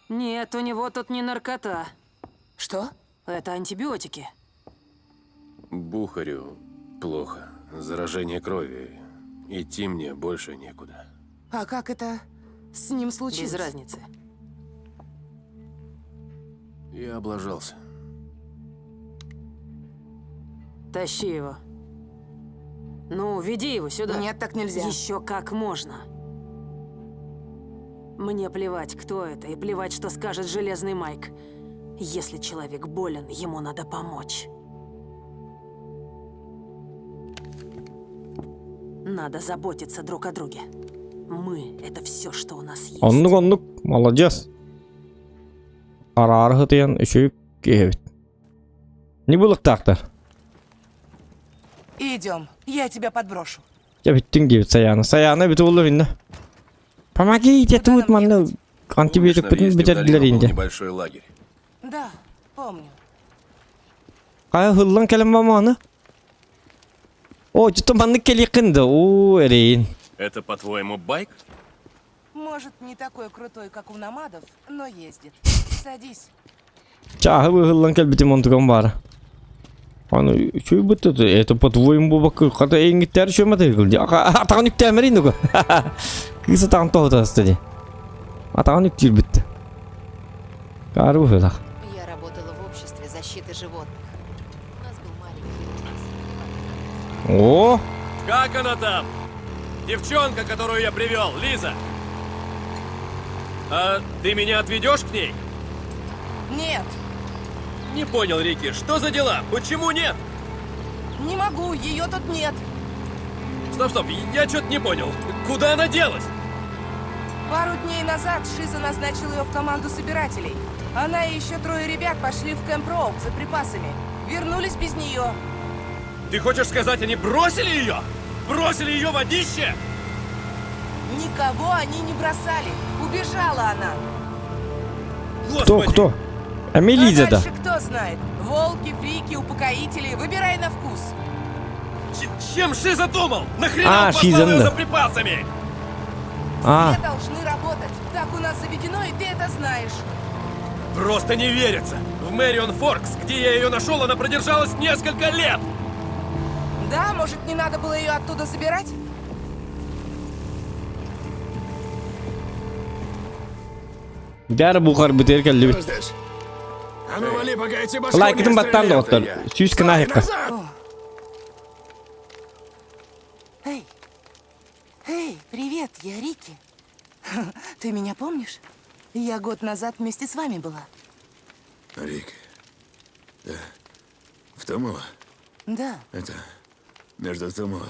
Нет, у него тут не наркота. Что? Это антибиотики. Бухарю плохо. Заражение крови. Идти мне больше некуда. А как это с ним случилось? Без разницы. Я облажался. Тащи его. Ну, веди его сюда. Нет, так нельзя. Еще как можно. Мне плевать, кто это, и плевать, что скажет Железный Майк. Если человек болен, ему надо помочь. Надо заботиться друг о друге. Мы — это все, что у нас есть. Оннук оннук, молодец. Араар хытыян үчүк киһибит. Не булыктаахтар. Идем, я тебя подброшу. Дьэ бүттүҥ диэбит Саяна. Саяна бүтү боллар инна. Помогите, тут манна антибиотик На бүтүн въезде в бүтэрдилер долину был инде. небольшой лагерь. Да, помню. Кая хыллан кэлэн маманы. О, жуту маннык кэлиэххин да. Оо, эрэйин. Это, по-твоему, байк? Может, не такой крутой, как у номадов, но ездит. Садись. Чааһы быһыллан кэлбитим онтуган баара. Аны үчүй бутта это по-твоему бабакы хата эңиттер шөмөтө кылды. Атагын үктәмерин дугу. Кыз атагын тоғытасты ди. Атагын үктүр битти. Кары быһылах. Я работала в обществе защиты животных. У нас был маленький офис. О, Как она там? Девчонка, которую я привел, Лиза. А ты меня отведешь к ней? Нет, Не понял, Рики, что за дела? Почему нет? не могу, ее тут нет. Стоп, стоп, я что-то не понял. Куда она делась? Пару дней назад Шиза назначил ее в команду собирателей. Она и еще трое ребят пошли в Кэмп Роуп за припасами. Вернулись без нее. Ты хочешь сказать, они бросили ее? Бросили ее в одище? Никого они не бросали. Убежала она. Кто, кто? Эмилиза а да. дальше кто знает? Волки, фрики, упокоители. Выбирай на вкус. Чем Ши задумал? Нахрена А, он послал Шиза, ее да. за припасами? А, Все должны работать. Так у нас заведено, и ты это знаешь. Просто не верится. В Мэрион Форкс, где я ее нашел, она продержалась несколько лет. Да, может, не надо было ее оттуда забирать? Дәр бухар бүтер келди. Кто здесь? А ну вали, пока я тебе башку не Лайкытын баттан отстрелил. доҕоттор. Сүүс гына хекка. Эй, эй, привет, я Рики. Ты меня помнишь? Я год назад вместе с вами была. Рик, да. В Тумало? Да, Это между Тумало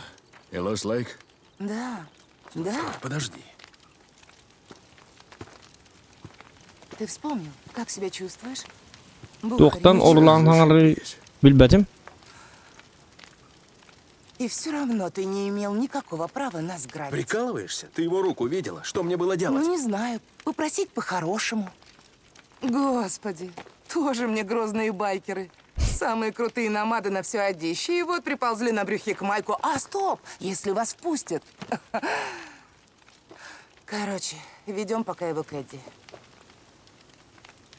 и Лост Лейк? да, да. Подожди. Ты вспомнил, как себя чувствуешь? Бухарь, Туохтан ничего. орлан хаңары билбэтим. И все равно ты не имел никакого права нас грабить. Прикалываешься? Ты его руку видела? Что мне было делать? Ну, не знаю. Попросить по-хорошему. Господи, тоже мне грозные байкеры. Самые крутые намады на все одище. И вот приползли на брюхе к Майку. А, стоп! Если вас впустят. Короче, ведем пока его к Эдди.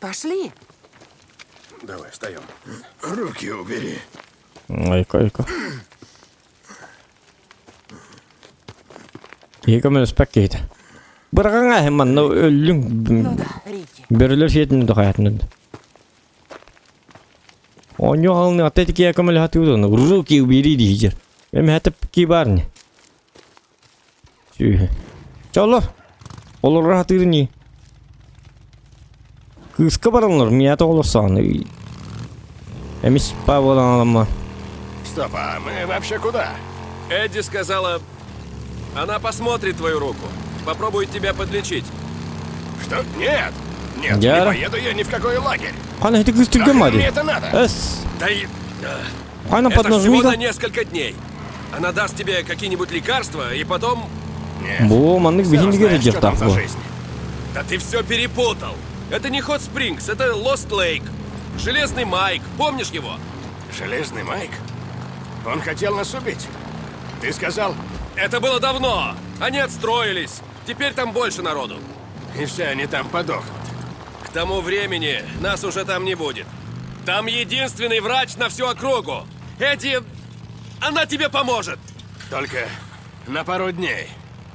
Пошли. Давай, встаем. Руки убери. Айка, айка. Киһи көмөлөспөк киһитэ. Быраҕаҥа эһэ манна өллүҥ. Ну да, Рики. Бөрөлөр сиэтин дохаятын. Оонньуу хаалны ата ити көмөлөһө тыытын. Руки убери диир. Эм хәтеп ки бар не. Сүүһэ. Чолор. Олорор хатыыр ни. Кыыска бараллар, мията олорсааны. Эмис па буолан аламма. Стоп, а мы вообще куда? Эдди сказала, она посмотрит твою руку, попробует тебя подлечить. Что? Нет! Нет, Яра. не поеду я ни в какой лагерь. Хана ити кыыс түргэн Нахрен мади. мне это надо? Эс. Да и... Хана Это всего поднажми-ка. на несколько дней. Она даст тебе какие-нибудь лекарства, и потом... Бу маннык Сам биһиниге знаешь, что там жертах за бу. жизнь. Да ты все перепутал. Это не Хот Спрингс, это Лост Лейк. Железный Майк, помнишь его? Железный Майк? Он хотел нас убить. Ты сказал, Это было давно. Они отстроились. Теперь там больше народу. и все они там подохнут. К тому времени нас уже там не будет. Там единственный врач на всю округу. Эдди, она тебе поможет. Только на пару дней.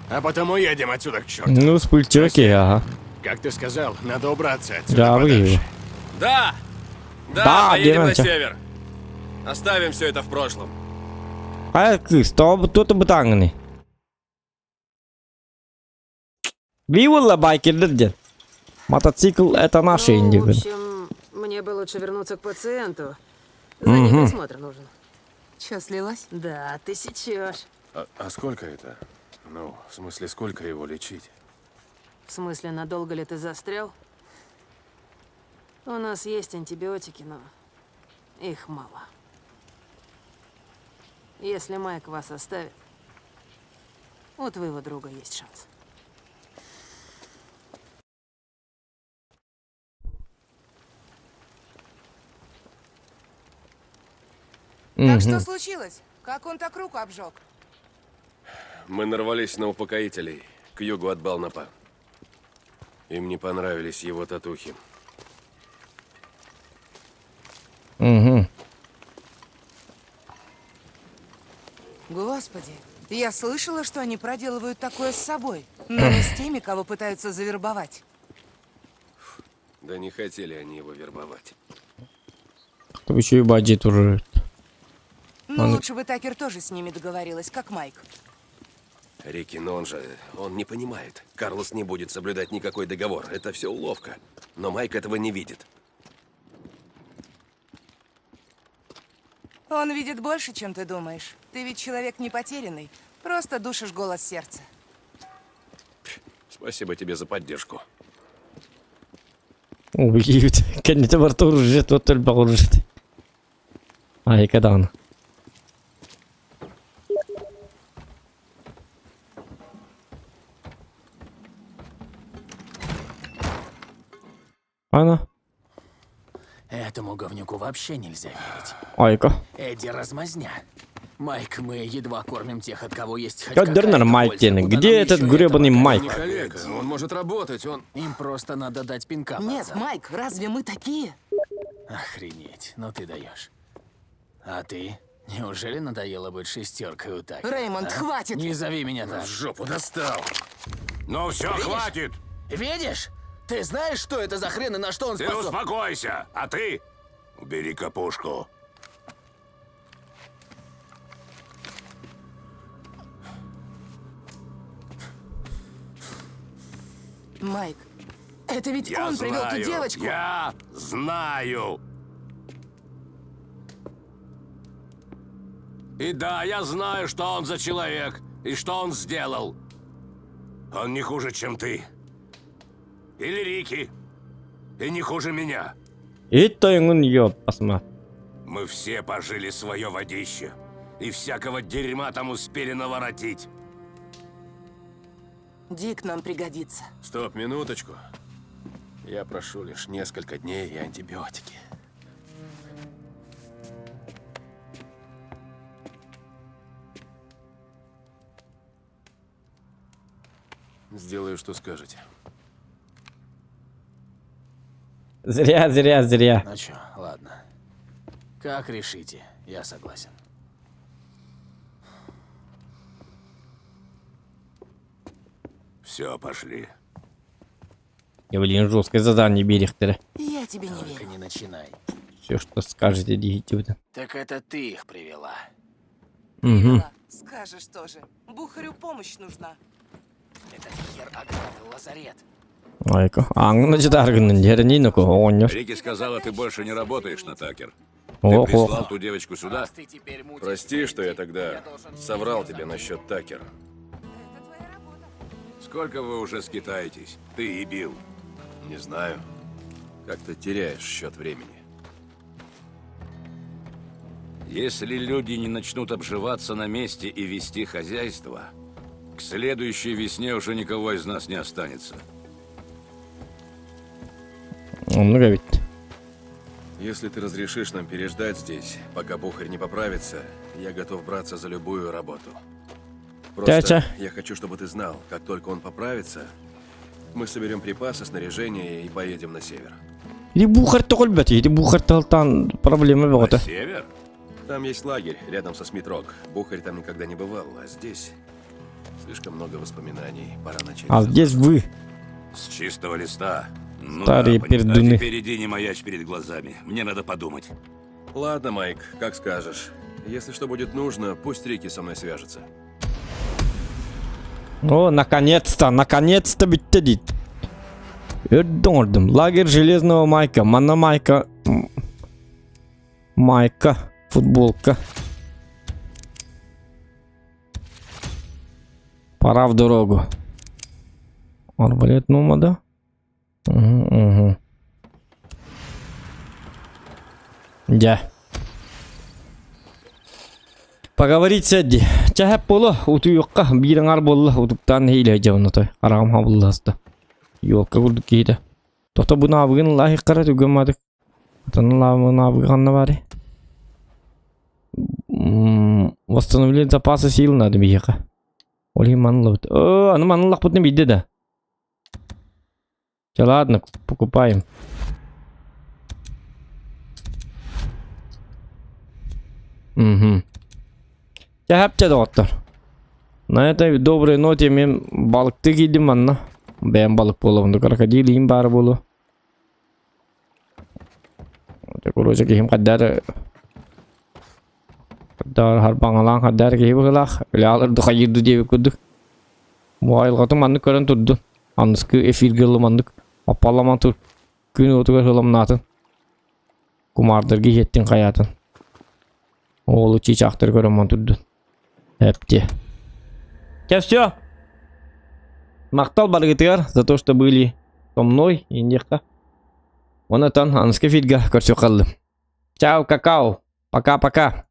А потом уедем отсюда к черту. Ну, вспыльчивый киһи, ага. Как ты сказал, надо убраться отсюда Да, подальше. вы. Да! Да, Да, поедем на Германча. север. Оставим все это в прошлом. Хайа кыыс, тоҕо тута бытааҥҥыный? Вивалла байкердер диэн. Мотоцикл это наш Ну, в диэбин. общем, мне бы лучше вернуться к пациенту. За ним Мгм. присмотр нужен. Че, слилась? Да, ты сечешь. А, а сколько это? Ну, в смысле, сколько его лечить? В смысле, надолго ли ты застрял? У нас есть антибиотики, но их мало. Если Майк вас оставит, у твоего друга есть шанс. Так что случилось? Как он так руку обжег? Мы нарвались на упокоителей к югу от Балнапа. Им не понравились его татухи. Угу. Господи, я слышала, что они проделывают такое с собой, но не с теми, кого пытаются завербовать. Да не хотели они его вербовать. Кто еще и баджи уже. Ну, Он- лучше бы Такер тоже с ними договорилась, как Майк. Рики, но он же... Он не понимает. Карлос не будет соблюдать никакой договор. Это все уловка. Но Майк этого не видит. Он видит больше, чем ты думаешь. Ты ведь человек не потерянный. Просто душишь голос сердца. Спасибо тебе за поддержку. Убийбит. Кэннитэ барыта оружие, туот элбэх оружие. Айка даҕаны. Ана. Этому говнюку вообще нельзя верить. Айка. Эдди размазня. Майк, мы едва кормим тех, от кого есть хоть Кадырнар какая-то Майк польза. диэн. Куда Где нам этот еще гребаный этого Майк? Не коллега, он может работать, он... Им просто надо дать пинка. Нет, пацан. Майк, разве мы такие? Охренеть, ну ты даешь. А ты? Неужели надоело быть шестеркой у Такера? Реймонд, а? хватит! Не зови меня так. В жопу достал. Ну все, Видишь? хватит! Видишь? Ты знаешь, что это за хрен и на что он Ты способен? успокойся, а ты убери капушку. Майк, это ведь Я он привел ту знаю, девочку. Я знаю. И да, я знаю, что он за человек и что он сделал. Он не хуже, чем ты. Или Рики. И не хуже меня. Ит тойоҥун ёппасма. Мы все пожили свое водище. И всякого дерьма там успели наворотить. Дик нам пригодится. Стоп, минуточку. Я прошу лишь несколько дней и антибиотики. Сделаю, что скажете. Зря, зря, зря. Ну чё, ладно. Как решите, я согласен. Все, пошли. Я, блин, жесткое задание биэриэхтэрэ. Я тебе не Только не начинай. Все, что скажете, диэххит. Так это ты их привела. Угу. Скажешь тоже. Бухарю помощь нужна. Этот хер ограбил лазарет. Айка. Ааҥҥын дьытааргыннын дьэринин око оҕонньор. Рики сказала, ты больше не работаешь на Такер. Ты Ох, прислал ох. ту девочку сюда? Прости, что я тогда соврал тебе насчет Такера. Сколько вы уже скитаетесь? Ты и Билл. Не знаю. Как-то теряешь счет времени. Если люди не начнут обживаться на месте и вести хозяйство, к следующей весне уже никого из нас не останется. Оннук эбит. Если ты разрешишь нам переждать здесь, пока Бухарь не поправится, я готов браться за любую работу. Просто Тятя. я хочу, чтобы ты знал, как только он поправится, мы соберем припасы, снаряжение и поедем на север. Или Бухарь тоҕо өлбөтүй, ити Бухарь талтан проблема бөҕөтө. Север? Там есть лагерь рядом со Смитрок. Бухарь там никогда не бывал, а здесь слишком много воспоминаний. Пора начать. А здесь вы. С чистого листа. Ну Старые да, пони- пердуны. А теперь иди не маячь перед глазами. Мне надо подумать. Ладно, Майк, как скажешь. Если что будет нужно, пусть Рики со мной свяжется. О, наконец-то, наконец-то бүттэ дии. Өрдөн Лагерь Железного Майка, Мономайка. Майка, футболка. Пора в дорогу. Арбалет Номада. Угу, угу. Дьэ. Поговорить с Эдди. Чэ буолуо, утуйуохха, биир аҥаар буолла, утуктаан нэһиилэ дьэ Хараҕым хабылласта. Елка курдук киһитэ. Тото бу навыгын лаһиккара түгэмматык. Отон навыгы ханна баарый. Восстановление запаса сил надо биһиэхэ. Ол иһин манна ылабыт. Оо, аны манна ыллахпытына биирдэ да. Чэ ладно, покупаем. Угу. Чэ чэ доҕоттор. На этой доброй ноте мин балыктыы киирдим манна. Бэйэм балык буолабын, крокодил иим баара буолуо. Короче, киһим хаддар хаддар харбаҥалаан хаддар киһи быһыылаах. Үлэ хайыырды диэбит курдук. Бу айылҕатын маннык көрөн турдун. Аныскы эфиргэ ылым маннык аппаламан тур. Күн уотугар ыламнаатын. Кумаардарга иһиэттин хайаатын. Оолу чыычаахтары көрөн турдун. Эптиэ. Чэ, все. Махтал барыгытыгар за то, что были со мной, индиэххэ. Онон аныгыскы эфиргэ көрсүөххэ. Чао, какао. Пока-пока.